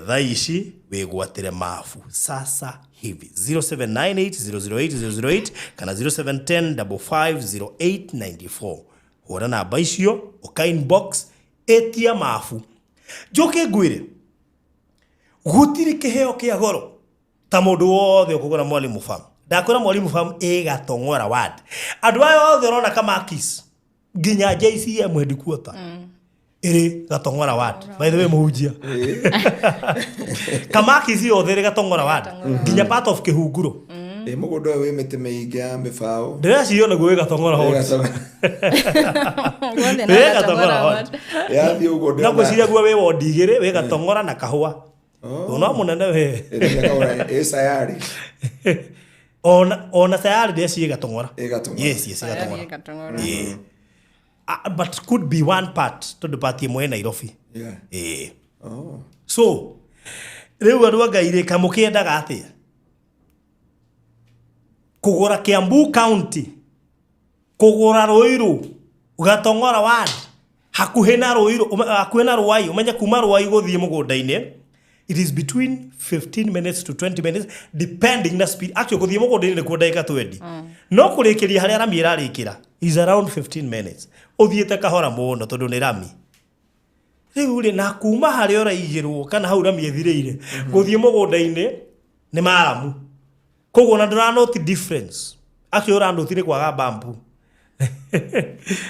thaa ici wĩgwatĩre mabu sasa hivi 0798008008 kana 0710 550894. Hũra namba icio ũka inbox ĩtia mabu. Njoke ngwĩre gũtirĩ kĩheo kĩa goro ta mũndũ wothe ũkũgũra Mwalimu Farm. Ndakwĩra Mwalimu Farm ĩ Gatong'ora ward. Andũ aya othe ũrona Kamakis nginya JCM headquarter ĩrĩ Gatong'ora ward. By the way, mũhunjia, Kamakis yothe ĩrĩ Gatong'ora ward, nginya part of Kĩhunguro. Ĩ, mũgũnda ũyũ wĩ mĩtĩ mĩingĩ ya mĩbaũ. Ndĩreciria onaguo wĩ Gatong'ora ward. Guothe na Wĩ Gatong'ora Gatong'ora ward. ward. Yathiĩ ũguo. Na ngwĩciria guo wĩ wondi igĩrĩ, wĩ Gatong'ora na Kahũa. No mũnene we. Ĩ sayari. Ona tayari ndĩreciria Gatong'ora. Ĩ Gatong'ora. Yes, ĩ Tayari Gatong'ora. Gatong'ora. Yeah. But could be one part tondũ part ĩmwe ĩ Nairobi. Ĩĩ. Oh. So rĩu andũ a Ngai rĩ, kamũkĩendaga atĩa kũgũra Kiambu County, kũgũra Ruiru Gatong'ora ward, hakuhĩ na Ruiru, hakuhĩ na Ruai? Ũmenye kuma Ruai gũthiĩ mũgũnda-inĩ it is between 15 minutes to 20 minutes depending na speed. Actually gũthiĩ mũgũnda-inĩ nĩkuo ndagĩka 20, no kũrĩkĩria harĩa rami ĩrarĩkĩra is around 15 minutes ũthiĩte kahora mũno tondũ nĩ rami. Rĩu rĩ, na kuma harĩa ũraigĩrwo kana hau rami ĩthirĩire gũthiĩ mũgũnda-inĩ nĩ maramu, koguo na ndũranoti difference. Actually ũranoti nĩ kwaga bambu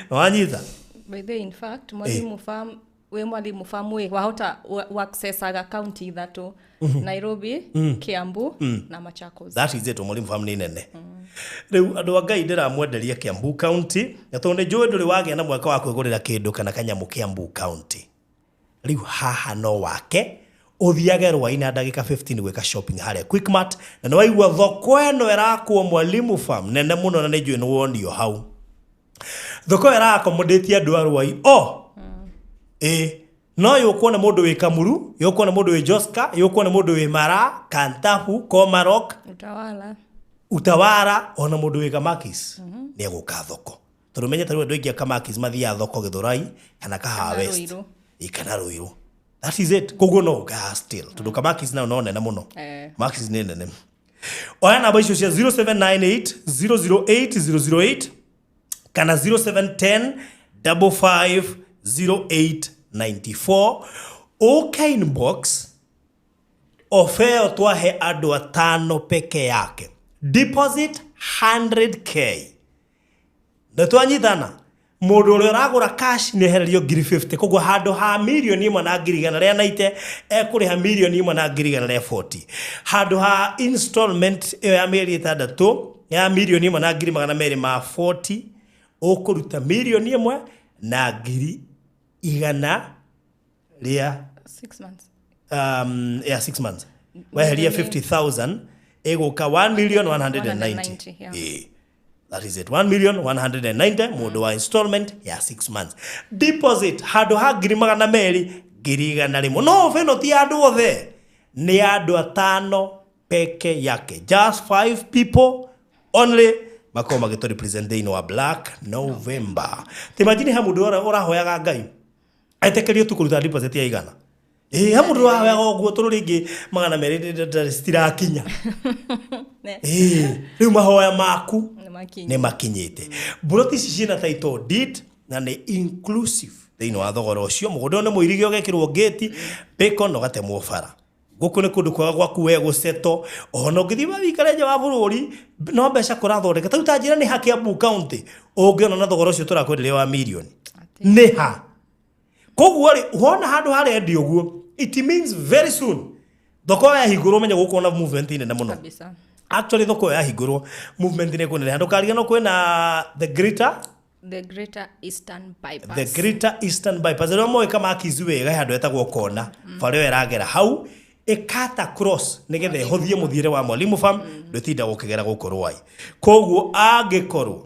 wanyita. By the way, in fact, Mwalimu Farm, wĩ Mwalimu Farm wĩ wahota accessaga county ithatũ, Nairobi, Kiambu na Machakos. That is it. Mwalimu Farm nĩ nene. Rĩu andũ a Ngai, ndĩramwenderia Kiambu County, na tondũ nĩ njũĩ ndũrĩ wagĩa na mwaka wa kwĩgũrĩra kĩndũ kana kanyamũ Kiambu County, rĩu haha no wake ũthiage Rwai na ndagĩka 15 gwĩka shopping harĩa Quickmart, na nĩ waigua thoko ĩno ĩrakwo Mwalimu Farm nene mũno, na nĩ njũĩ nĩ wonio hau thoko ĩyo ĩra-accommodate andũ a Rwai o ĩ, no yũkwo nĩ mũndũ wĩ Kamuru, yũkwo nĩ mũndũ wĩ Joska, yũkwo nĩ mũndũ wĩ Mara, Kantafu, Komarok, Utawala. Utawara, ona mũndũ wĩ Kamakis nĩ egũka thoko, tondũ menye ta rĩu andũ aingĩ a Kamakis mathiaga thoko Gĩthũrai kana Kahawa Kana West. Ruiru. Ĩ, kana Ruiru. That is it. Koguo no ũkaha still tondũ kamakis nayo no nene mũno. Maxis nĩ nene. Oya namba icio cia 0798 008 008 kana 0710 550894, ũke inbox. Ofa ĩyo twahe andũ atano peke yake, deposit 100K. Nĩ twanyitana? Mũndũ ũrĩa ũragũra cash nĩ ehererio ngiri 50. Koguo handũ ha 1,190,000 ekũrĩha 1,140,000. Handũ ha installment ĩyo ya mĩeri 6 ya 1,240,000, ũkũruta 1,100,000. 6 months. Yeah, 6 months weheria 50,000 ĩgũka 1 million 190. 190, yeah. That is it, 1 million 190 mũndũ wa installment ya 6 months. Deposit handũ ha 200,000, 100,000. No ofa ĩno ti ya andũ othe, nĩ andũ atano peke yake, just five people only makorwo magĩtũ represent thĩinĩ wa Black November. Timagine he mũndũ ũrahoyaga Ngai etĩkĩrio tu kũruta deposit ya 100. Ĩĩ, he mũndũ ũrahoyaga ũguo tondũ rĩngĩ 200 citirakinya. Ĩĩ, rĩu mahoya maku Nĩ makinya. Nĩ makinyĩte. Mburoti ici ciĩna title deed na nĩ inclusive thĩinĩ wa thogora ũcio. Mũgũnda ũyũ nĩ mũirige, ũgekĩrwo gate, bacon na ũgatemwo bara. Gũkũ nĩ kũndũ kwega gwaku we gũceto. Ona ũngĩthiĩ wikare nja wa bũrũri no mbeca kũrathondeka. Tarĩu ta njĩra nĩ ha Kiambu County ũngĩona na thogora ũcio tũrakwenderia wa mirioni? Nĩ ha? Koguo rĩ, wona handũ harendio ũguo, it means very soon thoko ĩyo yahingũrwo, menya gũkorwo na movement nene mũno. Actually, thoko ĩyo yahingũrwo, movement nĩ kũneneha. Ndũkariganĩrwo kwĩna the greater The Greater Eastern Bypass. The Greater Eastern Bypass. Rĩrĩa moĩ kamakizu wega, he handũ hetagwo kona, bara ĩyo ĩragera hau ĩkata cross nĩgetha ĩhũthie mũthiĩre wa Mwalimu Farm, ndũtinda gũkĩgera gũkũ Rwai. Koguo angĩkorwo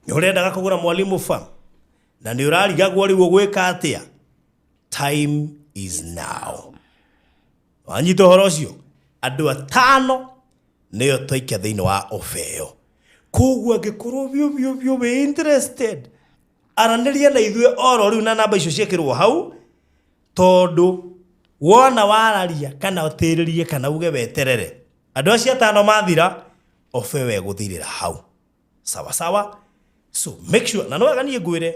nĩ ũrendaga kũgũra Mwalimu Farm na nĩ ũrarigagwo rĩu ũgwĩka atĩa, time is now. Wanyita ũhoro ũcio? Andũ atano nĩyo twaikia thĩinĩ wa ofa ĩyo. Koguo angĩkorwo biũ biũ biũ wĩ interested, aranĩria na ithuĩ oro rĩu na namba icio ciĩkĩrwo hau, tondũ wona wararia kana ũtĩrĩrie kana uge weterere, andũ acio atano mathira, ofa ĩyo ĩgũthirĩra hau. Sawa sawa? So make sure. Na no wega niĩ ngwĩre,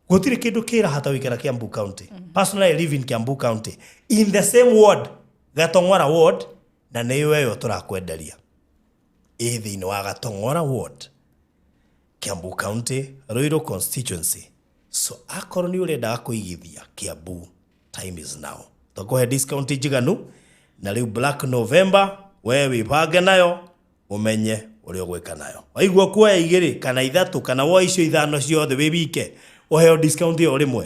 gũtirĩ kĩndũ kĩraha ta wĩikara Kiambu County. Personally, I live in Kiambu County in the same ward, Gatong'ora ward, na nĩyo ĩyo tũrakwenderia ĩ thĩinĩ wa Gatong'ora ward, Kiambu County, Ruiru constituency. So akorwo nĩ ũrendaga kũigithia Kiambu, time is now. Tũkũhe discount njiganu na rĩu Black November we wĩbange nayo, ũmenye ũrĩa ũgwĩka nayo. Waigua kuoya igĩrĩ kana ithatũ kana woa icio ithano ciothe wĩ wike, ũheo discount ĩyo rĩmwe,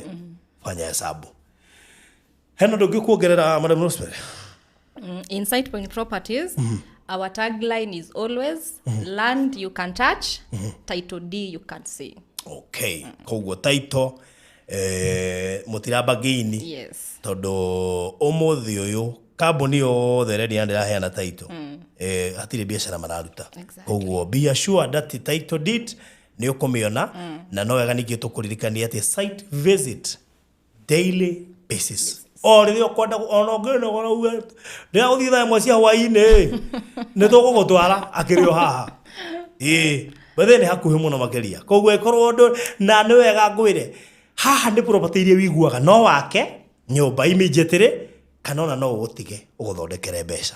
fanya hesabu. Hena ũndũ ũngĩ kuongerera, Madam Rosemary? In Site Point Properties, our tagline is always land you can touch, title deed you can see. Okay, koguo title mũtiramba ngĩini. Yes. Tondũ ũmũthĩ ũyũ kambuni yothe ĩrendia na ndĩraheana title, hatirĩ biacara mararuta. Koguo be assured that title deed nĩ ũkũmĩona. Na no wega ningĩ tũkũririkania atĩ site visit daily basis, o rĩrĩa ũkwenda, ona ũngĩnogora uge ndĩra gũthiĩ thaa 1 cia hwaĩ-inĩ, nĩ tũgũgũtwara akĩrĩ o haha. Ĩĩ, bethe nĩ hakuhĩ mũno makĩria. Koguo ĩkorwo ũndũ na nĩ wega ngwĩre, haha nĩ property iria wiguaga no wake nyũmba immediately kana ona no ũgũtige ũgũthondekere mbeca.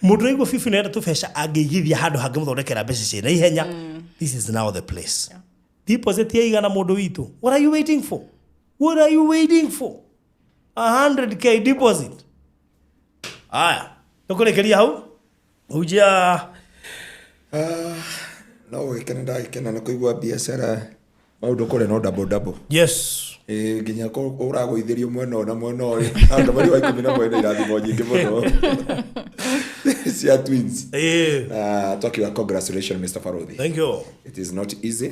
Mũndũ ũraigua bibi nĩarenda tũbeca angĩigithia handũ hangĩmũthondekera mbeca ciĩna ihenya, this is now the place. Deposit ya 100, mũndũ witũ, what are you waiting for? What are you waiting for? 100K deposit. Aya, tũkũrĩkĩria hau hunjia. No gũgĩkena, ndagĩkena nĩ kũigua biacara maũndũ kũrĩa no double double. Ĩĩ, nginya ũragũithĩrio mwena ũyũ na mwena ũyũ. Andũ marĩ wa 11 na irathimo nyingĩ mũno cia twins. Twakiuga congratulations, Mr. Farodhi. Thank you. It is not easy.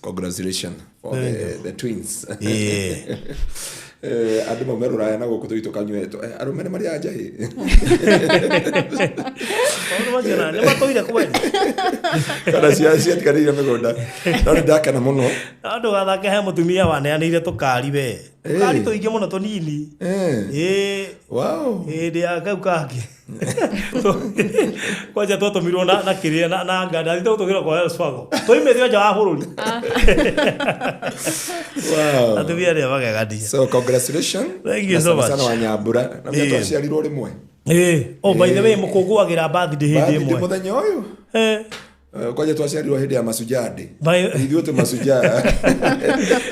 Congratulations for the twins. Andũ maume rũraya na gũkũ tũthiĩ tũkanyue arũme nĩ marĩaga njahĩ. Maũndũ macio na nĩ matũire kweli. Kana ciatiganĩire mĩgũnda, no nĩ ndakena mũno. No ndũgathake, he mũtumia waneanĩire tũkari we, tũkari tũingĩ mũno tũnini. Ĩĩ. Hĩndĩ ya kau kangĩ kwanja twatũmirwo na kĩrĩa na nganda thite gũtũgĩrwo kwa Wells Fargo, tũimĩtio nja wa bũrũri. Atumia nĩ magegania. So congratulations. Thank you Na so sana much. sana Wanyambura na mĩa twaciarirwo rĩmwe. Ĩĩ, oh, by the way, mũkũngũagĩra birthday hĩndĩ Birthday ĩmwe? Mũthenya ũyũ. Kwanja twaciarirwo hĩndĩ ya Mashujaa Day. Ithuĩ tũ Mashujaa.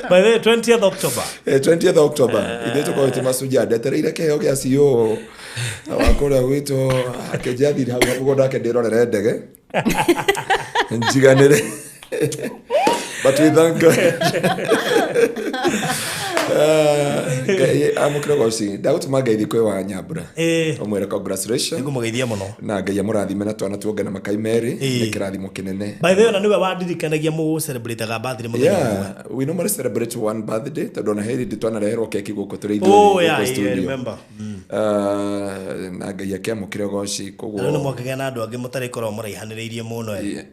By the way, 20th October. 20th October ithuĩ tũkorwo twĩ Mashujaa. Ndetereire kĩheo gĩa CEO wa kũrĩa gwitũ akĩnjathire hau mũgũnda ake ndĩrorere ndege njiganĩre, but we thank God. Ngai amũkĩre goci. Ndagũtũma ngeithi kwĩ wa Nyambura, ũmwĩre congratulations. Nĩngũmũgeithia mũno. Na Ngai amũrathime na twana tuonge na makai merĩ. Nĩ kĩrathimo kĩnene. By the way, ona nĩwe wandirikanagia mũcelebrataga birthday mũthenya ũmwe. Yeah, we normally celebrate one birthday tondũ ona hĩndĩ twanareherwo keki gũkũ tũrĩ ithuĩ Oh, gũkũ yeah, yeah, studio. Remember. Na Ngai akĩamũkĩre goci. Na rĩu nĩ Koguo mwakĩgĩa na andũ angĩ mũtarĩkorwo mũraihanĩrĩirie mũno, eh.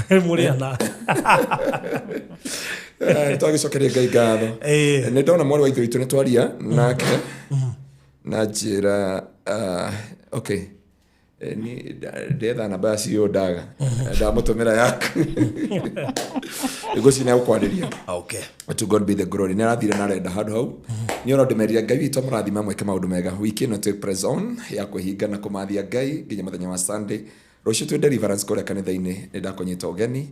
Mũrĩ ana. Nĩ twagĩcokeria Ngai ngatho. Nĩ ndona mwarĩ wa ithe witũ, nĩ twaria nake na njĩra, okay. Ni ndetha namba ya CEO, ndaga ndamũtũmĩra yaku, ngwĩciria nĩ egũkwarĩria. To God be the glory. Nĩ arathire na arenda handũ hau nĩ ona ndĩmerire Ngai witũ amũrathime, mwĩke maũndũ mega. Wiki ĩno twĩ press on ya kwĩhinga na kũmathia Ngai nginya mũthenya wa Sunday. Rũciũ twĩ deliverance kũrĩa kanitha-inĩ, nĩ ndakũnyita ũgeni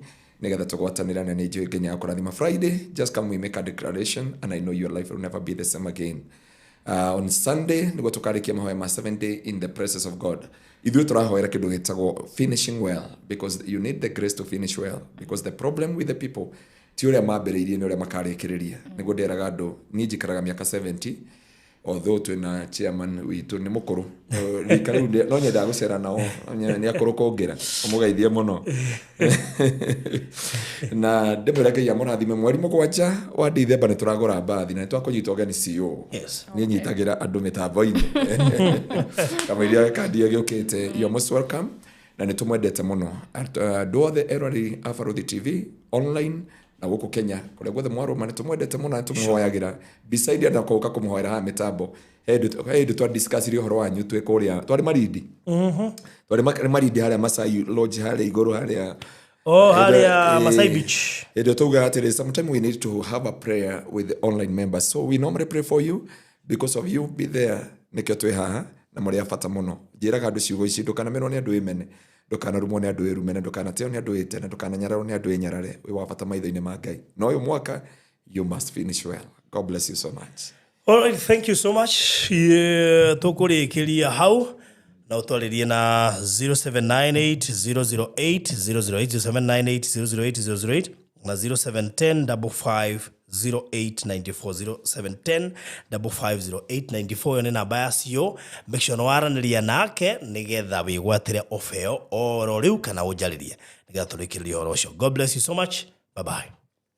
nĩgetha tũgwatanĩre, na nĩ njũĩ Ngai nĩagũkũrathima. Friday, just come, we make a declaration and I know your life will never be the same again. On Sunday nĩguo tũkarĩkia mahoya ma 7 day in the presence of God. Ithuĩ tũrahoera kĩndũ gĩtagwo finishing well, because you need the grace to finish well, because the problem with the people ti ũrĩa mambĩrĩirie, nĩ ũrĩa makarĩkĩrĩria. Nĩguo ndĩraga andũ, niĩ njikaraga mĩaka 70, although twĩna chairman witũ nĩ mũkũrũ. Rika rĩu no nyendaga gũcera nao, nĩ akũrũ kũngĩra, ũmũgeithie mũno na ndĩmwĩre Ngai amũrathime. Mweri 7 wa Dithemba nĩ tũragũra mbathi na nĩ twakũnyita ũgeni CEO. Niĩ nyitagĩra andũ mĩtambo-inĩ kamũiria kandi ĩyo gĩũkĩte. You are most welcome na nĩ tũmwendete mũno. Andũ othe eroreri a Baruthi TV online na gũkũ Kenya kũrĩa guothe mwarũma, nĩ tũmwendete mũno na nĩ tũmũhoyagĩra. Beside andũ kũũka kũmũhoera haha mĩtambo, he hĩndĩ twa discussire ũhoro wanyu twĩ kũrĩa twarĩ Marindi, twarĩ Marindi harĩa Masai Lodge harĩa igũrũ harĩa. Oh, harĩa Masai Beach. Hĩndĩ ĩyo taugaga atĩrĩ, sometime we need to have a prayer with the online members, so we normally pray for you. Because of you be there, nĩkĩo twĩ haha na mũrĩ a bata mũno. Njĩraga andũ ciugo ici: ndũkanamenwo nĩ andũ wĩmene, ndũkanarumwo nĩ andũ wĩrume, na ndũkanateo nĩ andũ wĩte, na ndũkananyararwo nĩ andũ wĩnyarare. Wĩ wa bata maitho-inĩ ma Ngai, na ũyũ mwaka you must finish well. God bless you so much. All right, thank you so much. Yeah, tũkũrĩkĩria hau na ũtwarĩrie na 0798 008 008, 0798 008 008 na 0710 55 0894, 0710 550894. Ĩyo nĩ namba ya cio. Make sure nĩ waranĩria nake nĩgetha wĩgwatĩre ofa ĩyo oro rĩu, kana ũnjarĩrie nĩgetha tũrĩkĩrĩrie ũhoro ũcio. God bless you so much. Bye bye.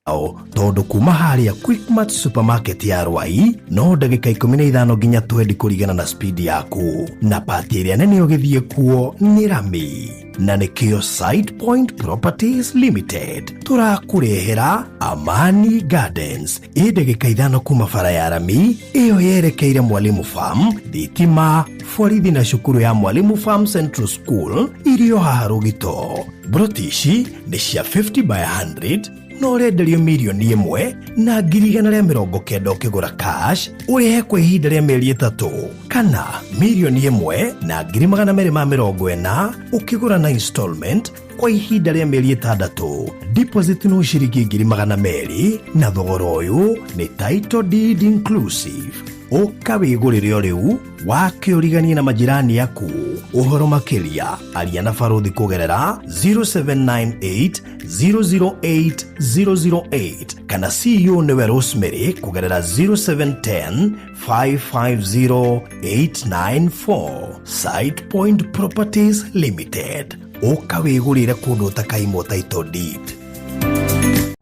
Ao tondũ kuma harĩa Quickmart supermarket ya Rwai no ndagĩka 15 nginya 20 kũringana na speed yaku, na pati ĩrĩa nene ũgĩthiĩ kuo nĩ rami, na nĩkĩo Site Point Properties Limited tũrakũrehera Amani Gardens, ĩ ndagĩka 5 kuma bara ya rami ĩyo yerekeire Mwalimu Farm, thitima, borithi na cukuru ya Mwalimu Farm Central School irio haha Rũgito. Broti ici nĩ cia 50 by 100 na ũrenderio 1,190,000 ũkĩgũra cash, ũrĩhe kwa ihinda rĩa mĩeri 3, kana 1,240,000 ũkĩgũra na installment kwa ihinda rĩa mĩeri 6. Deposit no ciringi 200,000, na thogora ũyũ nĩ title deed inclusive. Ũka wĩgũrĩre o rĩu wake ũriganie na majirani aku. Ũhoro makĩria aria na baruthi kũgerera 0798 008 008 kana CEO nĩwe Rosemary kũgerera 0710 550 894. Site Point Properties Limited, ũka wĩgũrĩre kũndũ ũtakaimwo title deed.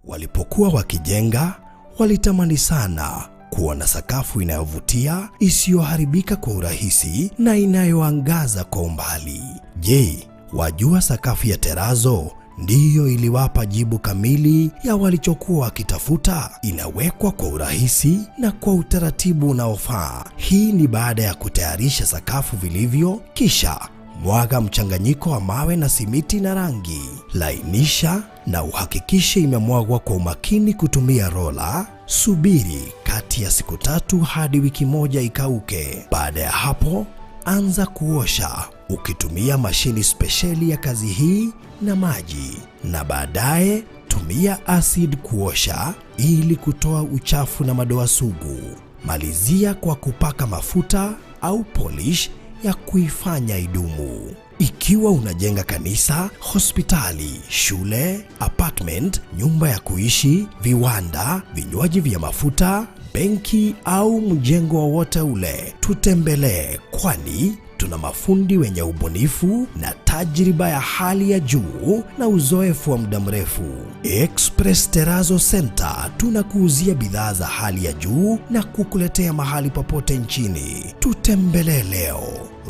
Walipokuwa wakijenga, walitamani sana Kuona sakafu inayovutia, isiyoharibika kwa urahisi na inayoangaza kwa umbali. Je, wajua sakafu ya terazo ndiyo iliwapa jibu kamili ya walichokuwa wakitafuta? Inawekwa kwa urahisi na kwa utaratibu unaofaa. Hii ni baada ya kutayarisha sakafu vilivyo, kisha mwaga mchanganyiko wa mawe na simiti na rangi. Lainisha na uhakikishe imemwagwa kwa umakini kutumia rola. Subiri kati ya siku 3 hadi wiki 1 ikauke. Baada ya hapo, anza kuosha ukitumia mashini spesheli ya kazi hii na maji, na baadaye tumia acid kuosha ili kutoa uchafu na madoa sugu. Malizia kwa kupaka mafuta au polish ya kuifanya idumu. Ikiwa unajenga kanisa, hospitali, shule, apartment, nyumba ya kuishi, viwanda, vinywaji vya mafuta, benki au mjengo wowote ule, tutembelee, kwani tuna mafundi wenye ubunifu na tajriba ya hali ya juu na uzoefu wa muda mrefu. Express Terrazzo Center tunakuuzia bidhaa za hali ya juu na kukuletea mahali popote nchini. Tutembelee leo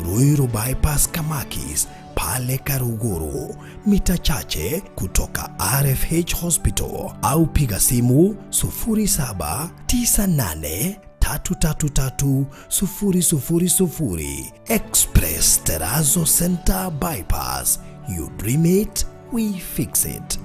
Ruiru Bypass Kamakis pale Karuguru, mita chache kutoka RFH Hospital, au piga simu 0798333000. Express Terrazzo Center Bypass. You dream it, we fix it.